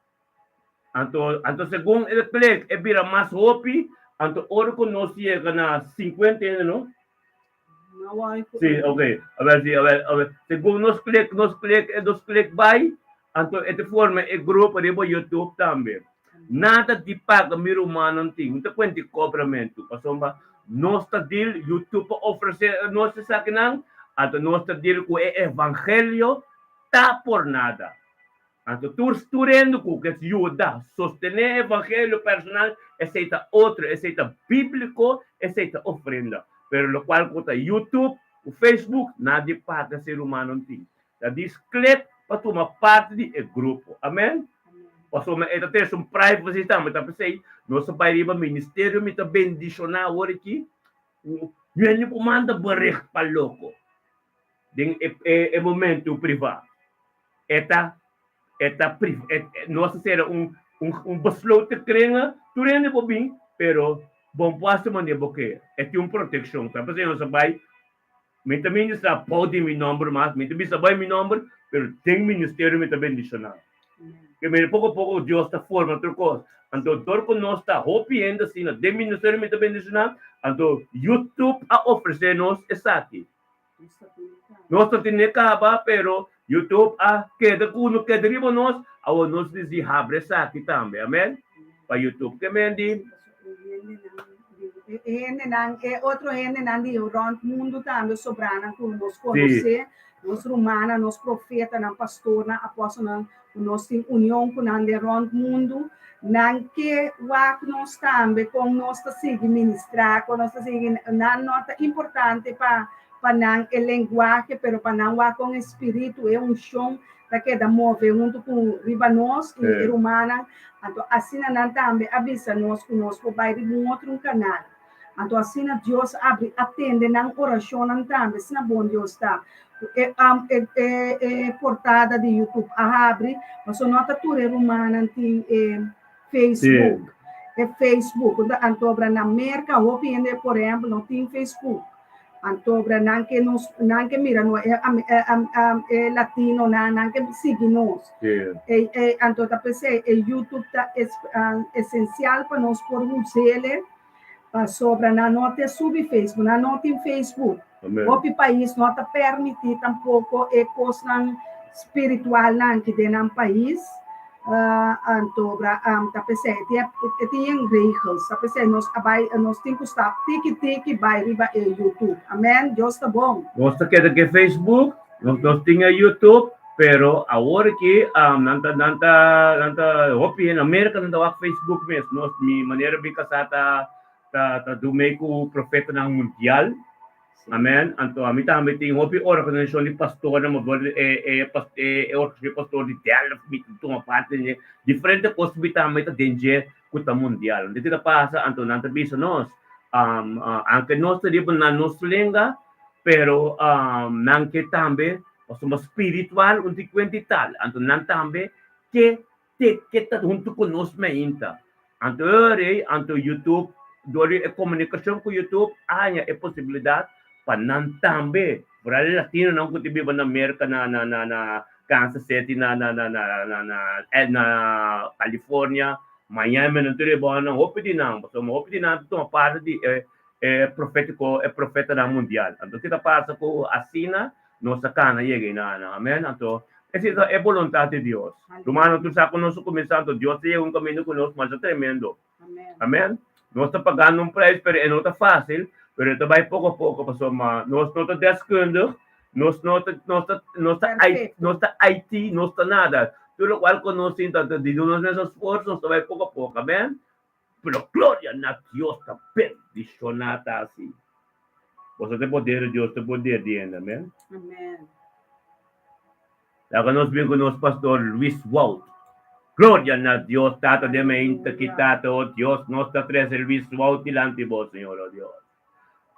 Anto, anto segun e click e bira mas hopi, anto ora cu nos yega na 50 hende, no? Sí, ok. A ver, sí, a ver, a ver. Segun nos click, nos click, e nos click bai, anto e te forma e grupo riba YouTube tambe. Nada di paga mi rumannan tin, no ta cuenta di cobramento, pasobra nos ta deal, YouTube a ofrece nos esakinan, anto nos ta deal cu e evangelio ta por nada. Anto tur tur hende ku ke yuda sostené e evangelio personal, esei ta otro, esei ta bíbliko, esei ta ofrenda. Pero lokual ku ta YouTube ku Facebook, nadie paga ser humano tin. Ta dis klek pa tuma parti di e grupo. Amen? Pasobra e ta trese un privacy tambe. Ta p'esei nos ta bai riba ministerio, mi ta bendishoná awor aki ku hende ku manda bericht pa loko den e momento privá. E ta e ta pri e nos ta sera un un un besloten kring, tur hende por bin, pero bo no por hasi manera bo ke. E tin un protekshon. Ta p'esei nos a bai, mi ta ministra bou di mi nòmber mas, mi ta bisa bai mi nòmber, pero den ministerio mi ta bendishoná. Ke mira poko poko Dios ta forma tur kos. Anto dor ku nos ta hopi hende asina den ministerio mi ta bendishoná, anto YouTube a ofresé nos esaki. Nos ta tene kaba pero YouTube a keda ku no keda riba nos, awor nos disi habri esaki tambe, amen, pa YouTube. Ke men di? E hendenan, e otro hendenan di rònt mundu tambe sobranan ku nos konosé, nos rumannan, nos profetanan, pastornan, apòstelnan, ku nos tin union ku nan den rònt mundu, nan ke wak nos tambe kon nos ta sigui ministrá, kon nos ta sigui, nan no ta importante pa pa nan e lenguahe, pero pa nan wak kon e spiritu, e unshon ta keda move huntu ku riba nos i e rumannan. Anto asina nan tambe a bisa nos ku nos por bai riba un otro un kanal. Anto asina Dios a abri a tende nan orashonnan tambe, asina bon Dios ta. Ku e e e e portada di YouTube a habri, pasobra no ta tur e rumannan tin e Facebook. E Facebook. Anto obra na Merka hopi hende por ehempel no tin Facebook. Anto obra nan ke nos nan ke mira no e e latinonan nan ke sigui nos. E e anto ta p'esei e YouTube ta esensial pa nos por us'ele. Pasobra nan no te subi Facebook, nan no tin Facebook. Hopi pais no ta permiti tampoco e cosnan spiritualnan aki den nan pais. Anto ta p'esei e tin regels, ta p'esei nos a bai, nos tin cu stap tiki tiki bai riba e YouTube. Amen, Dios ta bon. Nos ta keda ku e Facebook, nos tin e YouTube, pero awor aki nan ta nan ta nan ta hopi na Merka nan ta wak Facebook mes. Nos mi manera mi kasá ta ta ta do mee ku profetanan mundial. Amen. Anto ami tambe tin hopi organisashon di pastornan, ma por e e e organisashon di pastor di Delft mi ta tuma parti den dje. Diferente kos mi tambe ta den dje ku ta mundial. Anto ki ta pasa? Anto nan ta bisa nos, anke nos ta riba na nos lenga, pero nan ke tambe pasobra spiritual un tin kuenta i tal. Anto nan tambe ke te ke ta huntu ku nos meinta. Anto e ora ei, anto YouTube, dor di e komunikashon ku YouTube a haña e posibilidat pa nan tambe, foral e latinonan ku ta biba na Merka, na na na na Kansas City, na na na na na na na California, Miami, nan tur e bònan, hopi di nan, pasobra hopi di nan ta tuma parti di e e profetiko, e profetanan mundial. Anto ke ta pasa ku asina nos ta kana yega einan, amen. Anto esei ta e boluntat di Dios. Rumannan, tur sa ku nos a kuminsá, anto Dios ta yega un kaminda ku nos masha tremendo. Amen. Nos ta pagando un prijs, pero e no ta fásil, pero e ta bai poko a poko, pasobra nos no ta deskundig, nos no ta, nos ta, nos ta, nos ta IT, nos ta nada. Tur lokual ku nos tin ta di nos mes esfuerso, nos ta bai poko a poko. Amen. Pero gloria na Dios ta bendishoná ta asi. Boso ta e poder di Dios, ta e poder di hende. Amen. Amen. Laga nos bin ku nos pastor Luis Wout. Gloria na Dios Tata den meinta ki Tata o Dios nos ta trese Luis Wout dilanti bo Señor o Dios.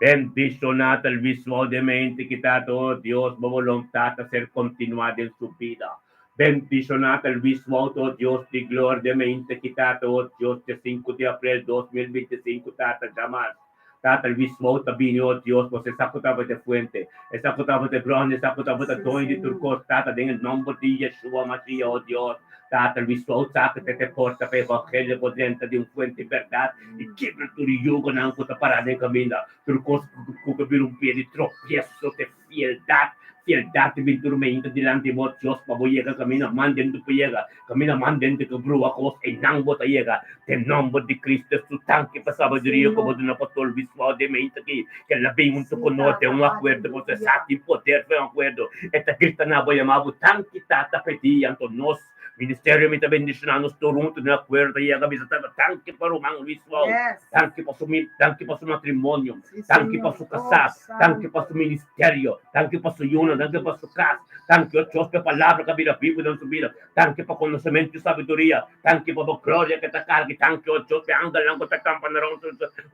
Bendiciona ta Luis Wout den meinta ki Tata o Dios bo bolontat ta ser kontinuá den su bida. Bendiciona ta Luis Wout o Dios di gloria den meinta ki Tata o Dios dje sinku di aprel 2025 Tata djamas. Tata Luis Wout ta bini, oh Dios, pasobra e sa ku tabata e fuente, e sa ku tabata e bron, e sa ku tabata Sí, doño di tur Señor. kos, Tata, den e nomber di Yeshua Mashiach, oh Dios, Tata Luis Wout sa ku ta e porta pa e evangelio por drenta di un fuente di bèrdat i kibra tur e yugonan ku ta pará den kaminda, tur kos ku ta bira un pia di tropieso te Fieldat, fieldat di bin tur meinta dilanti bo, Dios, pa bo yega kaminda man dentro por yega, kaminda man dentro ke brua kos, einan bo ta yega. Den nomber di Cristo Jesus, danki pa sabiduria ku bo Señor. duna Pastor Luis Wao den meinta aki, ke el a bin huntu Sí, ku nos den Tata, un akuerdo, pasobra aleluya. sa tin poder pa e akuerdo. E ta grita na bo, yama bo, Danki, Tata, pa e dia. Anto nos Ministerio mi ta bendiciona nos tur hunto den acuerdo ta yega bisa tata danki pa ruman Luis Wao, Yes. danki pa su danki pa su matrimonio, Sí, danki pa Señor. su Oh, casá, danki pa santo. su ministerio, danki pa su yunan, danki pa su cas, danki oh Dios pa e palabra cu a bira bibo den su bida, danki pa conocemento y sabiduria, danki pa bo gloria cu ta carga, danki oh Dios pa e angelnan cu ta campana rond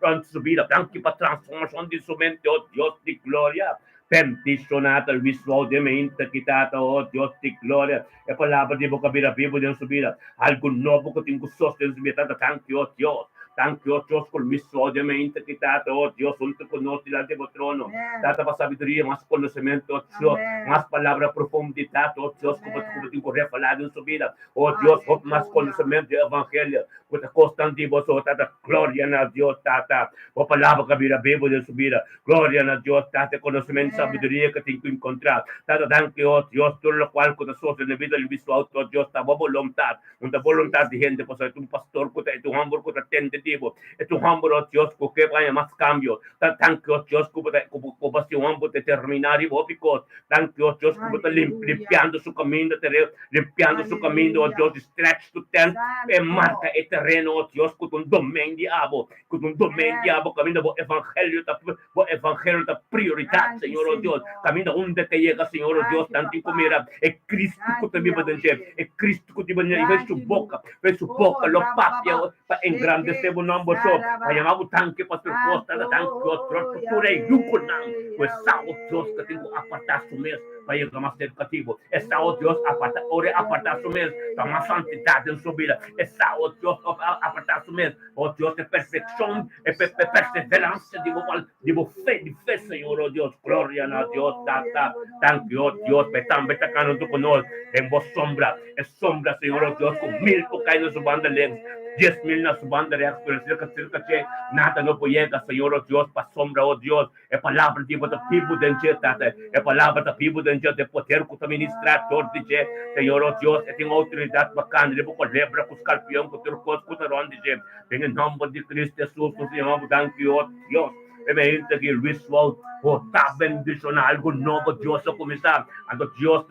rond su bida, danki pa transformacion di su mente, oh Dios di gloria. Bendiciona ta Luis Wao den meinta ki tata, oh Dios di gloria. E palabra di bo ka bira bibu den su bida. Algu nobo ku tin ku sos den su bida. Tata, danki, oh Dios. Danki, oh Dios, ku Luis Wao den meinta ki Tata, oh Dios, huntu ku nos dilanti bo trono. Amen. Tata, pa sabiduria, mas konosementu, oh Dios, Amen. mas palabra profundidat, oh Dios, ku bo ku bo Amen. tin ku revelá den su bida. Oh Dios, hopi mas Aleluya. konosementu di evangelio ku ta kosnan di bo. So, Tata, gloria na Dios, Tata. Bo palabra ka bira bibu den su bida. Gloria na Dios, Tata, e konosementu i Amen. sabiduria ku tin ku enkontrá. Tata, danki, oh Dios, tur lokual ku ta sosode na bida di su auto, oh Dios, ta bo boluntat. No ta Sí, boluntat di hende, pasobra e ta un pastor ku ta, e ta un hòmber ku ta tende di bo. E ta un hòmber, oh Dios, ku ke haña mas kambio. Ta danki, oh Dios, ku bo ta, ku bo, ku bo hasi un hòmber determiná riba hopi kos. Danki, oh Dios, ku bo ta lim, Aleluya. limpiando su kaminda tereo, limpiando su kaminda, oh Aleluya. Dios, di stretch su tent, e marka Santo. e tereno, oh Dios, ku ta un domen di abo. Ku ta un domen di Amen. abo kaminda bo evangelio ta bo evangelio ta prioridat, Danki, Señor o Dios. Señor. Kaminda unda ke yega, Señor o Dios, Danki, nan tin ku Papá. mira e Cristo ku ta Danki, biba den dje, Yahweh. e Cristo ku ta biba den dje. I bai su Danki, boka, Lord. bai su Oh, boka lo papia Rababa. pa engrandesé Sheke. bo nomber so, pa Saraba. yama bo danki pa tur kos, Tata, danki o Dios Santo pa tur e yugonan Yahweh, ku e sa o Dios Yahweh, ku tin ku apartá su mes Yahweh. pa yega mas serka di bo. E sa o Dios apartá, ora e Oh, apartá su mes, Yahweh, ta mas Yahweh, santidat den su bida. E sa o Dios apartá su mes. Oh Dios, e perfeccion, Santo, e Santo, perseverancia di bo, di bo fe, di fe, Señor, oh Dios. Gloria na Dios, Gloria Tata. na bo Danki, oh nomber, Dios, pe tambe ta cana hunto cu nos den bo sombra. Yahweh. E sombra, Señor, oh Dios, cu Yahweh, mil por cai na su banda links, 10,000 na su banda rechts, pero cerca, cerca dje, nada no por yega, Señor, oh Dios, pa sombra, oh Dios. E palabra di bo ta bibu den dje, Tata. E palabra ta bibu den dje, den poder ku ta ministrá dor di dje. Señor, o Dios, e tin outoridat pa kanda riba kolebra ku skarpion ku tur kos ku ta rònt di dje. Den e nòmber di Kristu Hesus, nos Señor, bo danki, o Dios. E mehinte ki Luis Wout bo ta bendishoná. Algu nobo Dios a kuminsá. Anto Dios,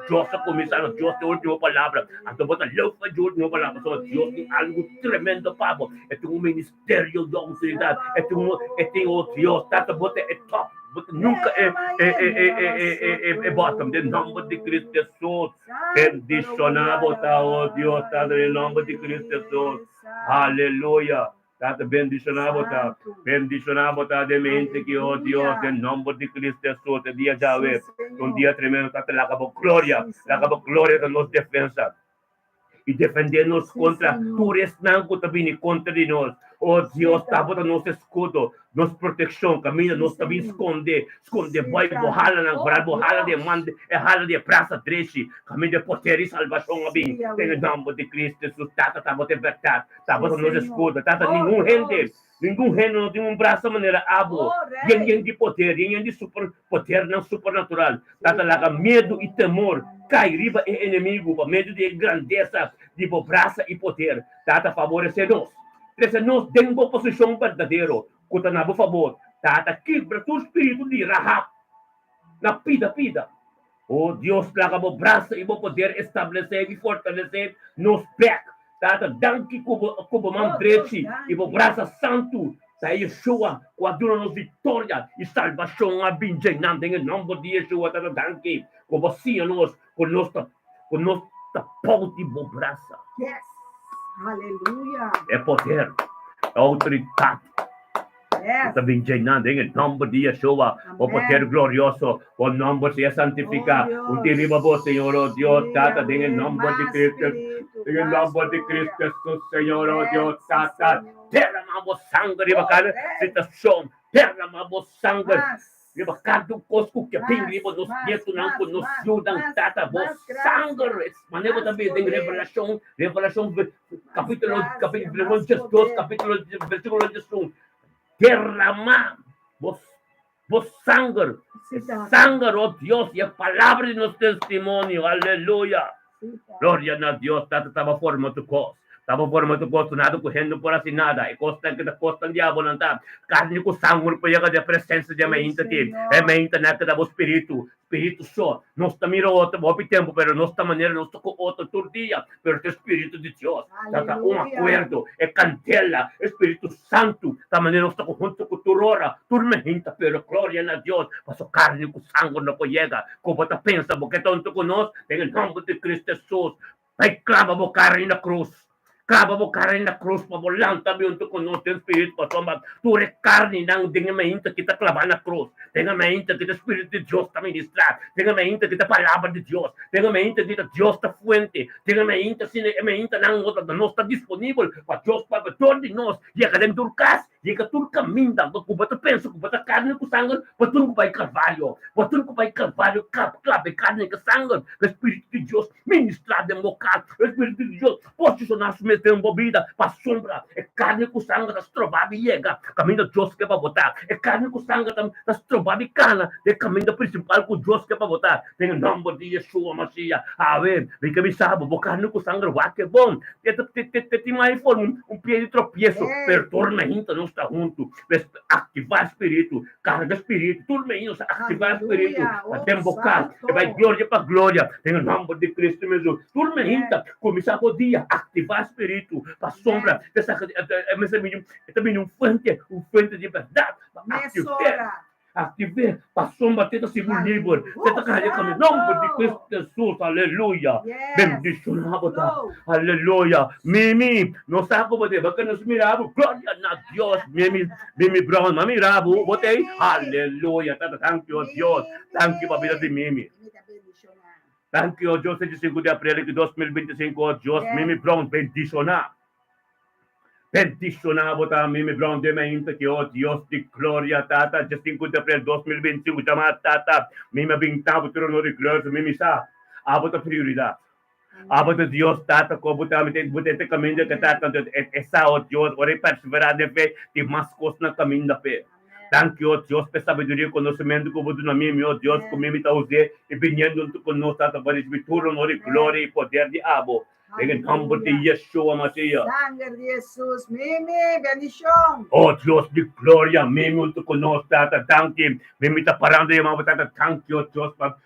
Dios a kuminsá, anto Dios tin último palabra. Anto bo ta leu pa dje último palabra, pasobra Dios tin algu tremendo pa bo. E tin un ministerio. Terio di outoridat, e tin un, e tin oh Dios, tata bo ta e top, bo ta nunka e e e e e e e e e bottom, den nomber di Cristo Jesus, bendiciona bo ta oh Dios, tata den nomber di Cristo Jesus, haleluya, tata bendiciona bo ta, bendiciona bo ta den mente ki oh Dios, den nomber di Cristo Jesus, e dia djawe, un dia tremendo, tata laga bo gloria, laga bo gloria ta nos defensa. i defendé nos Sí, kontra Señor. tur esnan ku ta bini kontra di nos. O Sí, Dios, ta bo Tata. ta nos eskudo, nos protekshon, kaminda Sí, nos ta bin Señor. skonde, skonde Sí, bo i bo Tata. halanan, Oh, foral bo hala di e Dios. man, e hala di e brasa drechi, kaminda e poder i salbashon a Sí, bin. Den e Yahweh. nòmber di Kristu Hesus, Tata, ta bo ta e bèrdat, ta bo Sí, ta nos Señor. eskudo. Tata, Oh, ningun hende, Dios. ningun hende no tin un brasa manera abo, Oh, yen Rey. yen di poder, yen yen di super podernan supernatural. Sí, Tata, laga Tata. miedu i temor kai riba e enemigu pa medio di e grandesa di bo brasa i poder. Tata, faboresé nos. Trese nos den bo posishon berdadero ku ta na bo fabor. Tata, kibra tur spiritu di Rahab na pida pida. O Dios, laga bo brasa i bo poder establesé i fortalesé nos bèk. Tata, danki ku bo ku bo man Oh, Dios, drechi i bo danki. brasa santu ta e Yeshua ku a duna nos viktoria i salbashon a bin dje nan den e nòmber di Yeshua. Tata, danki ku bo siña nos. Ku nos ta ku nos ta pou di bo brasa. Yes. Hallelujah. E poder, e outoridat Yes. ta bin djeinan den e nomber di Yeshua, bo poder Amen. glorioso, bo nomber sea santifiká. Oh Dios. Un tin riba bo, Señor, oh Dios, Sí, Tata, den e Yahweh. nomber di Mas Cristo, spiritu, den e mas nomber di gloria. Cristo Jesus, Señor, oh Dios, Yes, Tata, Señor. derama bo sanger riba Oh, kada Rey. situacion, derama bo sanger Mas. Riba kada un kos ku ke bin riba nos nietunan ku nos yunan, Tata, bo sanger, manera bo ta bira den Revelashon, Revelashon kapitulo, kapitulo diesdos, kapitulo, versikulo 11, derama bo, bo sanger, e sanger, o Dios, i e palabra di nos testimonio, aleluya. Gloria na Dios, Tata taba forma tur kos, taba forma tur kos, nada ku hende por hasi nada, e kosnan ke ta kosnan diabelnan ta karni ku sanger por yega den presensia di e mainta ti, e mainta nan ke ta bo spiritu, spiritu so, nos ta mira otro hopi tempu pero nos ta manera nos ta ku otro tur dia, pero ta e spiritu di Dios, ta ta un akuerdo, e kandela, e spiritu santu, ta manera nos ta ku huntu ku tur ora, tur mainta, pero gloria na Dios, paso karni ku sanger no por yega, Ku bo ta pensa bo ke tonto ku nos? Den e nomber di Cristo Jesus, bai claba bo cara na cruz. Claba bo cara na cruz pa bo lanta hunto ku nos den spiritu pasobra tur e carninan den e mainta ki ta claba na cruz. Den e mainta ki ta spiritu di Dios ta ministra. Den e mainta ki ta palabra di Dios. Den e mainta ki ta Dios ta fuente. Den e mainta asina e maintanan nos ta disponibel pa Dios papia dor di nos yega den tur cas. Yega tur kaminda ku bo ta pensa ku bo ta karni ku sanger, bo tin ku bai Kalvario. Bo tin ku bai Kalvario kap klap e karni ku sanger. E Spiritu di Dios ministrá den bo kas. E Spiritu di Dios posishoná su mes den bo bida pasobra e karni ku sanger ta stroba di yega kaminda Dios ke pa bo ta. E karni ku sanger ta stroba di kana den kaminda prinsipal ku Dios ke pa bo ta. Den e nòmber di Yeshua Masiya, awe mi ke bisa bo, bo karni ku sanger wak e bon. Te te tin mai forma un pie di tropieso, pero tur mainta nos ta huntu. Pues aktivá spiritu, karga spiritu, tur mainta nos ta aktivá spiritu pa den bo kas, e bai gloria pa gloria den e nòmber di Cristo Jesus. Tur mainta kuminsá bo dia aktivá spiritu pasobra te saka e mester bini e ta bini un fuente, un fuente di bèrdat pa aktiv'é. Aktiv'é pasobra te ta sibu liber, te ta kaha den nomber di Cristo Jesus, aleluya. Bendishoná bo ta, aleluya. Mimi, no sa ku bo ta, bo ke nos mira bo, gloria na Dios. Mimi, Mimi Brown, m'a mira bo, bo ta ei, aleluya. Tata, danki o Dios, danki pa bida di Mimi. Danki o Dios, 25 di aprel di 2025, o Dios, Mimi Brown, bendishoná. Bendishoná bo ta Mimi Brown den mainta ki o Dios di gloria Tata dje sinku di aprel 2025 djamá Tata Mimi a bin ta bo tur honor i gloria so Mimi sa abo ta prioridat abo ta Dios Tata ku bo ta mi bo ta e kaminda ke ta tantu e sa o Dios ora e perseverá den fe tin mas kos na kaminda p'e Danki o Dios p'e sabiduria i konosementu ku bo duna Mimi o Dios ku Mimi ta us'é i biniendo huntu ku nos Tata pa risibi tur honor i gloria i poder di abo. Den e nomber di Yeshua Masiah. Sanger di Jesus, Mimi, bendicion. Oh Dios di gloria, Mimi hunto cu nos, Tata, danki. Mimi ta parando yama bo, Tata, danki, oh Dios, pa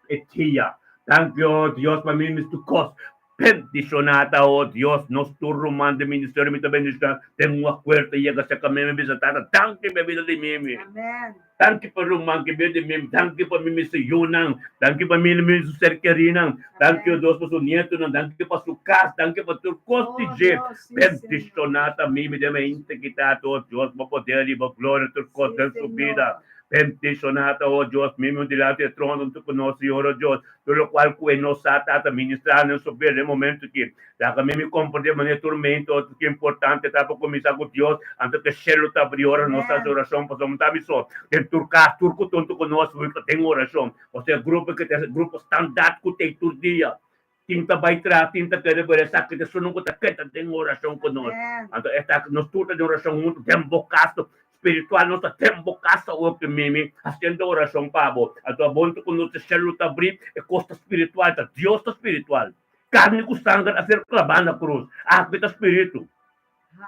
e dia. Danki, oh Dios, pa Mimi su cos. Bendiciona ta, oh Dios, nos tur ruman den ministerio mi ta bendiciona den un acuerdo yega cerca Mimi, bisa, Tata, danki pa e bida di Mimi. Amen. Danki pa ruman ki bira di mi, danki pa mi su yunan, danki pa mi mi su ser kerinan, danki o Dios pa su nietonan, danki pa su kas, danki pa tur kos di dje. Bendishoná ta mi, mi den mi integridat, o Dios, bo poder i bo gloria tur kos den su bida. Bendishoná ta, o Dios, mi mi dilanti e trono huntu ku nos Señor, o Dios, Tur lokual ku e no sa ta ta ministrá den su bida den e momentu aki. Laga mi mi komprendé manera tur mento ki importante ta pa kuminsá ku Dios anto ku e shelu ta abrí ora nos ta hasi orashon pasobra no ta mi so den tur kas tur ku tonto ku nos wi den orashon pasobra e grupo ki ta grupo standaard ku tei tur dia tin ta bai tras tin ta keda pero esaki ta esunnan ku ta keda den orashon ku nos anto esaki nos tur ta den orashon huntu den bo kas Spiritual nos ta ten bo casa awor ki mimi haciendo oracion pa bo. Anto abo ta conoce cielo ta abri e cos ta spiritual ta Dios ta spiritual. Carne cu sanger a ser claba na cruz. Aki ta spiritu.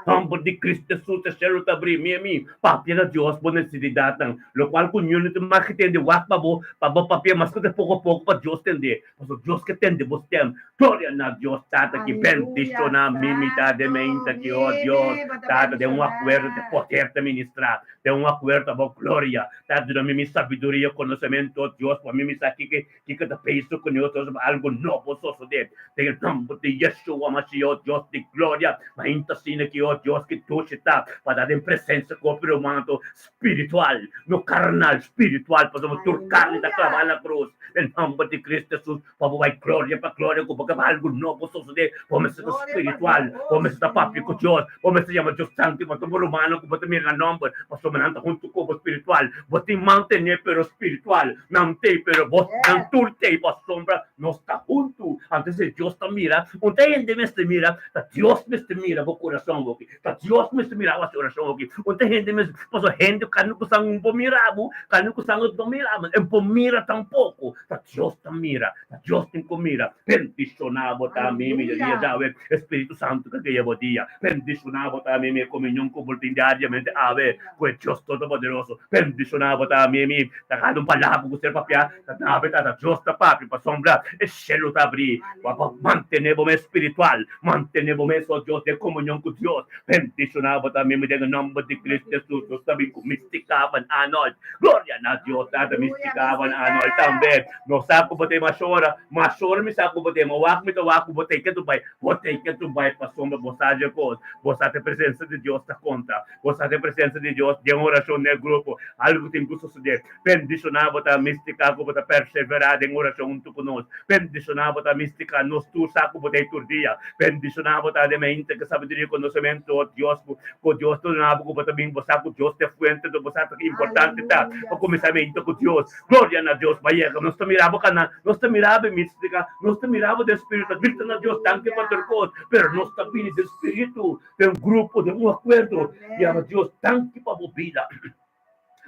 Nòmber di Kristu Hesus e shelu ta abrí, mi ami, papia na Dios bo nesesidatnan, lokual ku niun no ta mag tende wak pa bo, pa bo papia mas ku ta poko poko pa Dios tende, pasobra Dios ke tende bo stèm. Gloria na Dios Tata ki bendishoná mi mitá den meinta ki, o Dios, Tata, den un akuerdo te poder ta ministrá, den un akuerdo ta bo gloria, ta duna mi mi sabiduria, konosementu, o Dios, pa mi mi sa kiko Kiko ta pensa ku nos ta algu nobo sosodé den e nòmber di Yeshua Mashiach, o Dios di gloria? Mainta asina ki, o Dios, ki dushi ta pa ta den presensia ku hopi ruman anto spiritual, no karnal, spiritual, pasobra tur karni ta klabá na krus den nòmber di Kristu Hesus, pa bo bai gloria pa gloria ku bo ke pa algu nobo sosodé. Bo mester ta spiritual, bo mester ta papia ku Dios, bo mester yama Dios santu pa tur bo rumannan ku bo ta mira na nòmber, pasobra nan ta huntu ku bo spiritual. Bo tin mantené pero spiritual. Nan tei, pero bos nan tur tei pasobra nos ta huntu. Anto si Dios ta mira, un ta hende mester mira, ta Dios mester mira bo kurason oki. Ta Dios mester mira bo orashon oki. Un ta hende mester, pasobra hende karni ku sangu no por mira bo, karni ku sangu no mira bo, e no por mira tampoko. Ta Dios ta mira, ta Dios tin ku mira. Bendishoná bo ta mi, mi dia djawe, e Spiritu Santu ta guia bo dia. Bendishoná bo ta mi, mi komunion ku bo tin diariamente awe ku e Dios Todopoderoso. Bendishoná bo ta mi, mi Ta kada un palabra ku ser papiá ta nabe ta Dios ta papia pasobra e shelu ta abrí pa bo mantené bo mes spiritual, mantené bo mes o Dios den komunion ku Dios. Bendishoná bo ta mimi den e nòmber di Kristu Hesus. Nos ta bin ku Mística van Arnold. Gloria na Dios Tata Mística van Arnold tambe. No sa ku bo ta e mashora, mashora mi sa ku bo ta e, ma wak mi ta wak ku bo ta e ke tu bai, bo ta e ke tu bai pasobra bo sa dje kos, bo sa ta e presensia di Dios ta konta. Bo sa den presensia di Dios den orashon den grupo, algu tin ku sosodé. Bendishoná bo ta místika ku bo ta perseverá den orashon huntu ku nos. Bendishoná bo ta místika, nos tur sa ku bo ta ei tur dia. Bendishoná bo ta den mente ku sabiduria i konosementu, o Dios, ku ku Dios ta duna bo ku bo ta bin. Bo sa ku Dios ta e fuente, bo sa ta ki importante ta pa kuminsá mente ku Dios. Gloria na Dios pa yega. Nos ta mira bo kana, nos ta mira bo místika, nos ta mira bo den spiritu, ta grita na Dios danki pa tur kos, pero nos ta bini den spiritu. Den un grupo, den un akuerdo, yama Dios, danki pa bo bida.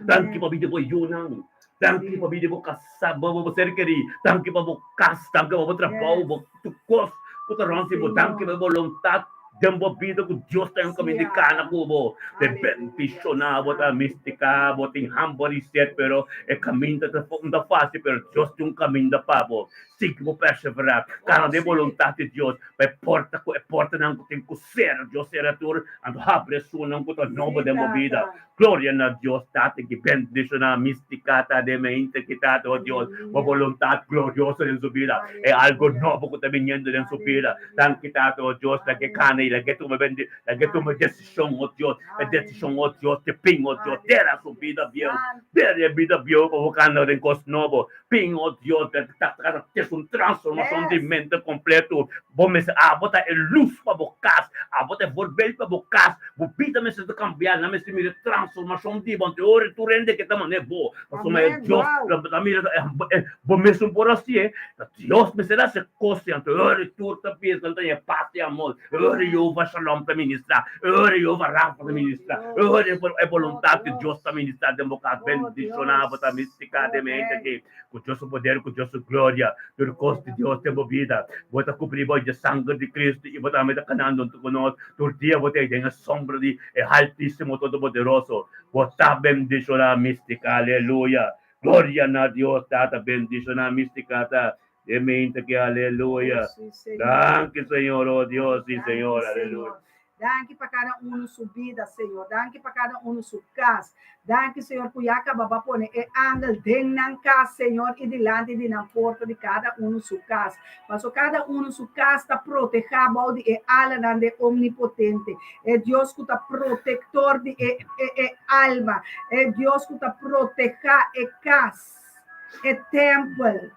Danki pa bida bo yunan. Danki pa bida bo kasá, bo ser kerí. Danki pa bo kas, danki pa bo trabou, bo tur kos ku ta rònt di bo. Danki pa e boluntat den bo bida ku Dios ta enkominda i kana ku bo. Te bendishoná bo ta mistiká, bo tin hamber i set, pero e kaminda ta no ta fásil, pero Dios tin un kaminda pa bo. Sigui bo perseverá, kana den boluntat di Dios. Pa e porta ku e portanan ku tin ku sera, Dios sera tur, anto habri esunnan ku ta nobo den bo bida. Gloria na Dios Tata ki bendishoná Mística ta den mente ki Tata, oh Dios, bo boluntat glorioso den su bida. E algo nobo ku ta biniendo den su bida. Danki Tata, oh Dios, laga e kana i laga e tuma bendi, laga e tuma desishon, oh Dios, e desishon, oh Dios, te pin, oh Dios, dera su bida bieu, dera e bida bieu pa bo kana den kos nobo. Bin, o Dios, den ta trata tes un transformacion di mente completo. Bo mester, abo ta e luz pa bo cas, abo ta e voorbeeld pa bo cas. Bo bida mester ta cambia, nan mester mira e transformacion di bo. Anto e ora tur hende ke ta mane bo, pasobra e Dios ta mira, bo mesun por hacié, ta Dios mester haci e cos. Anto e ora tur ta bisa, nan ta haña paz i amor. E ora Jehovah Shalom ta ministra, e ora Jehovah Rafa ta ministra, e ora e boluntat di Dios ta ministra den bo kas. Bendishoná bo ta mistika den mente aki ku Dios su poder, ku Dios su gloria, tur kos di Dios den bo bida. Bo ta kubrí bo dje sanger di Kristu i bo tambe ta kanando huntu ku nos. Tur dia bo ta ei den e sombra di e Haltísimo Todopoderoso. Bo ta bendishoná mistika. Aleluya! Gloria na Dios Tata. Bendishoná mistika ta. De mente que aleluya. Oh, sí, Señor. Danki Señor, oh Dios, sí Danki, Señor, aleluya. Señor. Danki pa kada uno su bida, Señor. Danki pa kada uno su kas. Danki, Señor, ku ya kaba ba pone e angel den nan kas, Señor, i dilanti di nan porta di kada uno su kas. Paso kada uno su kas ta protehá bou di e alanan de Omnipotente, e Dios ku ta protektor di e, e, e alma, e Dios ku ta protehá e kas, e tèmpel.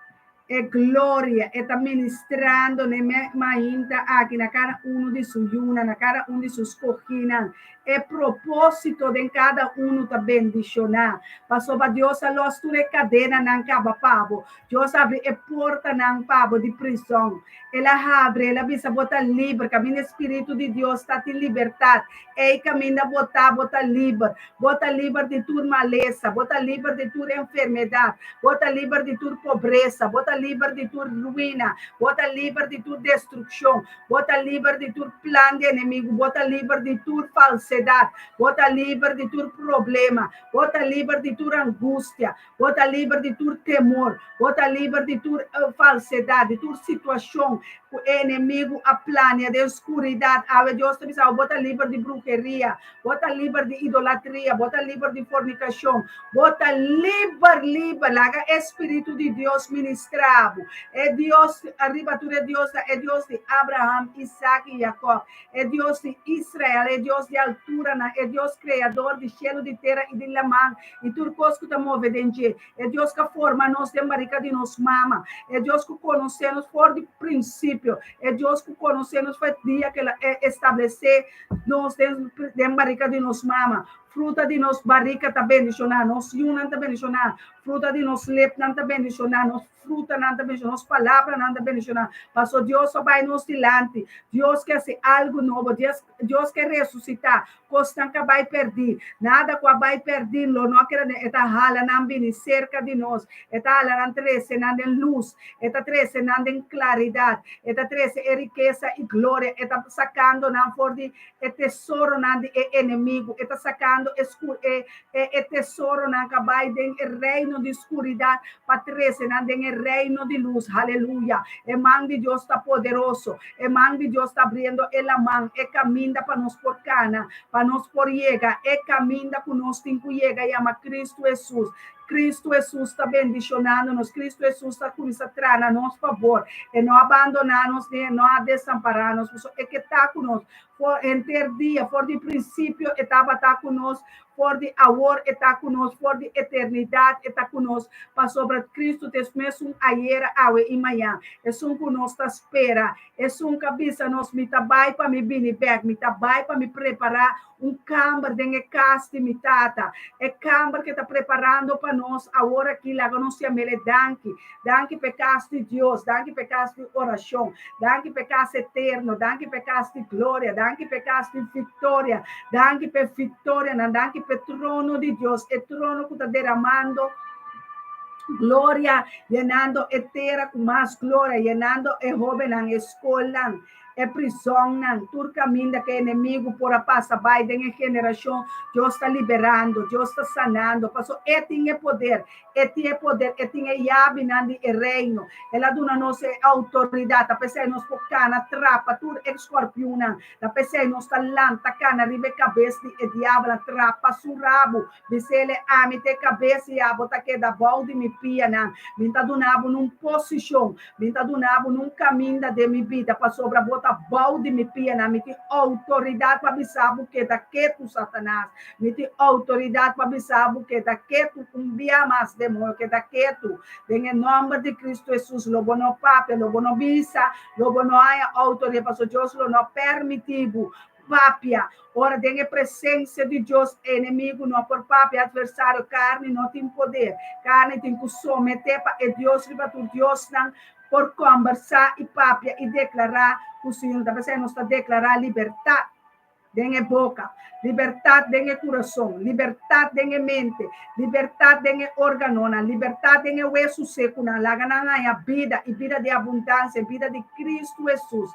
E gloria, e ta ministrando n'e mainta aki na kada unu di su yunan, na kada un di su skohinan. E propósito den kada unu ta bendishoná, pasobra Dios a lòs tur e kadenanan kaba pa bo. Dios a habri e portanan pa bo di prizòn. El a habri, el a bisa bo ta liber. Kaminda e Spiritu di Dios ta tin libertat. Ei kaminda bo ta, bo ta liber. Bo ta liber di tur malesa, bo ta liber di tur enfermedat, bo ta liber di tur pobresa, bo ta. liber di tur ruina, bo ta liber di tur destrukshon, bo ta liber di tur plan di enemigu, bo ta liber di tur falsedat, bo ta liber di tur problema, bo ta liber di tur angustia, bo ta liber di tur temor, bo ta liber di tur falsedat, di tur situashon ku e enemigu a plania den skuridat. Awe Dios ta bisa bo, bo ta liber di bruheria, bo ta liber di idolatria, bo ta liber di fornikashon, bo ta liber, liber. Laga e Spiritu di Dios ministrá bo. E Dios ariba tur e Dios ta e Dios di Abraham, Isaac i Jacob, e Dios di Israel, e Dios di alturanan, e Dios kreador di shelu, di tera i di laman i tur kos ku ta move den dje, e Dios ku a forma nos den barika di nos mama, e Dios ku konosé nos for di prinsipio, e Dios ku konosé nos for e dia ku el a establesé nos den barika di nos mama. Fruta di nos barika ta bendishoná, nos yunan ta bendishoná, fruta di nos lepnan ta bendishoná, nos frutanan ta bendishoná, nos palabranan ta bendishoná. Paso Dios a bai nos dilanti. Dios ke hasi algu nobo. Dios, Dios ke resusitá kosnan ku a bai pèrdí. Nada ku a bai pèrdí lo no a keda den. E ta hala nan bini serka di nos. E ta hala nan trese nan den lus. E ta trese nan den klaridat. E ta trese e rikesa i gloria. E ta sakando nan for di e tesoronan di e enemigu. E ta sakando e skur e e e tesoronan ku a bai den e reino di skuridat pa trese nan den e reino di lus. Haleluya! E man di Dios ta poderoso. E man di Dios ta abriendo e laman, e kaminda pa nos por kana, pa nos por yega e kaminda ku nos tin ku yega yama Kristu Hesus. Kristu Hesus ta bendishonando nos. Kristu Hesus ta kuminsá traha na nos fabor. E no a bandoná nos ni e no a desampará nos. Pasobra e ke ta ku nos for henter dia, for di prinsipio e tabata ku nos, for di awor e ta ku nos, for di eternidat e ta ku nos. Pasobra Kristu ta es mesun ayera, awe i mañan. Esun ku nos ta spera, esun ku a bisa nos, Mi ta bai pa mi bini bèk, mi ta bai pa mi prepará un kamber den e kas di mi Tata. E kamber ke ta preparando pa nos awor aki, laga nos yam'el e danki. Danki pa e kas di Dios, danki pa e kas di orashon, danki pa e kas eterno, danki pa e kas di gloria, danki pa e kas di viktoria, danki pa e viktorianan, danki pa e trono di Dios, e trono ku ta deramando gloria, yenando e tera ku mas gloria, yenando e hóbennan, e skolnan. E prisonnan, tur kaminda ku e enemigu por a pasa bai den e generashon, Dios ta liberando, Dios ta sanando, pasobra E tin e poder, E tin e poder, E tin e yabinan di e reino. El a duna nos e outoridat, ta p'esei nos por kana trapa tur e skòrpiunnan, ta p'esei nos ta lanta kana riba e kabes di e diabelnan, trapa su rabu, Bisele, Ami ta e kabes i abo ta keda bou di mi pianan. Mi ta duna bo nun posishon, mi ta duna bo nun kaminda den mi bida, pasobra bo ta bou di mi pianan. Mi tin outoridat pa bisa bo keda ketu, Satanas. Mi tin outoridat pa bisa bo keda ketu un bia mas, demoño, keda ketu. Den e nòmber di Kristu Hesus, lo bo no papia, lo bo no bisa, lo bo no haña outoridat, pasobra Dios lo no pèrmití bo papia. Ora den e presencia di Dios, enemigo no por papia, adversario, carni no tin poder. Carni tin cu somete pa e Dios riba tur diosnan por combersa y papia y declara cu Señor. Ta p'esei nos ta declara libertad den e boca, libertad den e curason, libertad den e mente, libertad den e organonan, libertad den e wesu secunan. Laga nan haña bida y bida di abundancia, bida di Cristo Jesus.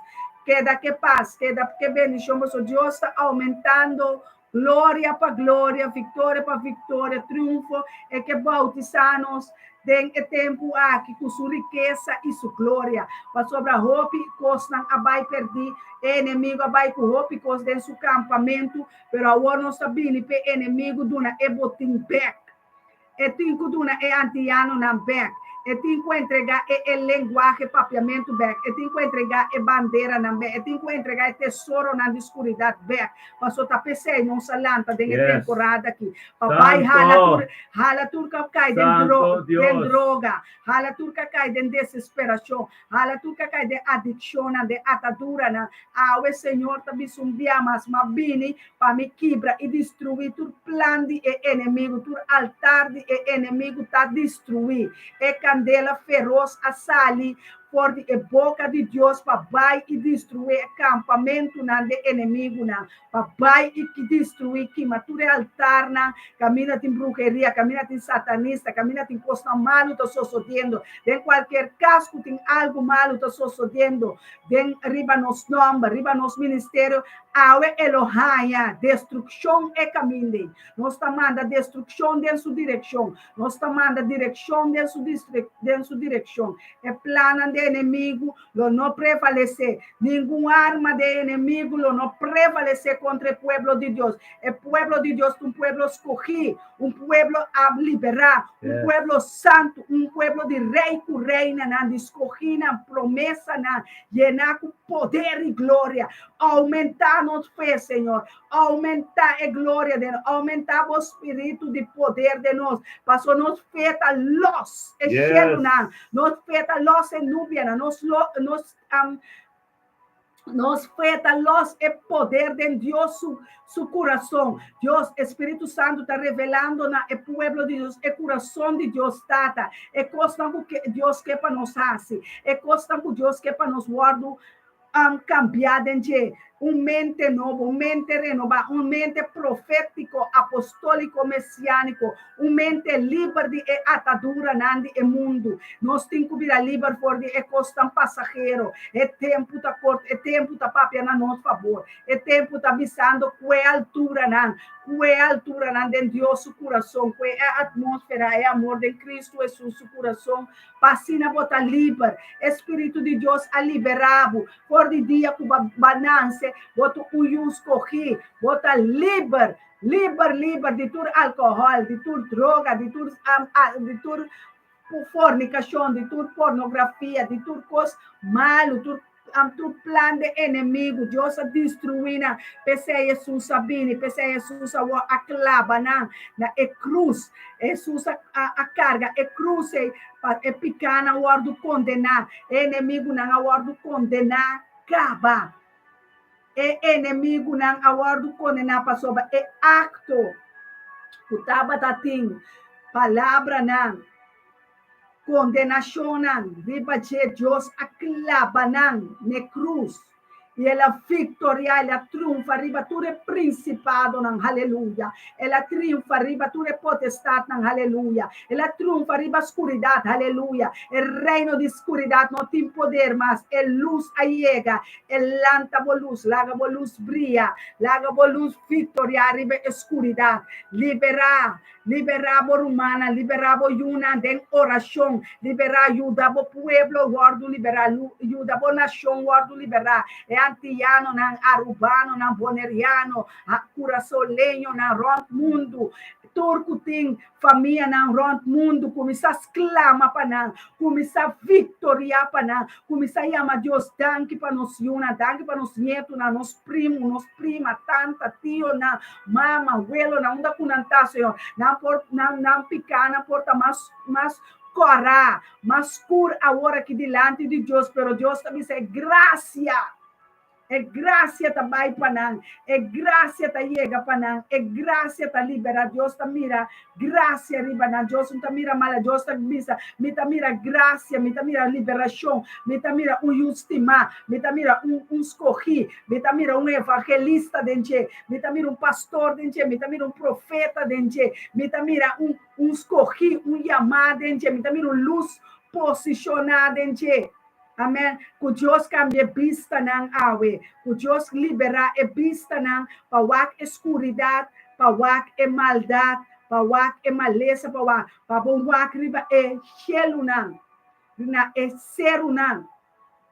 Keda ke pas, keda ke bendishon, pasobra Dios ta oumentando gloria pa gloria, viktoria pa viktoria, triunfo. E ke boutisá nos den e tempu aki ku su rikesa i su gloria. Pasobra hopi kosnan a bai pèrdí, e enemigu a bai ku hopi kos den su kampamentu, pero awor nos ta bini p'e enemigu duna e botin bèk. E tin ku duna e antianonan bèk. E tin ku entregá e e lenguahe papiamentu bèk. E tin ku entregá e banderanan bèk. E tin ku entregá e tesoronan di skuridat bèk. Paso ta p'esei nos a lanta den e temporada aki. Pa bai hala tur, hala tur ku a kai den dro, den droga, hala tur ku a kai den desesperashon, hala tur ku a kai den adikshonnan, den ataduranan. Awe Señor ta bisa un bia mas, M'a bini Pa mi kibra i destruí tur plan di e enemigu, tur altar di e enemigu ta destruí. E kandela feros a sali for di e boka di Dios pa bai i destruí e kampamentunan di enemigunan, pa bai i destruí, kima tur e altarnan kaminda tin bruheria, kaminda tin satanista, kaminda tin kosnan malu ta sosodiendo. Den kualkier kas ku tin algu malu ta sosodiendo den riba nos nòmber, riba nos ministerio, awe e lo haña destrukshon e kaminda ei. Nos ta manda destrukshon den su direkshon. Nos ta manda direkshon den su den su direkshon. E plannan di enemigu lo no prevalesé. Ningun arma di e enemigu lo no prevalesé kontra e pueblo di Dios. E pueblo di Dios ta un pueblo skogí, un pueblo a liberá, un pueblo santu, un pueblo di rei ku reinanan, di skogínan, promesanan, yená ku poder i gloria. Oumentá nos fe, Señor. Oumentá e gloria den nos. Oumentá bo spiritu di poder den nos. Paso nos fe ta lòs e shelunan. Nos fe ta lòs e nubianan. Nos, lo, nos, um, nos fe ta lòs e poder den Dios su, su kurason. Dios, Espíritu Santu ta revelando na e pueblo di Dios e kurason di Dios Tata. E kosnan ku Dios ke pa nos hasi. E kosnan ku Dios ke pa nos wòrdu um cambiá den dje, un mente nobo, un mente renobá, un mente profético, apostólico, mesiánico, un mente liber di e ataduranan di e mundu. Nos tin cu bira liber for di e cosnan pasahero. E tempu ta corto, e tempu ta papia na nos fabor. E tempu ta bisando cu e alturanan, cu e alturanan den Dios su curason, cu e atmósfera, e amor den Cristo Jesus su curason, Pa asina bo ta liber. E Spiritu di Dios a liberá bo. For di dia ku bo a nanse, bo ta un yu skogí. Bo ta liber, liber, liber di tur alkohòl, di tur droga, di tur di tur fornikashon, di tur pornografia, di tur kos malu, tur Tur plan de enemigu, Dios a destruí nan. P'esei Hesus a bini, p'esei Hesus awor a klaba nan na e krus. Hesus a, a, a karga e krus ei pa e pikánan wòrdu kondená. E enemigunan a wòrdu kondená kaba. E enemigunan a wòrdu kondená pasobra e akto ku tabata tin palabranan Kondenashonnan riba dje Dios a klaba nan n'e krus, i el a viktoriá, el a triunfa riba tur e prinsipadonan, haleluya! El a triunfa riba tur e potestatnan, haleluya! El a triunfa riba skuridat, haleluya! E reino di skuridat no tin poder mas, e lus a yega, e lanta bo lus, laga bo lus bria, laga bo lus viktoriá riba e skuridat, liberá Liberá bo rumannan, liberá bo yunan den orashon, liberá, yuda bo pueblo wòrdu liberá, yuda bo nashon wòrdu liberá, e antiyanonan, arubanonan, boneriano, kurasoleñonan rònt mundu, tur ku tin famianan rònt mundu, kuminsá sklama pa nan, kuminsá viktoriá pa nan, kuminsá yama Dios danki pa nos yunan, danki pa nos nietunan, nos primu, nos prima, tanta, tionan, Mama, welo, na unda ku nan ta, Señor? Nan por, nan, nan pikánan por ta mas, mas kòrá, mas skur awor aki dilanti di Dios, pero Dios ta bisa e grasia, e grasia ta bai pa nan, e grasia ta yega pa nan, e grasia ta liberá. Dios ta mira grasia riba nan. Dios no ta mira mala, Dios ta bisa, mi ta mira grasia, mi ta mira liberashon, mi ta mira un yu stimá, mi ta mira un, un skogí, Mi ta mira un evangelista den dje, mi ta mira un pastor den dje, mi ta mira un profeta den dje, mi ta mira un, un skogí, un yamá den dje, mi ta mira un lus posishoná den dje. Amèn. Ku Dios kambia e bistanan awe. Ku Dios liberá e bistanan pa wak e skuridat, pa wak e maldat, pa wak e malesa, pa wak, pa bo wak riba e shelunan, na e serunan.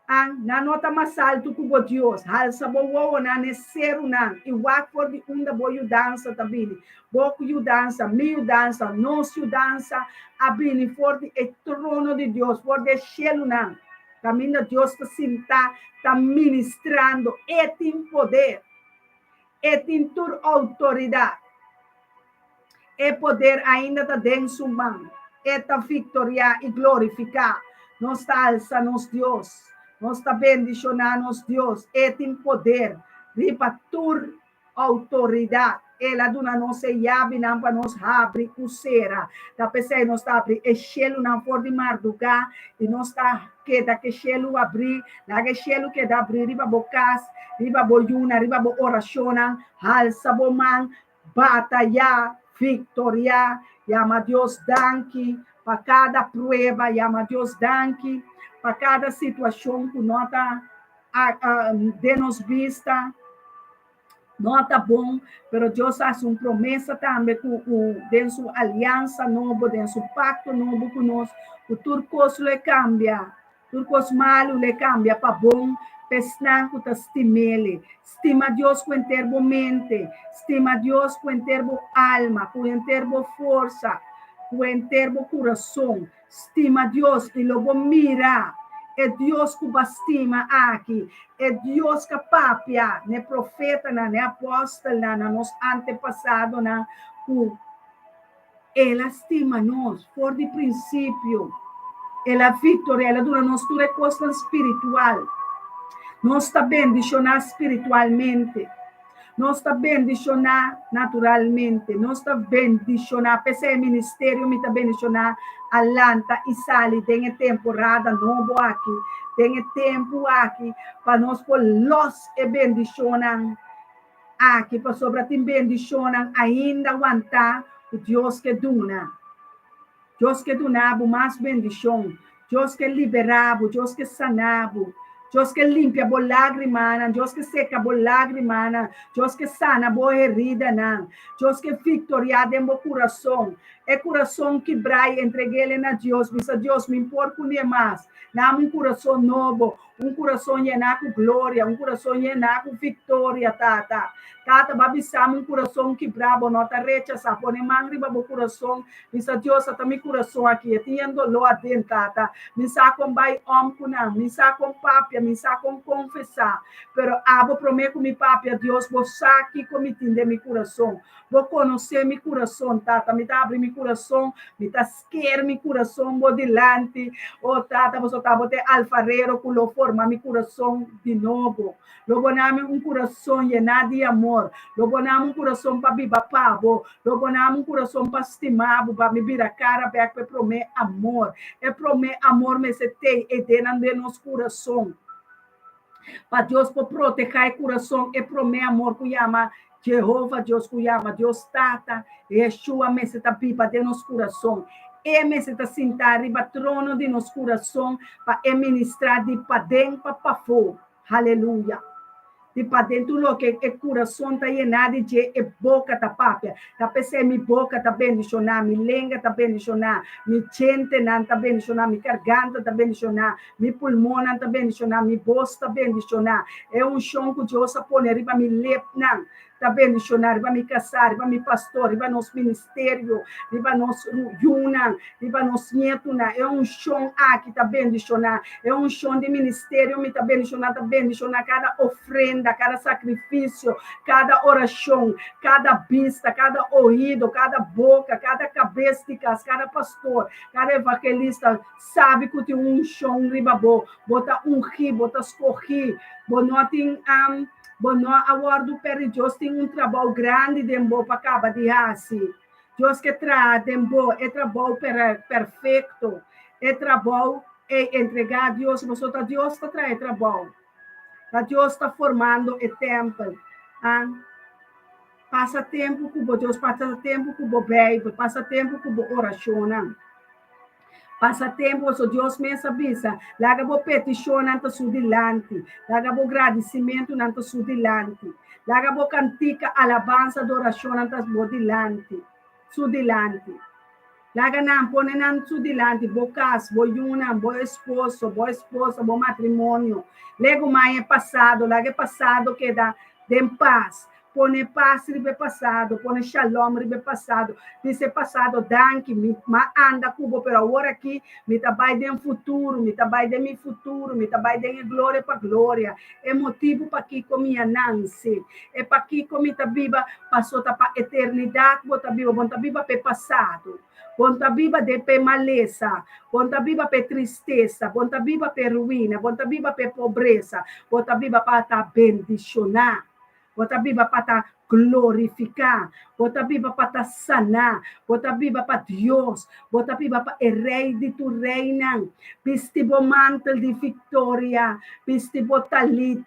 An, nan no ta mas altu ku bo Dios. Halsa bo wowonan n'e serunan i wak for di unda bo yudansa ta bini. Bo yudansa, mi yudansa, nos yudansa a bini for di e trono di Dios, for di e shelunan, kaminda Dios ta sintá ta ministrando. E tin poder. E tin tur outoridat. E poder ainda ta den su man. E ta viktoriá i glorifiká. Nos ta alsa nos Dios. Nos ta bendishoná nos Dios. E tin poder riba tur outoridat. El a duna nos e yabinan pa nos habri ku sera. Ta p'esei nos ta habri e shelunan for di mardugá i nos ta keda ku e shelu abrí. Laga e shelu keda abrí riba bo kas, riba bo yunan, riba bo orashonnan. Halsa bo man, batayá, viktoriá. Yama Dios danki pa kada prueba, yama Dios danki pa kada situashon ku no ta den nos bista. No ta bon, pero Dios a hasi un promesa tambe ku ku den su aliansa nobo, den su pakto nobo ku nos, ku tur kos lo e kambia, tur kos malu lo e kambia pa bon pa esnan ku ta stim'El. Stima Dios ku henter bo mente, stima Dios ku henter bo alma, ku henter bo forsa, ku henter bo kurason. Stima Dios i lo bo mira e Dios ku bo a stima aki, e Dios ku a papia na e profetanan, na e apòstelnan, na nos antepasadonan, ku El a stima nos for di prinsipio. El a viktoria, El a duna nos tur e kosnan spiritual. Nos ta bendishoná spiritualmente. Nos ta bendishoná naturalmente. Nos ta bendishoná. P'esei e ministerio Mi Ta Bendishoná a lanta i sali den e temporada nobo aki, den e tempu aki, pa nos por lòs e bendishonnan aki, pasobra tin bendishonnan ainda wantá ku Dios ke duna. Dios ke duna bo mas bendishon. Dios ke liberá bo. Dios ke saná bo. Dios ke limpia bo lágrimanan. Dios ke seka bo lágrimanan. Dios ke sana bo heridanan. Dios ke viktoriá den bo kurason. E kurason kibrá i entreg'é na Dios. Bisa Dios, Mi por kuné mas. Dame un kurason nobo. Un kurason yená ku gloria, un kurason yená ku viktoria, Tata. Tata, bo a bisa mi un kurason kibrá, bo no ta rechasá. Pone man riba bo kurason, bisa Dios, ata mi kurason aki, e tin yen doló aden, Tata. Mi sa kon bai òm ku nan, mi sa kon papia, mi sa kon konfesá. Pero abo promé ku mi papia, Dios, bo sa kiko mi tin den mi kurason. Bo konosé mi kurason, Tata. Mi ta abri mi kurason, mi ta Sker mi kurason bo dilanti, o Tata, boso ta bo ta e alfarero ku lo forma mi kurason di nobo. Lo bo nami un kurason yená di amor. Lo bo nami un kurason pa biba pa bo. Lo bo nami un kurason pa stima bo, pa mi bira kara bèk pa e promé amor. E promé amor mester tei e denan den nos kurason. Pa Dios por protehá e kurason, e promé amor ku yama Jehova Dios, ku yama Dios Tata, Yeshua mester ta biba den nos kurason. E mester ta sintá riba trono di nos kurason pa e ministrá di paden pa pafó. Haleluya! Di paden tur loke e kurason ta yená di dje, e boka ta papia. Ta p'esei mi boka ta bendishoná, mi lenga ta bendishoná, mi djentenan ta bendishoná, mi karganta ta bendishoná, Mi pulmonnan ta bendishoná, mi bos ta bendishoná. E unshon ku Dios a pone riba mi lepnan ta bendishoná, riba mi kasá, riba mi pastor, riba nos ministerio, riba nos yunan, riba nos nietunan. E unshon aki ta bendishoná. E unshon di ministerio mi ta bendishoná, ta bendishoná kada ofrenda, kada sakrifisio, kada orashon, kada bista, kada oido, kada boka, kada kabes di kas, kada pastor, kada evangelista. Sabi ku tin un unshon riba bo, bo ta ungí, bo ta skohí, bo no tin bo no a wòrdu pèrdí. Dios tin un trabou grandi den bo pa kaba di hasi. Dios ke traha den bo e trabou perfekto, e trabou ei entregá Dios, pasobra ta Dios ta traha e trabou, ta Dios ta formando e tèmpel. Pasa tempu ku bo Dios, pasa tempu ku bo Beibel, pasa tempu ku bo orashonnan. Pasa tempu pasobra Dios mes a bisa, Laga bo petishonnan ta su dilanti, laga bo gradisimentunan ta su dilanti, laga bo kantika, alabansa, adorashonnan ta bo dilanti, su dilanti. Laga nan pone nan su dilanti, bo kas, bo yunan, bo esposo, bo esposa, bo matrimonio. Legu mai e pasado, laga e pasado keda den pas. Pone pas riba e pasado, pone shalom riba e pasado. Bisa e pasado, danki, mi m'a anda ku bo, pero awor aki mi ta bai den futuro, mi ta bai den mi futuro, mi ta bai den e gloria pa gloria. E motibu pakiko mi a nanse, e pakiko mi ta biba, paso ta pa eternidat bo ta biba, bo no ta biba pa e pasado, bo no ta biba den pa e malesa, bo no ta biba pa e tristesa, bo no ta biba pa e ruina, bo no ta biba pa e pobresa, bo ta biba pa ta bendishoná. Bo ta biba pa ta glorifiká, bo ta biba pa ta saná, bo ta biba pa Dios, bo ta biba pa e Rei di tur reinan. Bisti bo mantel di viktoria, bisti bo talit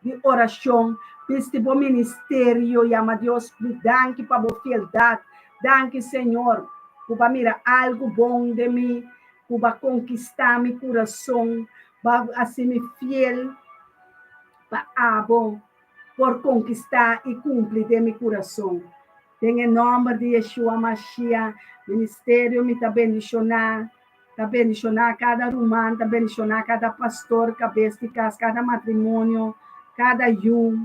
di orashon, bisti bo ministerio, yama Dios danki pa bo fieldat, danki Señor ku bo a mira algu bon den mi, ku bo a konkistá mi kurason, bo a hasi mi fiel pa abo por konkistá i kumpli den mi kurason. Den e nòmber di Yeshua Mashiach, ministerio mi ta bendishoná, ta bendishoná kada ruman, ta bendishoná kada pastor, kabes di kas, kada matrimonio, kada yu,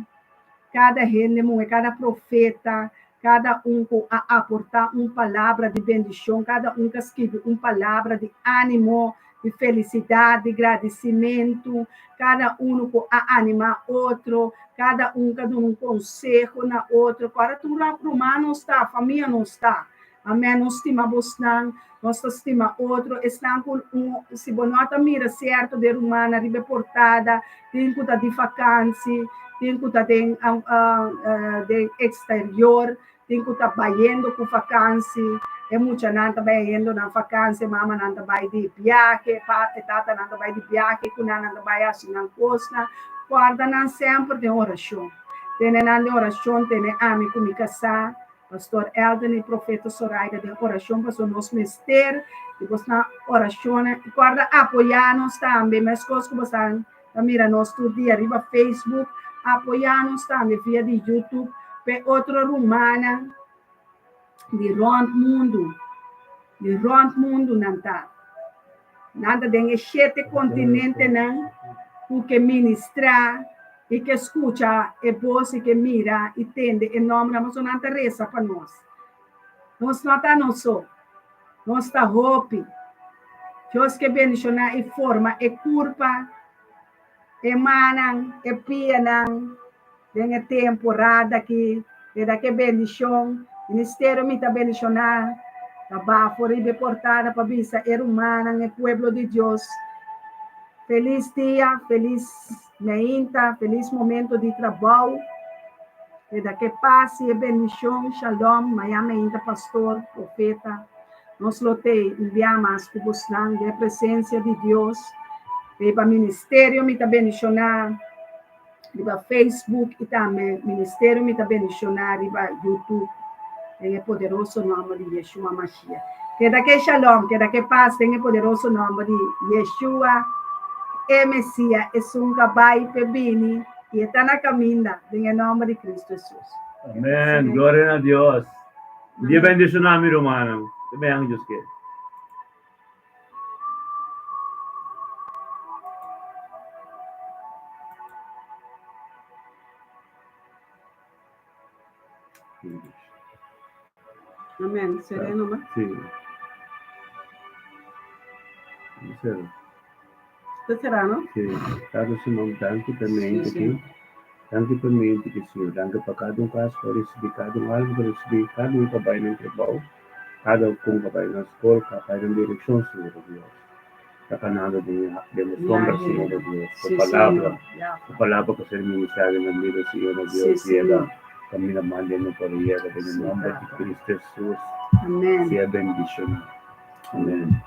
kada hende muhé, kada profeta, kada un ku a aportá un palabra di bendishon, kada un ku a skibi un palabra di ánimo, di felisidat, di gradisimentu, kada unu ku a animá otro, kada un ku a duna un konseho na otro. Ku ora tur ruman nos ta, famia nos ta. Amèn. Nos stima bosnan, nos ta stima otro. Esnan ku un, si bo no ta mira sierto den rumannan riba e portada, tin ku ta di fakansi, tin ku ta den den eksterior, Tin ku ta bayendo ku fakansi, e muchanan ta bayendo nan fakansi, e mamanan ta bai di biahe, e tatanan ta bai di biahe ku nan, nan ta bai hasi nan kosnan. Kòrda nan semper den orashon. Tene nan den orashon, tene ami ku mi kasá, Pastor Elton i Profeta Soraida den orashon pasobra nos mester di bosnan orashonnan. I kòrda apoyá nos tambe, meskos ku bosan ta mira nos tur dia riba Facebook, apoyá nos tambe via di YouTube p'e otro rumannan di rònt mundu, di rònt mundu nan ta. Nan ta den e shete kontinentenan ku ke ministrá i ke skucha e bos i ke mira i tende e nòmber, pasobra nan ta resa pa nos. Nos no ta nos so. Nos ta hopi. Dios ke bendishoná i forma e kurpa, e mannan, e pianan den e temporada aki. E da ke bendishon. Ministerio mi ta bendishoná ta bafo riba e portada pa bisa e rumannan, e pueblo di Dios, felis dia, felis meinta, felis momento di trabou. E da ke pas i e bendishon. Shalom. Maña meinta pastor, profeta, nos lo tei un bia mas ku bosnan den e presensia di Dios. Riba ministerio mi ta bendishoná riba Facebook i tambe ministerio mi ta bendishoná riba YouTube den e poderoso nòmber di Yeshua Mashiach. Keda ke shalom, keda ke pas den e poderoso nòmber di Yeshua e Mesia, esun ka bai p'e bini. I e ta na kaminda, den e nòmber di Kristu Hesus. Amen. Gloria na Dios. Dia bendiciona mi rumannan. Te bean Dios kier. Amen. Sereno ma? Sí. Será. Ta será, no? Sí. Tata Simon, danki pa mente aki. Danki pa mente ki Señor. Danki pa kada un kas ku a risibí, kada un alma ku a risibí, kada un ku a bai nan trabou, kada un ku a bai nan skol, ku a bai nan direkshon, Señor Dios. Ta kanando den den bo sombra, Señor Dios. Bo palabra, bo palabra ku a ser ministrá den nan bida, Señor Dios, yega kaminda manda no por yega den e nomber di Cristo Jesus. Sea bendishoná. Amen.